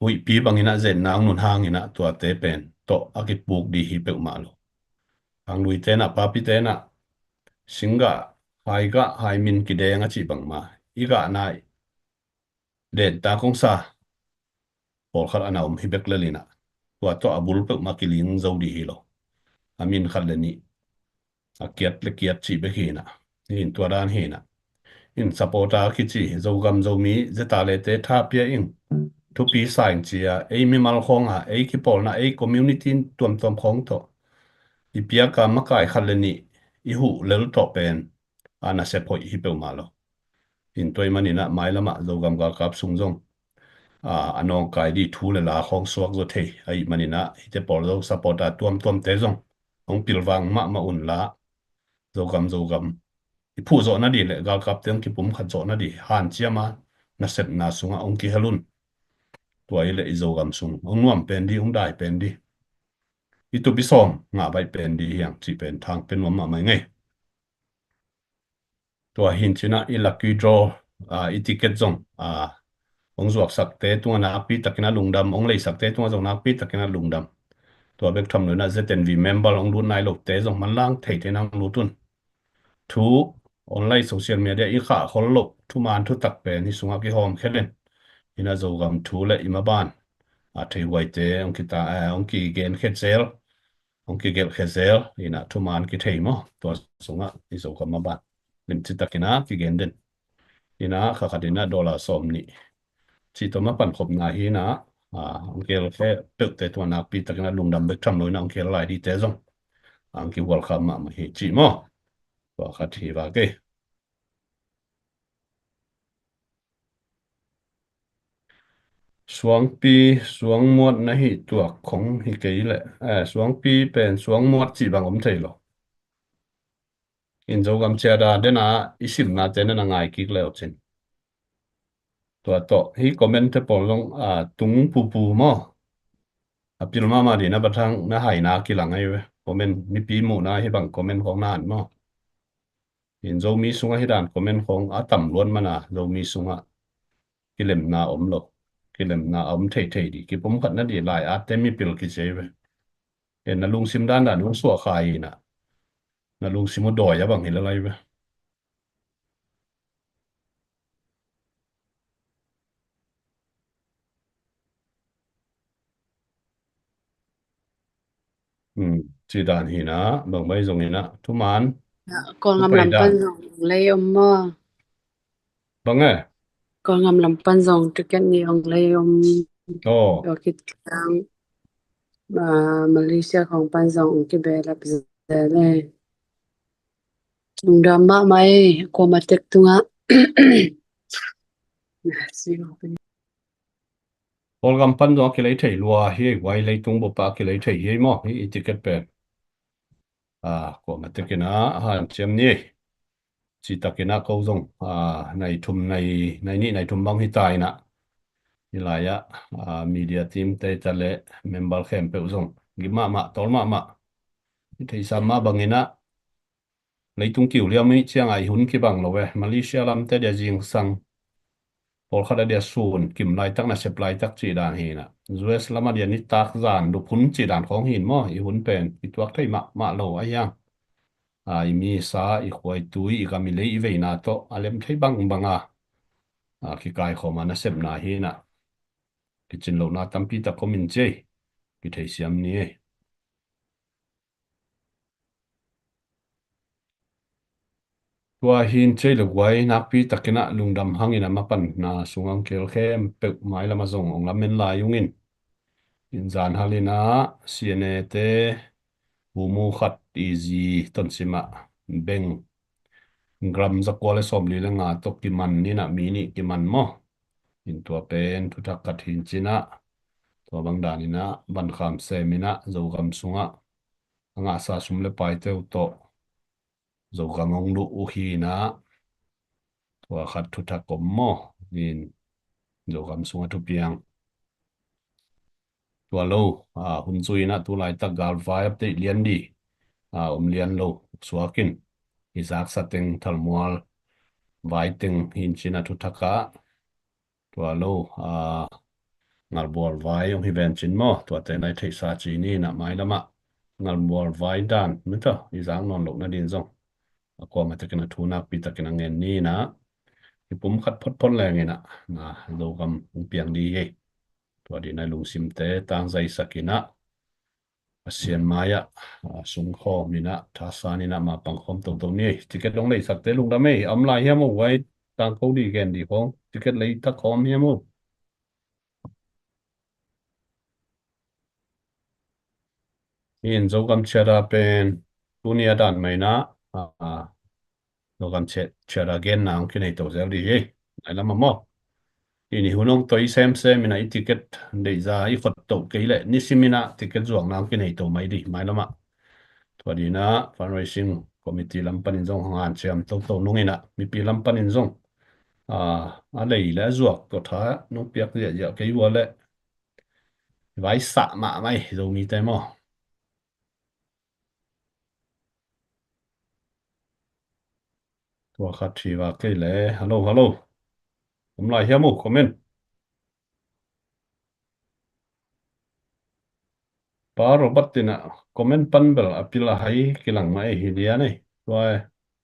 huihpi bangin ah zetna hong nun hangin ah tuate pen tawh a kipuk dih hi peuhmah lo. Khangluite in ah, papite in ah, singgah, haigah, haimin kideng a cih bangma, i gahna i denta kong sa pawlkhat a na om hi bek lel in ah, tua tawh a bul peuhmah kiling zo dih hi lo. A min khat le nih, a kiat le kiat cih bek hi in ah. Hin tua dan hi in ah. Hin supporter kici, Zogam Zomi, zeta lete tha pia ing, thupi sa ing ci a, ei mimal khawng a, ei kipawlna, ei community tuamtuam khawng tawh i piak a makai khat le nih i huh lel tawh pen a nasep hoih hi peuhmah lo. Hin tua ahih manin ah mailam ah Zogam galkap sung zong, ah, a nawngkai dih thu le la khawng suak zaw thei ahih manin ah hihte pawl zo supporter tuamtuamte zong hong pilvang mahmah un la, Zogam, Zogam i phuh zawh nadih le galkapte hong kipumkhat zawh nadih hanciam a nasepna sungah hong kihel un. Tua hi leh i Zogam sung hong nuam pen dih, hong dai pen dih, i tup i sawm ngah baih pen dih hi hang cih pen thang pia nuam mahmah ing ei. Tua hin ci in ah i lucky draw, ah, i ticket zong, ah, hong zuaksakte tungah nakpi takin a lungdam, hong leisakte tungah zong nakpi takin a lungdam. Tua bek tham lo in ah Z N V member hong lut nai lote zong manlang theithei in hong lut un. Thu online social media i khah khol loh thuman thutak pen hih sungah kihawmkhia den. Hi in ah Zogam thu le i maban, ah, theihuaite hong kita, eh, hong kigenkhia zel, hong kigelhkhia zel, hi in ah thuman kithei maw, tua sungah i Zogam maban limci takin a kigen den. Hi in ah kha khat in ah dollar sawm nih cih tawh ma pankhopna hi in ah, ah, hong kigelkhia peuhte tungah nakpi takin a lungdam bek tham lo in ah hong kihel lai dihte zong, ah, hong kihualkham mahmah hi cih maw. Tua khat hi vak ei. Suangpi, suangmuat na hih tuak khong hi kei leh. Eh, suangpi pen suangmuat cih bang om thei lo. In Zogam Charter den a i simnate na na ngai kik le uh cin. Tua tawh hih comment te pawl zong, ah, tung pupu maw? A pil mahmah dih na bathang na haina kilang ahi ve. Comment, mipi muhna hih bang comment khong na an maw? In Zomi sungah hi dan comment khong a tam luat mana Zomi sungah kilemna om lo. Kilemna a om theithei di. Kipum khat na di lai a te mipil kici ve. En na lungsim dandan hong suah kha ina. Na lungsim uh dawi a bang hi lalai ve. Hmm, ci dan hi na, bang bai zong hi na, thuman. Kawlgam lam pan zong lei om maw? Bang e? Kawlgam lam pan zong ticket ni ong lei om. Oh. Tua khit ciang, ah, Malaysia khong pan zong ong kibelap zel e. Lungdam mahmah e, kuama tek tungah. Kawlgam pan zong a kilei thei lua hi, guai leitung bup a kilei thei hi maw, hi i ticket pen. Ah, kuama tek ina a hanciam ni. Ci tak ina ko zong, ah, nai thum, nai, nai nih, nai thum bang hi ta ina. Hi lai ah, ah, media team te ta le member khempeuh zong. Gim mahmah, tawl mahmah. I theihsa mah bang ina. Leitung kiu liam i ciang a i hun kibang lo e. Malaysia lam te dia zingsang. Pawlkhat a dia sun, kim laitak nasep laitak cih dan hi na. U S lam a dia nitak zan lup hun cih dan khong hin maw, i hun pen, i tuak thei mahmah lo a hiang. A, i misa, i khua i tui, i gam i lei, i veina tawh, a lem thei bangbang a. A, kikaikhawm a nasepna hi na. Kicin lohna tampi tak khawm in ci ei. Kitheisiam ni ei. Tua hin cei le guai nakpi takin a lungdam hangin a mapanna sungah ong kihel khempeuh mailam a zong ong lamen lai ung in. In zan hal in a C N A te bumu khat i zi Tonsim ah beng gram zakua le sawmli le nga tawh kiman in a mi nih kiman maw. In tua pen thuthak khat hin cin a tua bang dan in a vankham sem in a Zogam sungah a ngahsa sum le paite uh tawh Zogam hong luh uh hi na. Tua khat thuthak om maw? Nin Zogam sungah thupiang. Tua lo, a, hun zui na tu laitak galvai update lian di. A, om lian lo, suakin. I zaksa teng thalmual vai teng hin cin a thuthak a. Tua lo, a, ngalbual vai hong hi ven cin maw, tuate nai theihsa ci ni na mailam ah. Ngalbual vai dan, mita, i zak nawn loh nadin zong. A kuama takin a thu nakpi takin a ngen ni na. I pum khat photphot leng in a, na, Zogam hong piang di hi. Tua di na lungsimte tangzaisak in a. Pasian mai ah, a, sungkhawm in a, thasan in a, mapang khawm toto ni. Ticket hong leisakte lungdam ei, a om lai hiam uh, guai tangko di gen di khong. Ticket leitak khawm hiam uh. In Zogam ciada pen, tuni a dan mai na, a, a, Zogam ciada genna hong kinei to zel di hi. Nai lam a maw. In i hun hong toi semsem in a i ticket deihza i khot toh kei leh nisim in a ticket zuakna hong kinei to mai di, mailam ah. Tua di na fundraising committee lam panin zong hong hanciam toto nung in a mipi lam panin zong. A, a lei le a zuak tua tha nong piak ziahziah kei ua leh. Vaisah mahmah ei, Zomite maw. Tua khat thi vak kei le. Hello, hello. Om lai hiam uh, comment. Pa Robert in a comment pan bel a pil a hai kilang mah ei hi lian ei. Tua e,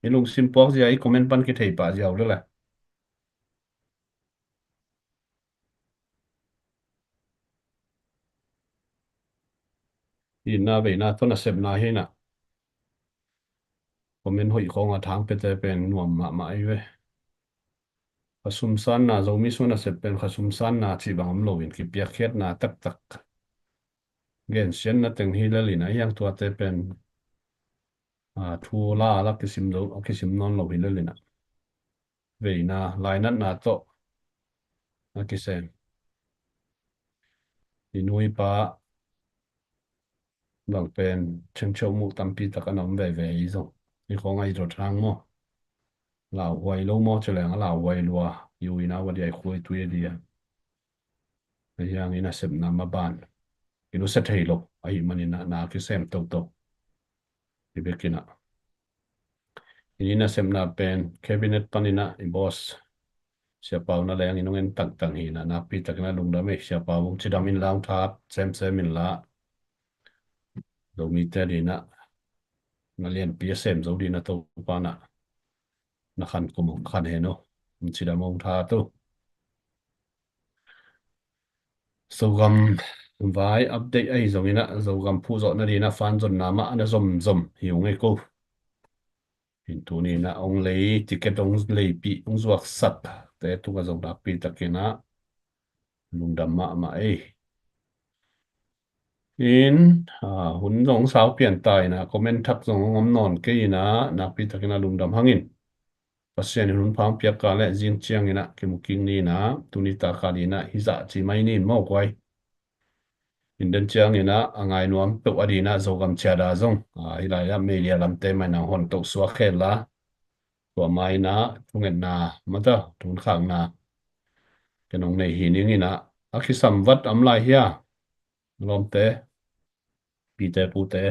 i lungsim puak zia i comment pan kithei pah zia uh le le. Itna veina tawh nasepna hi na. Comment hoih khawng a thang piate pen nuam mahmah ei ve. Khasum sanna, Zomi sung nasep pen khasum sanna cih bang om loin kipiakkhiatna taktak. Gensiatna teng hi lel in a hiang tuate pen, a, thu la la kisim lo, a kisim nawn lo hi lel in a. Veina, lainatna tawh a kisem. I nu i pa bang pen chengcheu muh tampi tak an a om veve i zong. I khawng a i dot hang maw. Lauhuai lo maw, ci leng a lauhuai lua. I uina ua dia, i khua i tui a dia. A hiang i nasepna maban. I nusia thei lo. Ahih manin a na kisem toto. I bek in a. Hih nasepna pen cabinet panin ah i boss Sia Pau na leng in hong en tangtang hi in ah, nakpi takin ah lungdam ei. Sia Pau, hong cidam inla, hong tha semsem inla, Zomite ading ah na lianpi a sem zo ding in ah Topa in ah na khan kum hong khan hen uh. Hong cidam, hong tha uh. Zogam vai update ahi zongin ah, Zogam phuh zawh nading in ah fan zonna mah a na zomzom hi ung ei ko. Hih tuni in ah hong lei, ticket hong leipih, hong zuaksakte tungah zong nakpi takin ah lungdam mahmah ei. In, ah, hun zong sau pian ta in ah, comment thak zong hong om nawn kei in ah, nakpi takin ah lungdam hang in. Pasian in hun pha hong piak kal leh zing ciangin ah kimu kik ni in ah, tuni tak a ding in ah hih zah ci mai ni in maw guai. In den ciangin ah a ngai nuam peuh a ding in ah Zogam Ciada zong, ah, hih lai ah media lamte mah in ah hon toh suak hen la, tua mah in ah thungetna, mata, thunkhakna ken hong nei hi ning in ah, a kisam vat om lai hia? Lawmte, pite pute,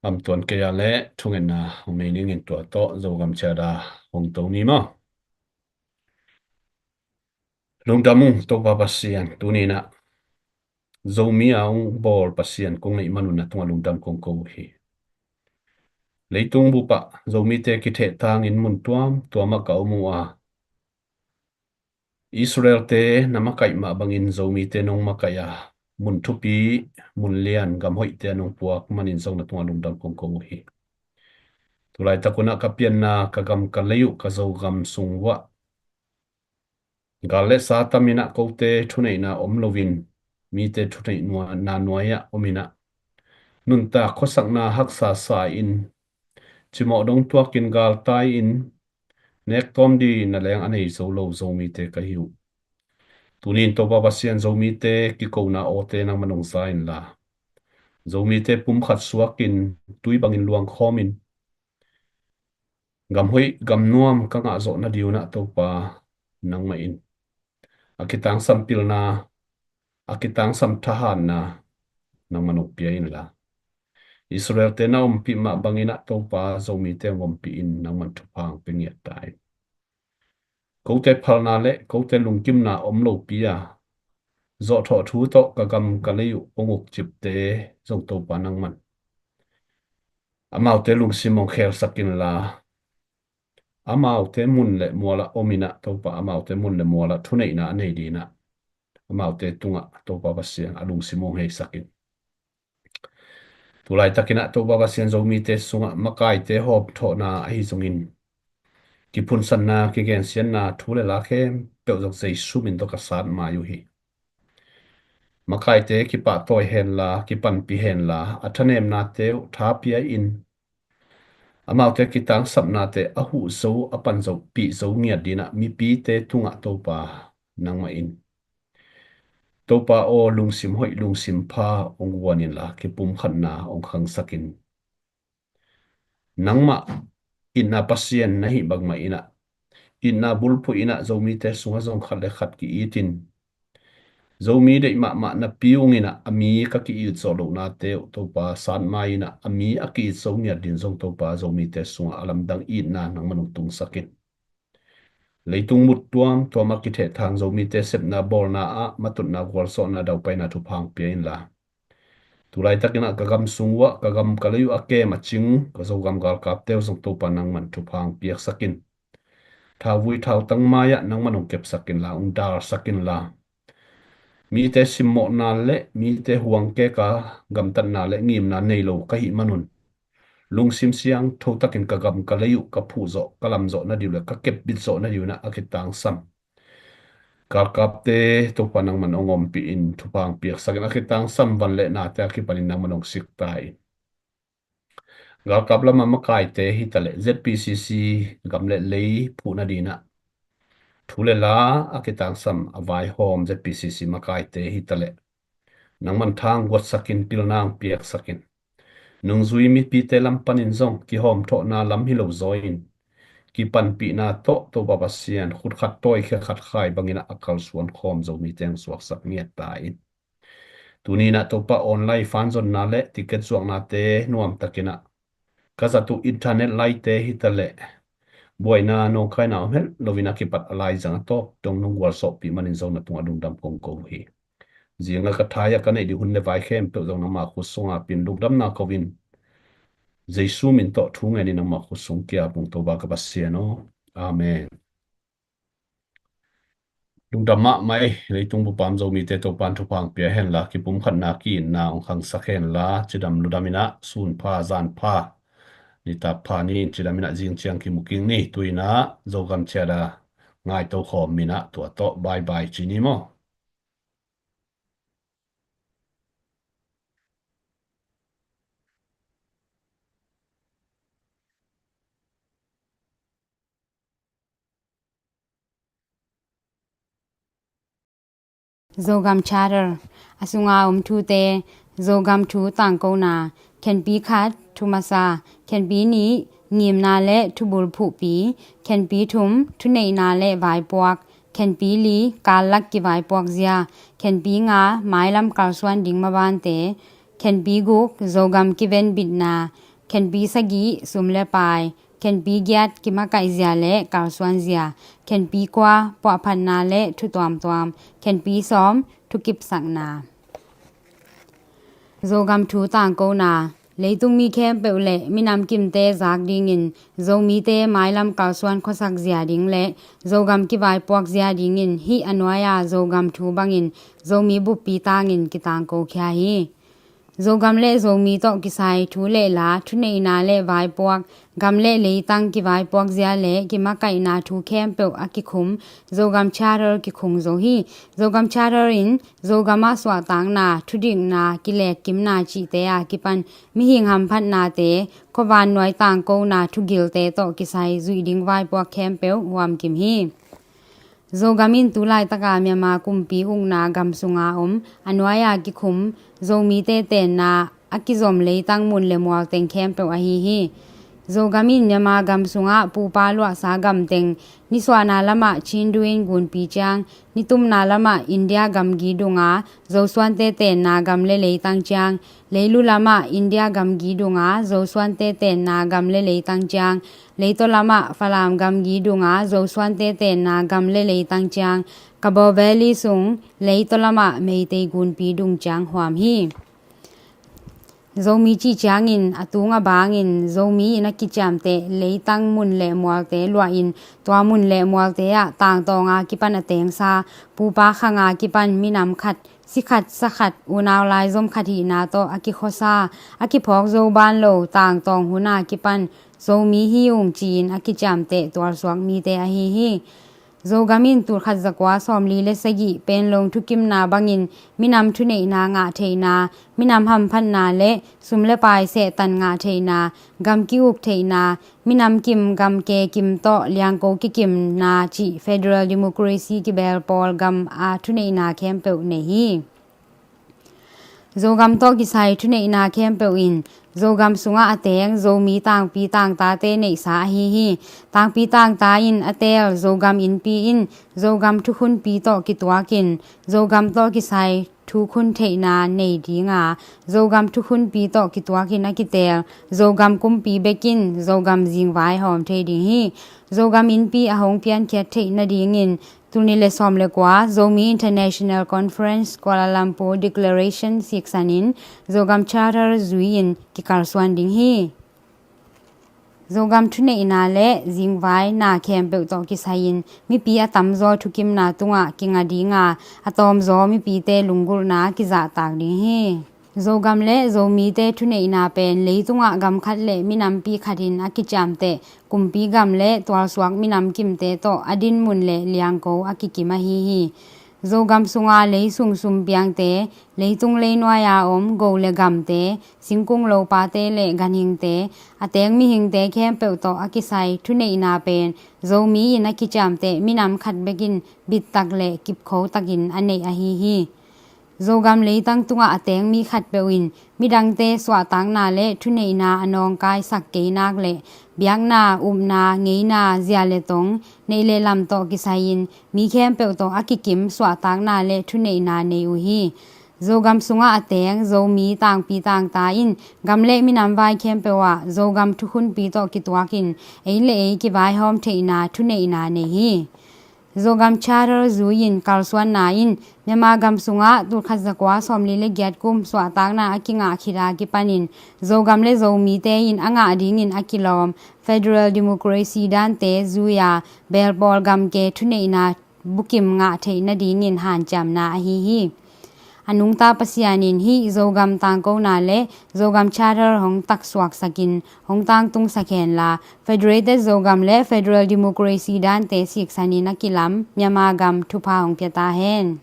am tuan kei a leh thungetna hong nei ning in, tua tawh Zogam Ciada hong to ni maw. Lungdam ung Topa Pasian, tuni in ah Zomi a hong bawl Pasian kong neih man un na tungah lungdam kong ko uh hi. Leitung bup ah Zomite kithehthangin mun tuamtuam ah ka om uh a, Israelte na makaih mah bangin Zomite nong makaih a, mun thupi, mun lian, gam hoihte a nong puak manin zong na tungah lungdam kong ko uh hi. Tulaitak un ah ka pianna, ka gam ka lei uh, ka Zogam sung uah gal le sa tam in ah, kote thuneihna om loin mite thuneihna nuai ah om in ah, nuntak khuasakna haksa sa in, cimawh dong tuakin galtai in, nek tawm ding na leng a nei zo lo Zomite ka hi uh. Tuni in Topa Pasian, Zomite kikona awte nangman hong za inla, Zomite pumkhat suakin, tui bangin luangkhawmin, gam hoih gam nuam ka ngah zawh nading un ah Topa, nangmah in a kitangsam pilna, a kitangsam thahatna nangman hong pia inla, Israelte na ompih mah bangin ah Topa, Zomite hong ompih in, nangman thupha hong pia ngiat ta in. Kote phalna le kote lungkimna om lopi a, zawhthawh thu tawh ka gam ka lei uh hong ukcipte zong Topa, nangman amaute lungsim hong khelsak inla, amaute mun le mual ah om in ah Topa, amaute mun le mual ah thuneihna a nei ding in ah, amaute tungah Topa Pasian, a lungsim hong heisak in. Tulaitakin ah Topa Pasian, Zomite sungah makaite hawmthawhna ahi zongin, kiphunsanna, kigensiatna, thu le la khempeuh zong Jesu min tawh ka sat mai uh hi. Makaite kipahtawi henla, kipanpih henla, a thanemnate uh tha pia in, amaute kitangsapnate a huh zo, a pan zo, pih zo ngiat ding in ah mipite tungah Topa, nangmah in, Topa aw, lungsim hoih, lungsim pha hong guan inla, kipumkhatna hong khangsak in. Nangmah itna Pasian na hih bangmah in ah, itna bulphuh in ah Zomite sungah zong khat le khat ki-it in, Zomi deih mahmah napi ung in ah, a mi ka ki-it zawh lohnate uh Topa, sat mai in ah, a mi a ki-it zo ngiat ding zong Topa, Zomite sungah a lamdang itna nangman hong tungsak in. Leitung mut tuamtuam ah kithehthang Zomite sepna, bawlna ah matutna, gualzawhna, daupaina thupha hong pia inla, tulaitakin ah ka gam sung uah, ka gam ka lei uh a kem a cing ka Zogam galkapte uh zong Topa, nangman thupha hong piaksak in. Thauvui thautang mai ah nangman hong kepsak inla, hong dalsak inla, mite simmawhna le mite huang keka gamtatna le ngimna nei lo ka hih manun, lungsim siangtho takin ka gam ka lei uh ka phuh zawh, ka lam zawh nading uh le ka kepbit zawh nading un ah a kitangsam galkapte Topa, nangman hong ompih in, thupha hong piaksak in, a kitangsam van le nate a kipanin nangman hong sik ta in. Galkap lamah makaite hi taleh, Z P C C gam le lei phuh nading in ah thu le la a kitangsam, a vaihawm Z P C C makaite hi taleh, nangman tha hong guatsak in, pilna hong piaksak in. Nungzui mipite lam panin zong kihawmthawhna lam hi lo zaw in, kipanpihna tawh Topa Pasian, khut khat tawi, khe khat khai bangin ah a kalsuan khawm Zomite hong suaksak ngiat ta in. Tuni in ah Topa, online fanzonna le ticket zuaknate nuamtakin ah Ka zat uh internet laite hi ta leh buaina nawngkaina om het loin a kipat a laizang a tawp dong nong gualsawhpih manin Zo na tungah lungdam kong ko hi. Zingah ka thai-ah ka neih ding hun le vai khempeuh zong nangmah khut sungah pin lungdamna ko-in Jesu min tawh thu ngenin nangmah khut sung kia pungto ba ka Pasian aw. Amen. Lungdam mahmah ei, leitung bupam Zomite Topan thupha hong pia henla, kipumkhatna ki-itna hong khangsak henla, cidam ludam inah, sun pha, zan pha, nitak pha ni in cidam inah zing ciang kimu kik ni, tu inah Zogam ciat a ngaito khawm inah tua tawh bye bye ci ni maw. Zogam Charter, a sunga om thute, Zogam thu tangkona, khenpi khat, thu masa, khenpi nih, ngimna le thubul phuhpi, khenpi thum, thuneihna le vaipuak, khenpi li, kallak kivaipuak zia, khenpi nga, mailam kalsuan ding mabante, khenpi guk, Zogam kivenbitna, khenpi sagih, sum le pai, khenpi giat, kimakaih zia le kalsuan zia, khenpi kua, puahphatna le thu tuamtuam, khenpi sawm, thukipsakna. Zogam thu tangkona, leitung mi khempeuh le minam kimte zak dingin, Zomite mailam kalsuan khuasak zia ding le Zogam kivaipuak zia dingin hih a nuai-a Zogam thu bangin Zomi buppi tangin kitangko khia hi. Zogam le Zomi tawh kisai thu le la, thuneihna le vaipuak, gam le leitang kivaipuak zia le kimakaihna thu khempeuh a kikhum Zogam Charter kikhung zo hi. Zogam Charter in Zogam ah suahtakna, thudikna, kiletkimna cihte a kipan mihing hamphatnate, khuavan nuai tangkona thugilte tawh kisai zuih ding vaipuak khempeuh huamkim hi. Zogam in tu laitaka Myanmar kumpi ukna gam sunga om a nuai-a kikhum Zomite tenna a kizom leitang mun le mual teng khempeuh ahi hi. Zogam in Myanmar gam sungah pupa luahsa gam teng, nisuahna lamah Chindu in gunpi ciang, nitumna lamah India gamgi dunga Zosuante tenna gam le leitang ciang, leilu lamah India gamgi dunga Zosuante tenna gam le leitang ciang, leitaw lamah Falam gamgi dunga Zosuante tenna gam le leitang ciang, Kabaw Valley sung leitaw lamah Meitei gunpi dung ciang huam hi. Zomi cih ciangin a tung a bangin Zomi in a kiciamteh leitang mun le mualte luahin tua mun le mualte ah tangtawnga kipan a tengsa, pupa khanga kipan minam khat, si khat, sa khat, unau laizom khat hihna tawh a kikhuasa, a kiphawk zo ban lo, tangtawng huna kipan Zomi hi ung ci-in a kiciamteh tualsuak mite ahi hi. Zogam in tulkhat zakua sawmli le sagih Panglong thukimna bangin minam thuneihna ngah theihna, minam hamphatna le sum le pai sehtan ngah theihna, gam ki-uk theihna, minam kim gam ke kim tawh liangko kikimna cih federal democracy kibel pawl gam a thuneihna khempeuh nei hi. Zogam tawh kisai thuneihna khempeuh in Zogam sungah a teng Zomi tangpi tangtate neihsa ahi hi. Tangpi tangta in a teel Zogam innpi in Zogam thukhunpi tawh kituakin Zogam tawh kisai thukhun theihna nei dinga, Zogam thukhunpi tawh kituakin a kiteel Zogam kumpi bekin Zogam zingvai hawm thei ding hi. Zogam innpi a hong piankhiat theih nadingin tulni le sawm le kua Zomi International Conference Kuala Lumpur Declaration siksanin Zogam Charter zui-in kikalsuan ding hi. Zogam thuneihna le zingvai na khempeuh tawh kisai-in mipi a tamzaw thukimna tungah kinga dinga, a tawmzaw mipite lunggulhna kizahtak ding hi. Zogam le Zomite thuneihna pen leitungah gam khat le minampi khatin a kiciamteh kumpi gam le tualsuak minam kimte tawh a dinmun le liangko a kikim ahi hi. Zogam sunga leisung sumpiangte, leitung leinuai-a om go le gamte, singkung lopate le ganhingte, a teng mihingte khempeuh tawh a kisai thuneihna pen Zomi in a kiciamteh minam khat bekin bittak le kipkhotakin a neih ahi hi. Zogam leitang tungah a teng mi khatpeuh in midangte suahtakna le thuneihna a nawngkaisak kei nak le biakna, upna, ngeina, zia le tong, neih le lam tawh kisai-in mi khempeuh tawh a kikim suahtakna le thuneihna nei uh hi. Zogam sungah a teng Zomi tangpi tangta in gam le minam vai khempeuh ah Zogam thukhunpi tawh kituakin ei le ei kivaihawm theihna thuneihna nei hi. Zogam Charter zui-in kalsuanna in Myanmar gam sungah tulkhat zakua sawmli le giat kum suahtakna a kingah khit a kipanin Zogam le Zomite in a ngah dingin a kilawm federal democracy dante zui-a belpawl gamke thuneihna bukim ngah theih nadingin hanciamna ahi hi. A nungta Pasian in hih Zogam tangkona le Zogam Charter hong taksuaksakin hong tangtungsak henla, Federated Zogam le Federal Democracy dante siksanin a kilam Myanmar gam thupha hong pia ta hen.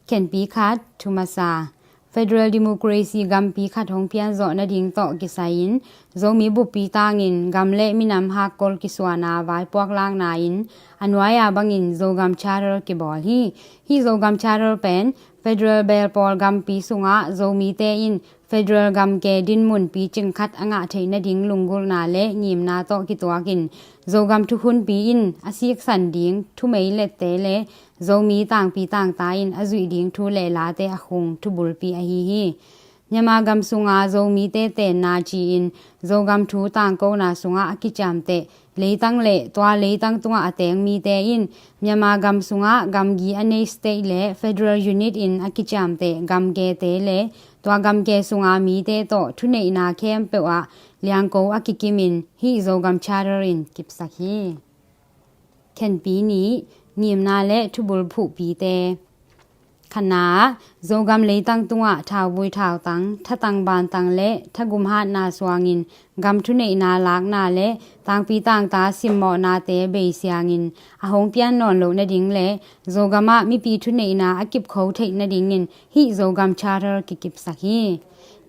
Khenpi khat, thumasa. Federal Democracy gampi khat hong pianzawh nading tawh kisai-in Zomi buppi tangin gam le minam hakkol kisuana vaipuak lakna in a nuai-a bangin Zogam Charter kibawl hi. Hih Zogam Charter pen federal belpawl gampi sungah Zomite in federal gamke dinmun picing khat a ngah theih nading lunggulhna le ngimna tawh kituakin Zogam thukhunpi in a siksan ding thumei lette le Zomi tangpi tangta in a zuih ding thu le late a khung thubulpi ahi hi. Myanmar gam sunga Zomite tenna ci-in Zogam thu tangkona sungah a kiciamteh leitang le tua leitang tungah a teng mite in Myanmar gam sungah gamgi a nei state le federal unit in a kiciamteh gamkete le tua gamke sunga mite tawh thuneihna khempeuh ah liangko a kikimin hih Zogam Charter in kipsak hi. Khenpi nih, ngimna le thubul phuhpite. Khatna ah, Zogam leitang tungah thauvui thautang, thatang bantang le thagum hatna suangin gam thuneihna lakna le tangpi tangta simmawhnate beisiangin a hong pian nawn loh nading le Zogam ah mipi thuneihna a kipkho theih nadingin hih Zogam Charter kikipsak hi.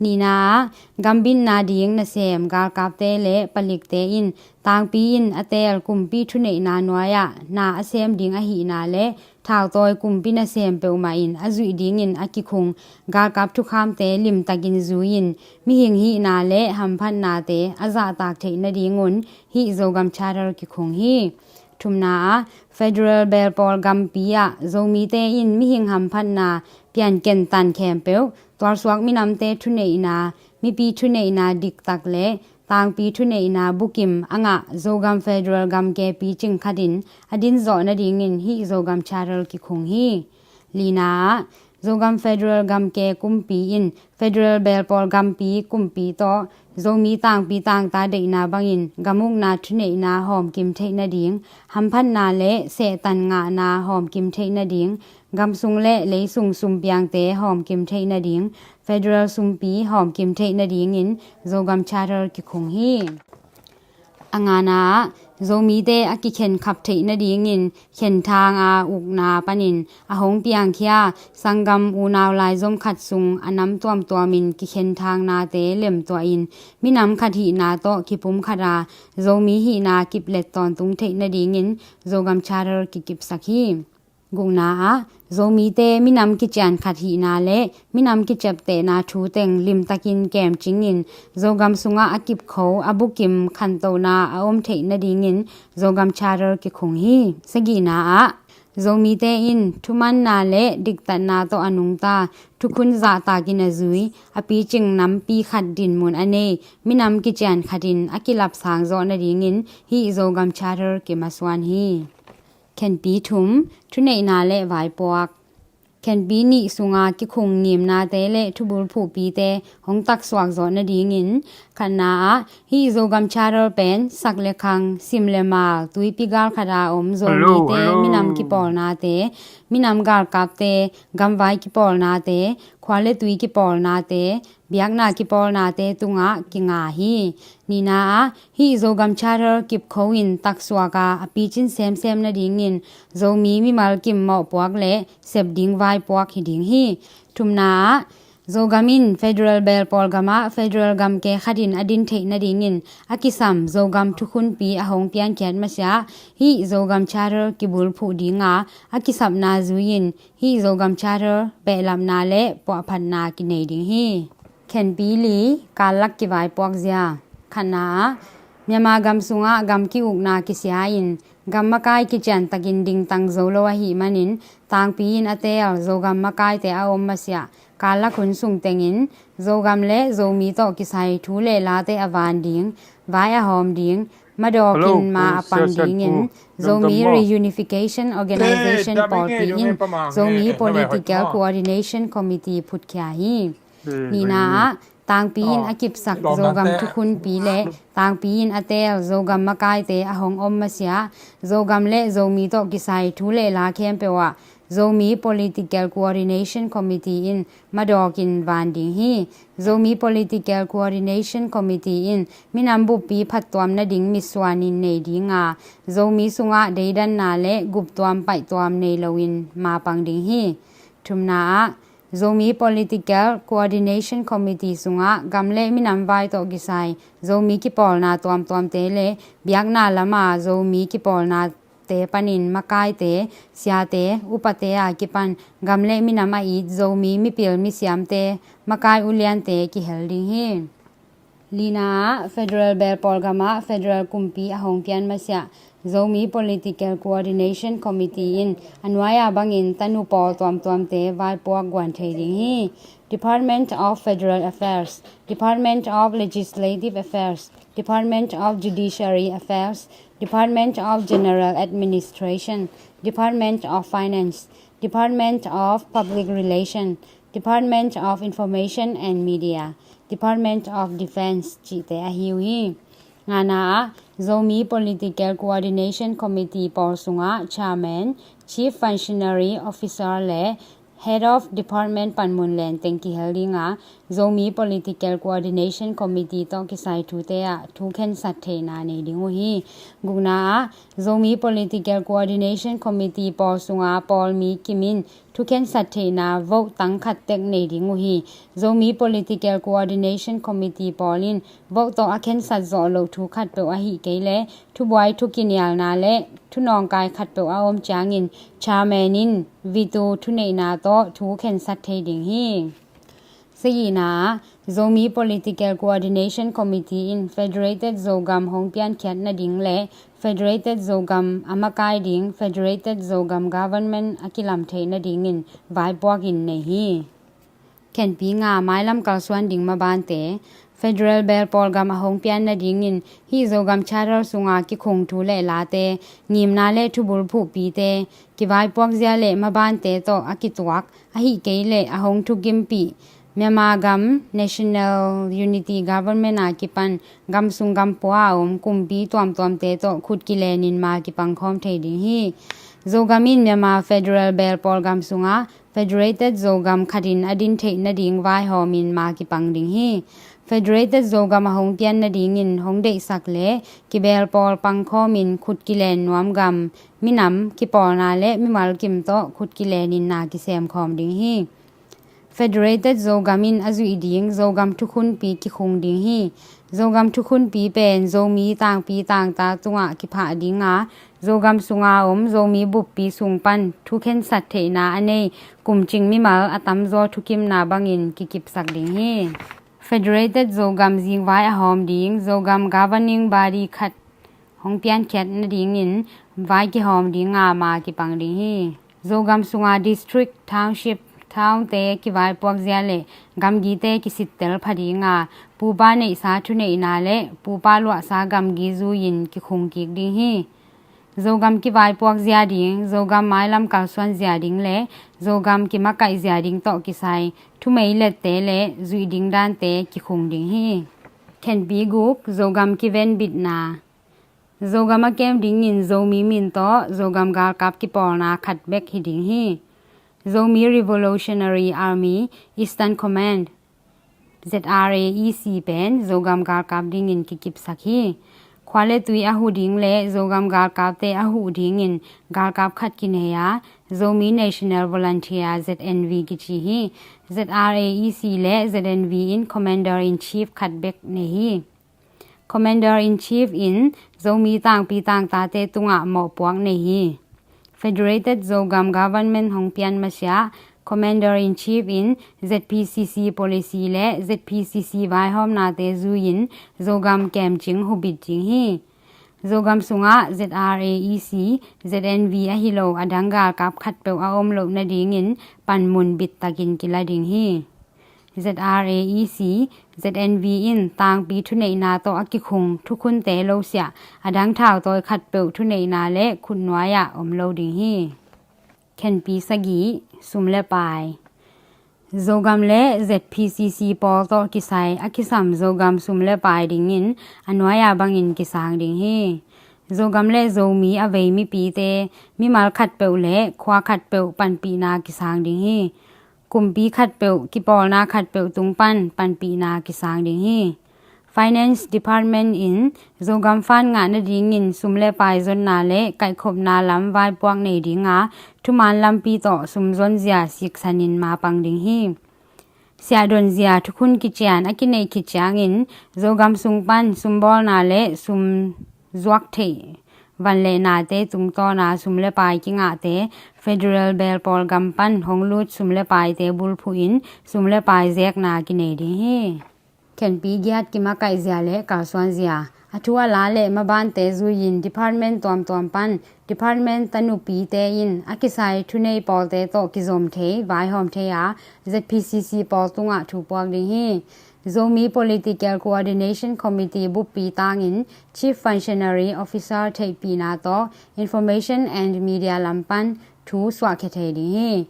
Nihna ah, gambitna ding nasem galkapte le palikte in tangpi in a teel kumpi thuneihna nuai-ah na a sem ding ahihna le thautawi kumpi nasem peuhmah in a zuih dingin a kikhung galkap thukhamte limtakin zui-in mihing hihna le hamphatnate a zahtak theih nadingun hih Zogam Charter kikhung hi. Thumna ah, federal belpawl gampi ah Zomite in mihing hamphatna pianken tan khempeuh tualsuak minamte thuneihna, mipi thuneihna diktak le tangpi thuneihna bukim a ngah Zogam federal gamke picing khatin a dinzawh nadingin hih Zogam Charter kikhung hi. Lina ah, Zogam federal gamke kumpi in federal belpawl gampi kumpi tawh Zomi tangpi tangta deihna bangin gamukna thuneihna hawmkim theih nading, hamphatna le sehtan ngahna hawmkim theih nading, gamsung le leisung sumpiangte hawmkim theih nading, federal sumpi hawmkim theih nadingin Zogam Charter kikhung hi. A ngana ah, Zomite a kikhenkhap theih nadingin khenthang a ukna panin a hong piangkhia sanggam unau laizom khat sung a nam tuamtuamin kikhenthang nate lemtuahin minam khat hihna tawh kipum khata Zomi hihna kiplet tawntung theih nadingin Zogam Charter kikipsak hi. Gukna ah, Zomite minam kician khat hihna le minam kiciaptehna thu teng limtakin kemcingin Zogam sungah a kipkho a bukim khantohna a om theih nadingin Zogam Charter kikhung hi. Sagihna ah, Zomite in thumanna le diktatna tawh a nungta thukhun zahtakin a zui a picing nampi khat dinmun a nei minam kician khatin a kilapsang zawh nadingin hih Zogam Charter kimasuan hi. Khenpi thum, thuneihna le vaipuak. Khenpi nih sunga kikhung ngimnate le thubul phuhpite hong taksuak zawh nadingin khatna ah hih Zogam Charter pen sak le khang, sim le mal, tuipi gal khata om Zomite minam kipawlnate, minam galkapte, gamvai kipawlnate, khua le tui kipawlnate, biakna kipawlnate tungah kinga hi. Nihna ah hih Zogam Charter kipkho in taksuak a a picin semsem nadingin Zomi mimal kim mawhpuak le sep ding vaipuak hi ding hi. Thumna ah Zogam in federal belpawl gamah federal gamke khatin a din theih nadingin a kisam Zogam thukhunpi a hong piankhiat masiah hih Zogam Charter kibulphuh dinga a kisapna zui-in hih Zogam Charter behlapna le puahphatna kinei ding hi. Khenpi li, kallak kivaipuak zia. Khatna ah Myanmar gam sungah gam ki-ukna kisia-in Gam makai kiciantakin dingtang zo lo ahih manin, tangpi in a teel Zogam makaite a om masiah, kallak hun sung tengin Zogam le Zomi tawh kisai thu le late a van ding, vai a hawm ding, madawkin ma a pang dingin Zomi Reunification Organization pawlpi in Zomi Political Coordination Committee phutkhia hi. Nihna ah, tangpi in a kipsak Zogam thukhunpi le tangpi in a teel Zogam makaite a hong om masiah, Zogam le Zomi tawh kisai thu le la khempeuh ah Zomi Political Coordination Committee in madawkin van ding hi. Zomi Political Coordination Committee in minam buppi phattuam nading mitsuanin nei dinga, Zomi sungah deidanna le guptuam paihtuam nei loin mapang ding hi. Thumna ah, Zomi Political Coordination Committee sungah gam le minam vai tawh kisai Zomi kipawlna tuamtuamte le biakna lama Zomi kipawlnate panin makaite, siate, upate a kipan gam le minam a it Zomi mipil misiamte, makai uliante kihel ding hi. Lina ah, federal belpawl gamah federal kumpi a hong pian masiah Zomi Political Coordination Committee in a nuai-a bangin tanu pawl tuamtuamte vaipuak guan thei ding hi. Department of Federal Affairs, Department of Legislative Affairs, Department of Judiciary Affairs, Department of General Administration, Department of Finance, Department of Public Relation, Department of Information and Media, Department of Defense cihte ahi uh hi. Ngana ah, Zomi Political Coordination Committee pawl sungah Chairman, Chief Functionary Officer le Head of Department panmun lenteng kihel dinga, Zomi Political Coordination Committee tawh kisai thute ah thu khensat theihna nei ding uh hi. Gukna ah, Zomi Political Coordination Committee pawl sunga pawlmi kim in thu khensat theihna vote tang khat tek nei ding uh hi. Zomi Political Coordination Committee pawl in vote tawh a khensat zawh loh thu khatpeuh ahih kei leh thubuai thukinialna le thunawngkai khatpeuh a om ciangin chairman in veto thuneihna tawh thu khensat thei ding hi. Sagihna ah, Zomi Political Coordination Committee in Federated Zogam hong piankhiat nading le Federated Zogam a makai ding Federated Zogam Government a kilam theih nadingin vaipuakin nei hi. Khenpi nga, mailam kalsuan ding mabante. Federal belpawl gam a hong pian nadingin hih Zogam Charter sunga kikhung thu le late, ngimna le thubul phuhpite, kivaipuakzia le mabante tawh a kituak ahih kei leh a hong thukimpih Myanmar gam National Unity Government a kipan gam sung gam pua a om kumpi tuamtuamte tawh khut kilenin ma kipangkhawm thei ding hi. Zogam in Myanmar Federal belpawl gam sungah Federated Zogam khatin a din theih nading vaihawmin ma kipang ding hi. Federated Zogam a hong pian nadingin hong deihsak le kibelpawl pangkhawmin khut kilen nuam gam, minam, kipawlna le mimal kim tawh khut kilenin na kisemkhawm ding hi. Federated Zogam in a zuih ding Zogam thukhunpi kikhung ding hi. Zogam thukhunpi pen Zomi tangpi tangta tungah kiphah dinga, Zogam sunga om Zomi buppi sung pan thukhensat theihna a nei kumcing mimal a tamzaw thukimna bangin kikipsak ding hi. Federated Zogam zingvai a hawm ding Zogam governing body khat hong piankhiat nadingin vai kihawm dinga ma kipang ding hi. Zogam sunga district, township, townte kivaipuakzia le gamgite kisittel pha dinga, pupa neihsa thuneihna le pupa luahsa gamgi zui-in kikhung kik ding hi. Zogam kivaipuakzia ding, Zogam mailam kalsuanzia ding le Zogam kimakaihzia ding tawh kisai thumeilette le zuih ding dante kikhung ding hi. Khenpi guk, Zogam kivenbitna. Zogam a kem dingin Zomi min tawh Zogam galkap kipawlna khat bek hi ding hi. Zomi Revolutionary Army Eastern Command, Z R A E C pen Zogam galkap dingin kikipsak hi. Khua le tui a huh ding le Zogam galkapte a huh dingin galkap khat kinei a, Zomi National Volunteer, Z N V kici hi. Z R A E C le Z N V in Commander in Chief khat bek nei hi. Commander in Chief in Zomi tangpi tangtate tungah mawhpuak nei hi. Federated Zogam Government hong pian masiah Commander in Chief in Z P C C policy le Z P C C vaihawmnate zui-in Zogam kemcing hubit ding hi. Zogam sungah Z R A E C, Z N V ahi lo a dang galkap khatpeuh a om loh nadingin panmun bittakin kila ding hi. Z R A E C, Z N V in tangpi thuneihna tawh a kikhung thukhunte losiah a dang thautawi khatpeuh thuneihna le khutnuai ah om lo ding hi. Khenpi sagih, sum le pai. Zogam le Z P C C pawl tawh kisai a kisam Zogam sum le pai dingin a nuai-a bangin kisang ding hi. Zogam le Zomi a vei mipite mimal khatpeuh le khua khatpeuh panpihna kisang ding hi. Kumpi khatpeuh, kipawlna khatpeuh tung pan panpihna kisang ding hi. Finance Department in Zogam fund ngah nadingin sum le pai zonna le kaihkhopna lam vaipuak nei dinga thuman lampi tawh sum zonzia siksanin mapang ding hi. Siahdonzia thukhun kician a kineih khit ciangin Zogam sung pan sumbawlna le sum zuak theih van le nate tungtawna sum le pai kingahte federal belpawl gam pan hong lut sum le paite bulphuhin sum le pai zekna kinei ding hi. Khenpi giat, kimakaihzia le kalsuanzia. A thu a la le mabante zuiin department tuamtuam pan department tanupite in a kisai thunei pawlte tawh kizom thei, vaihawm thei a Z P C C pawl tungah thu puak ding hi. Zomi Political Coordination Committee buppi tangin Chief Functionary Officer theihpihna tawh Information and Media lam pan thu suahkhia thei ding hi.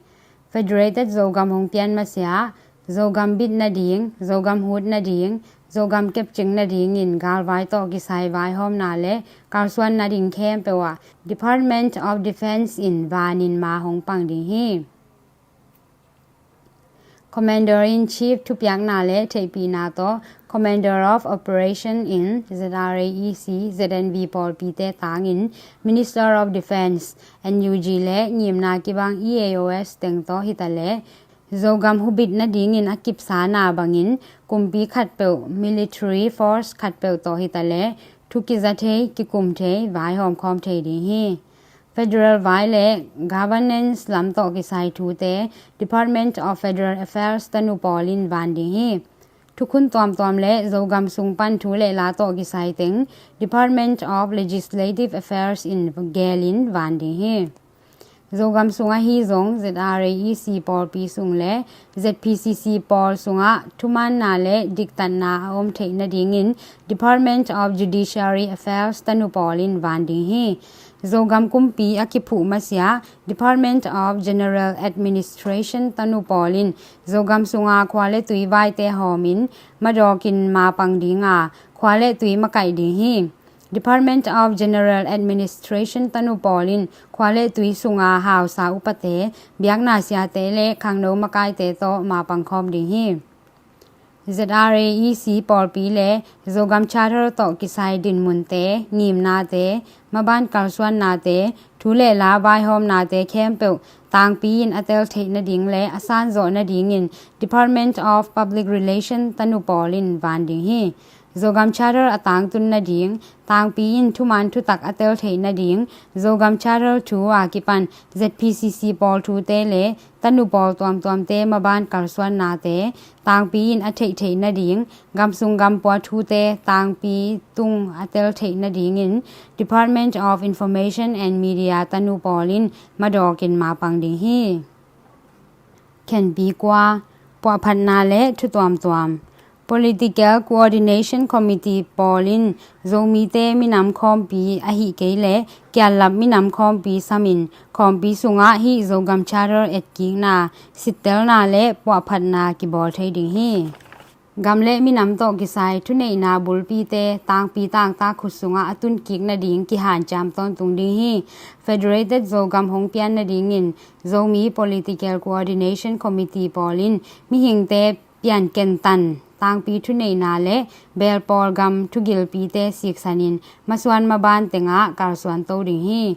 Federated Zogam hong pian masiah Zogam bit nading, Zogam hut nading, Zogam kepcing nadingin galvai tawh kisai vaihawmna le kalsuan nading khempeuh ah Department of Defence in vanin ma hong pang ding hi. Commander in Chief thupiakna le theihpihna tawh Commander of Operation in Z R A E C, Z N V pawlpite tangin Minister of Defence, N U G le ngimna kibang E A O S teng tawh hitaleh Zogam hubit nadingin a kipsana bangin kumpi khatpeuh, military force khatpeuh tawh hitaleh thu kiza thei, kikum thei, vaihawm khawm thei ding hi. Federal vai le governance lam tawh kisai thute Department of Federal Affairs tanu pawl in van ding hi. Thukhun tuamtuam le Zogam sung pan thu le la tawh kisai teng Department of Legislative Affairs in gelin van ding hi. Zogam sung ahi zong Z R A E C pawlpi sung le Z P C C pawl sungah thumaanna le diktatna a om theih nadingin Department of Judiciary Affairs tanu pawl in van ding hi. Zogam kumpi a kiphuh masiah Department of General Administration tanu pawl in Zogam sunga khua le tui vaite hawmin madawkin mapang dinga khua le tui makaih ding hi. Department of General Administration tanu pawl in khua le tui sunga hausa upate, biakna siate le khangno makaite tawh mapang khawm ding hi. Z R A E C pawlpi le Zogam Charter tawh kisai dinmunte, ngimnate, maban kalsuannate, thu le la vaihawmnate khempeuh tangpi in a tel theih nading le a sanzawh nadingin Department of Public Relation tanu pawl in van ding hi. Zogam Charter a tangtun nading, tangpi in thuman thutak a tel theih nading, Zogam Charter thu a kipan Z P C C pawl thute le tanu pawl tuamtuamte maban kalsuannate tangpi in a theih theih nading, gamsung gampua thute tangpi tung a tel theih nadingin Department of Information and Media tanu pawl in madawkin mapang ding hi. Khenpi kua, puahphatna le thu tuamtuam. Political Coordination Committee pawl in Zomite minam khawmpi ahih kei leh kiallap minam khawmpi samin khawmpi sungah hih Zogam Charter etkikna, sittelna le puahphatna kibawl thei ding hi. Gam le minam tawh kisai thuneihna bulpite tangpi tangtak khut sungah a tunkik nading kihanciam tawntung ding hi. Federated Zogam hong pian nadingin Zomi Political Coordination Committee pawl in mihingte piankentan, tangpi thuneihna le belpawl gam thugilpite siksanin masuan maban tengah kalsuan to ding hi.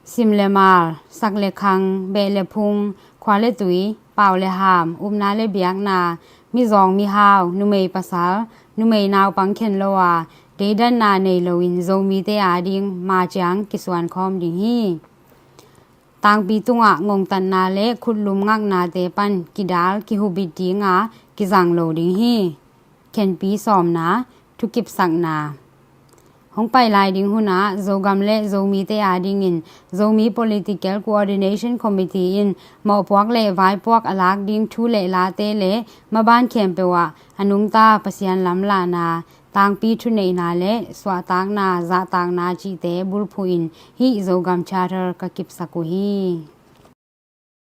Sim le mal, sak le khang, beh le phung, khua le tui, pau le ham, upna le biakna, mizawng mihau, numei pasal, numei naupang khen lo a, deidanna nei loin Zomite ading maciang kisuan khawm ding hi. Tangpi tungah ngongtatna le khutlum ngaknate pan kidal kihubit dinga kizang lo ding hi. Khenpi sawmna, thukipsakna. Hong pai lai ding hun ah Zogam le Zomite adingin Zomi Political Coordination Committee in mawhpuak le vaipuak a lak ding thu le late le maban khempeuh ah a nungta Pasian lamlahna, tangpi thuneihna le suahtakna, zahtakna cihte bulphuh in hih Zogam Charter ka kipsak uh hi.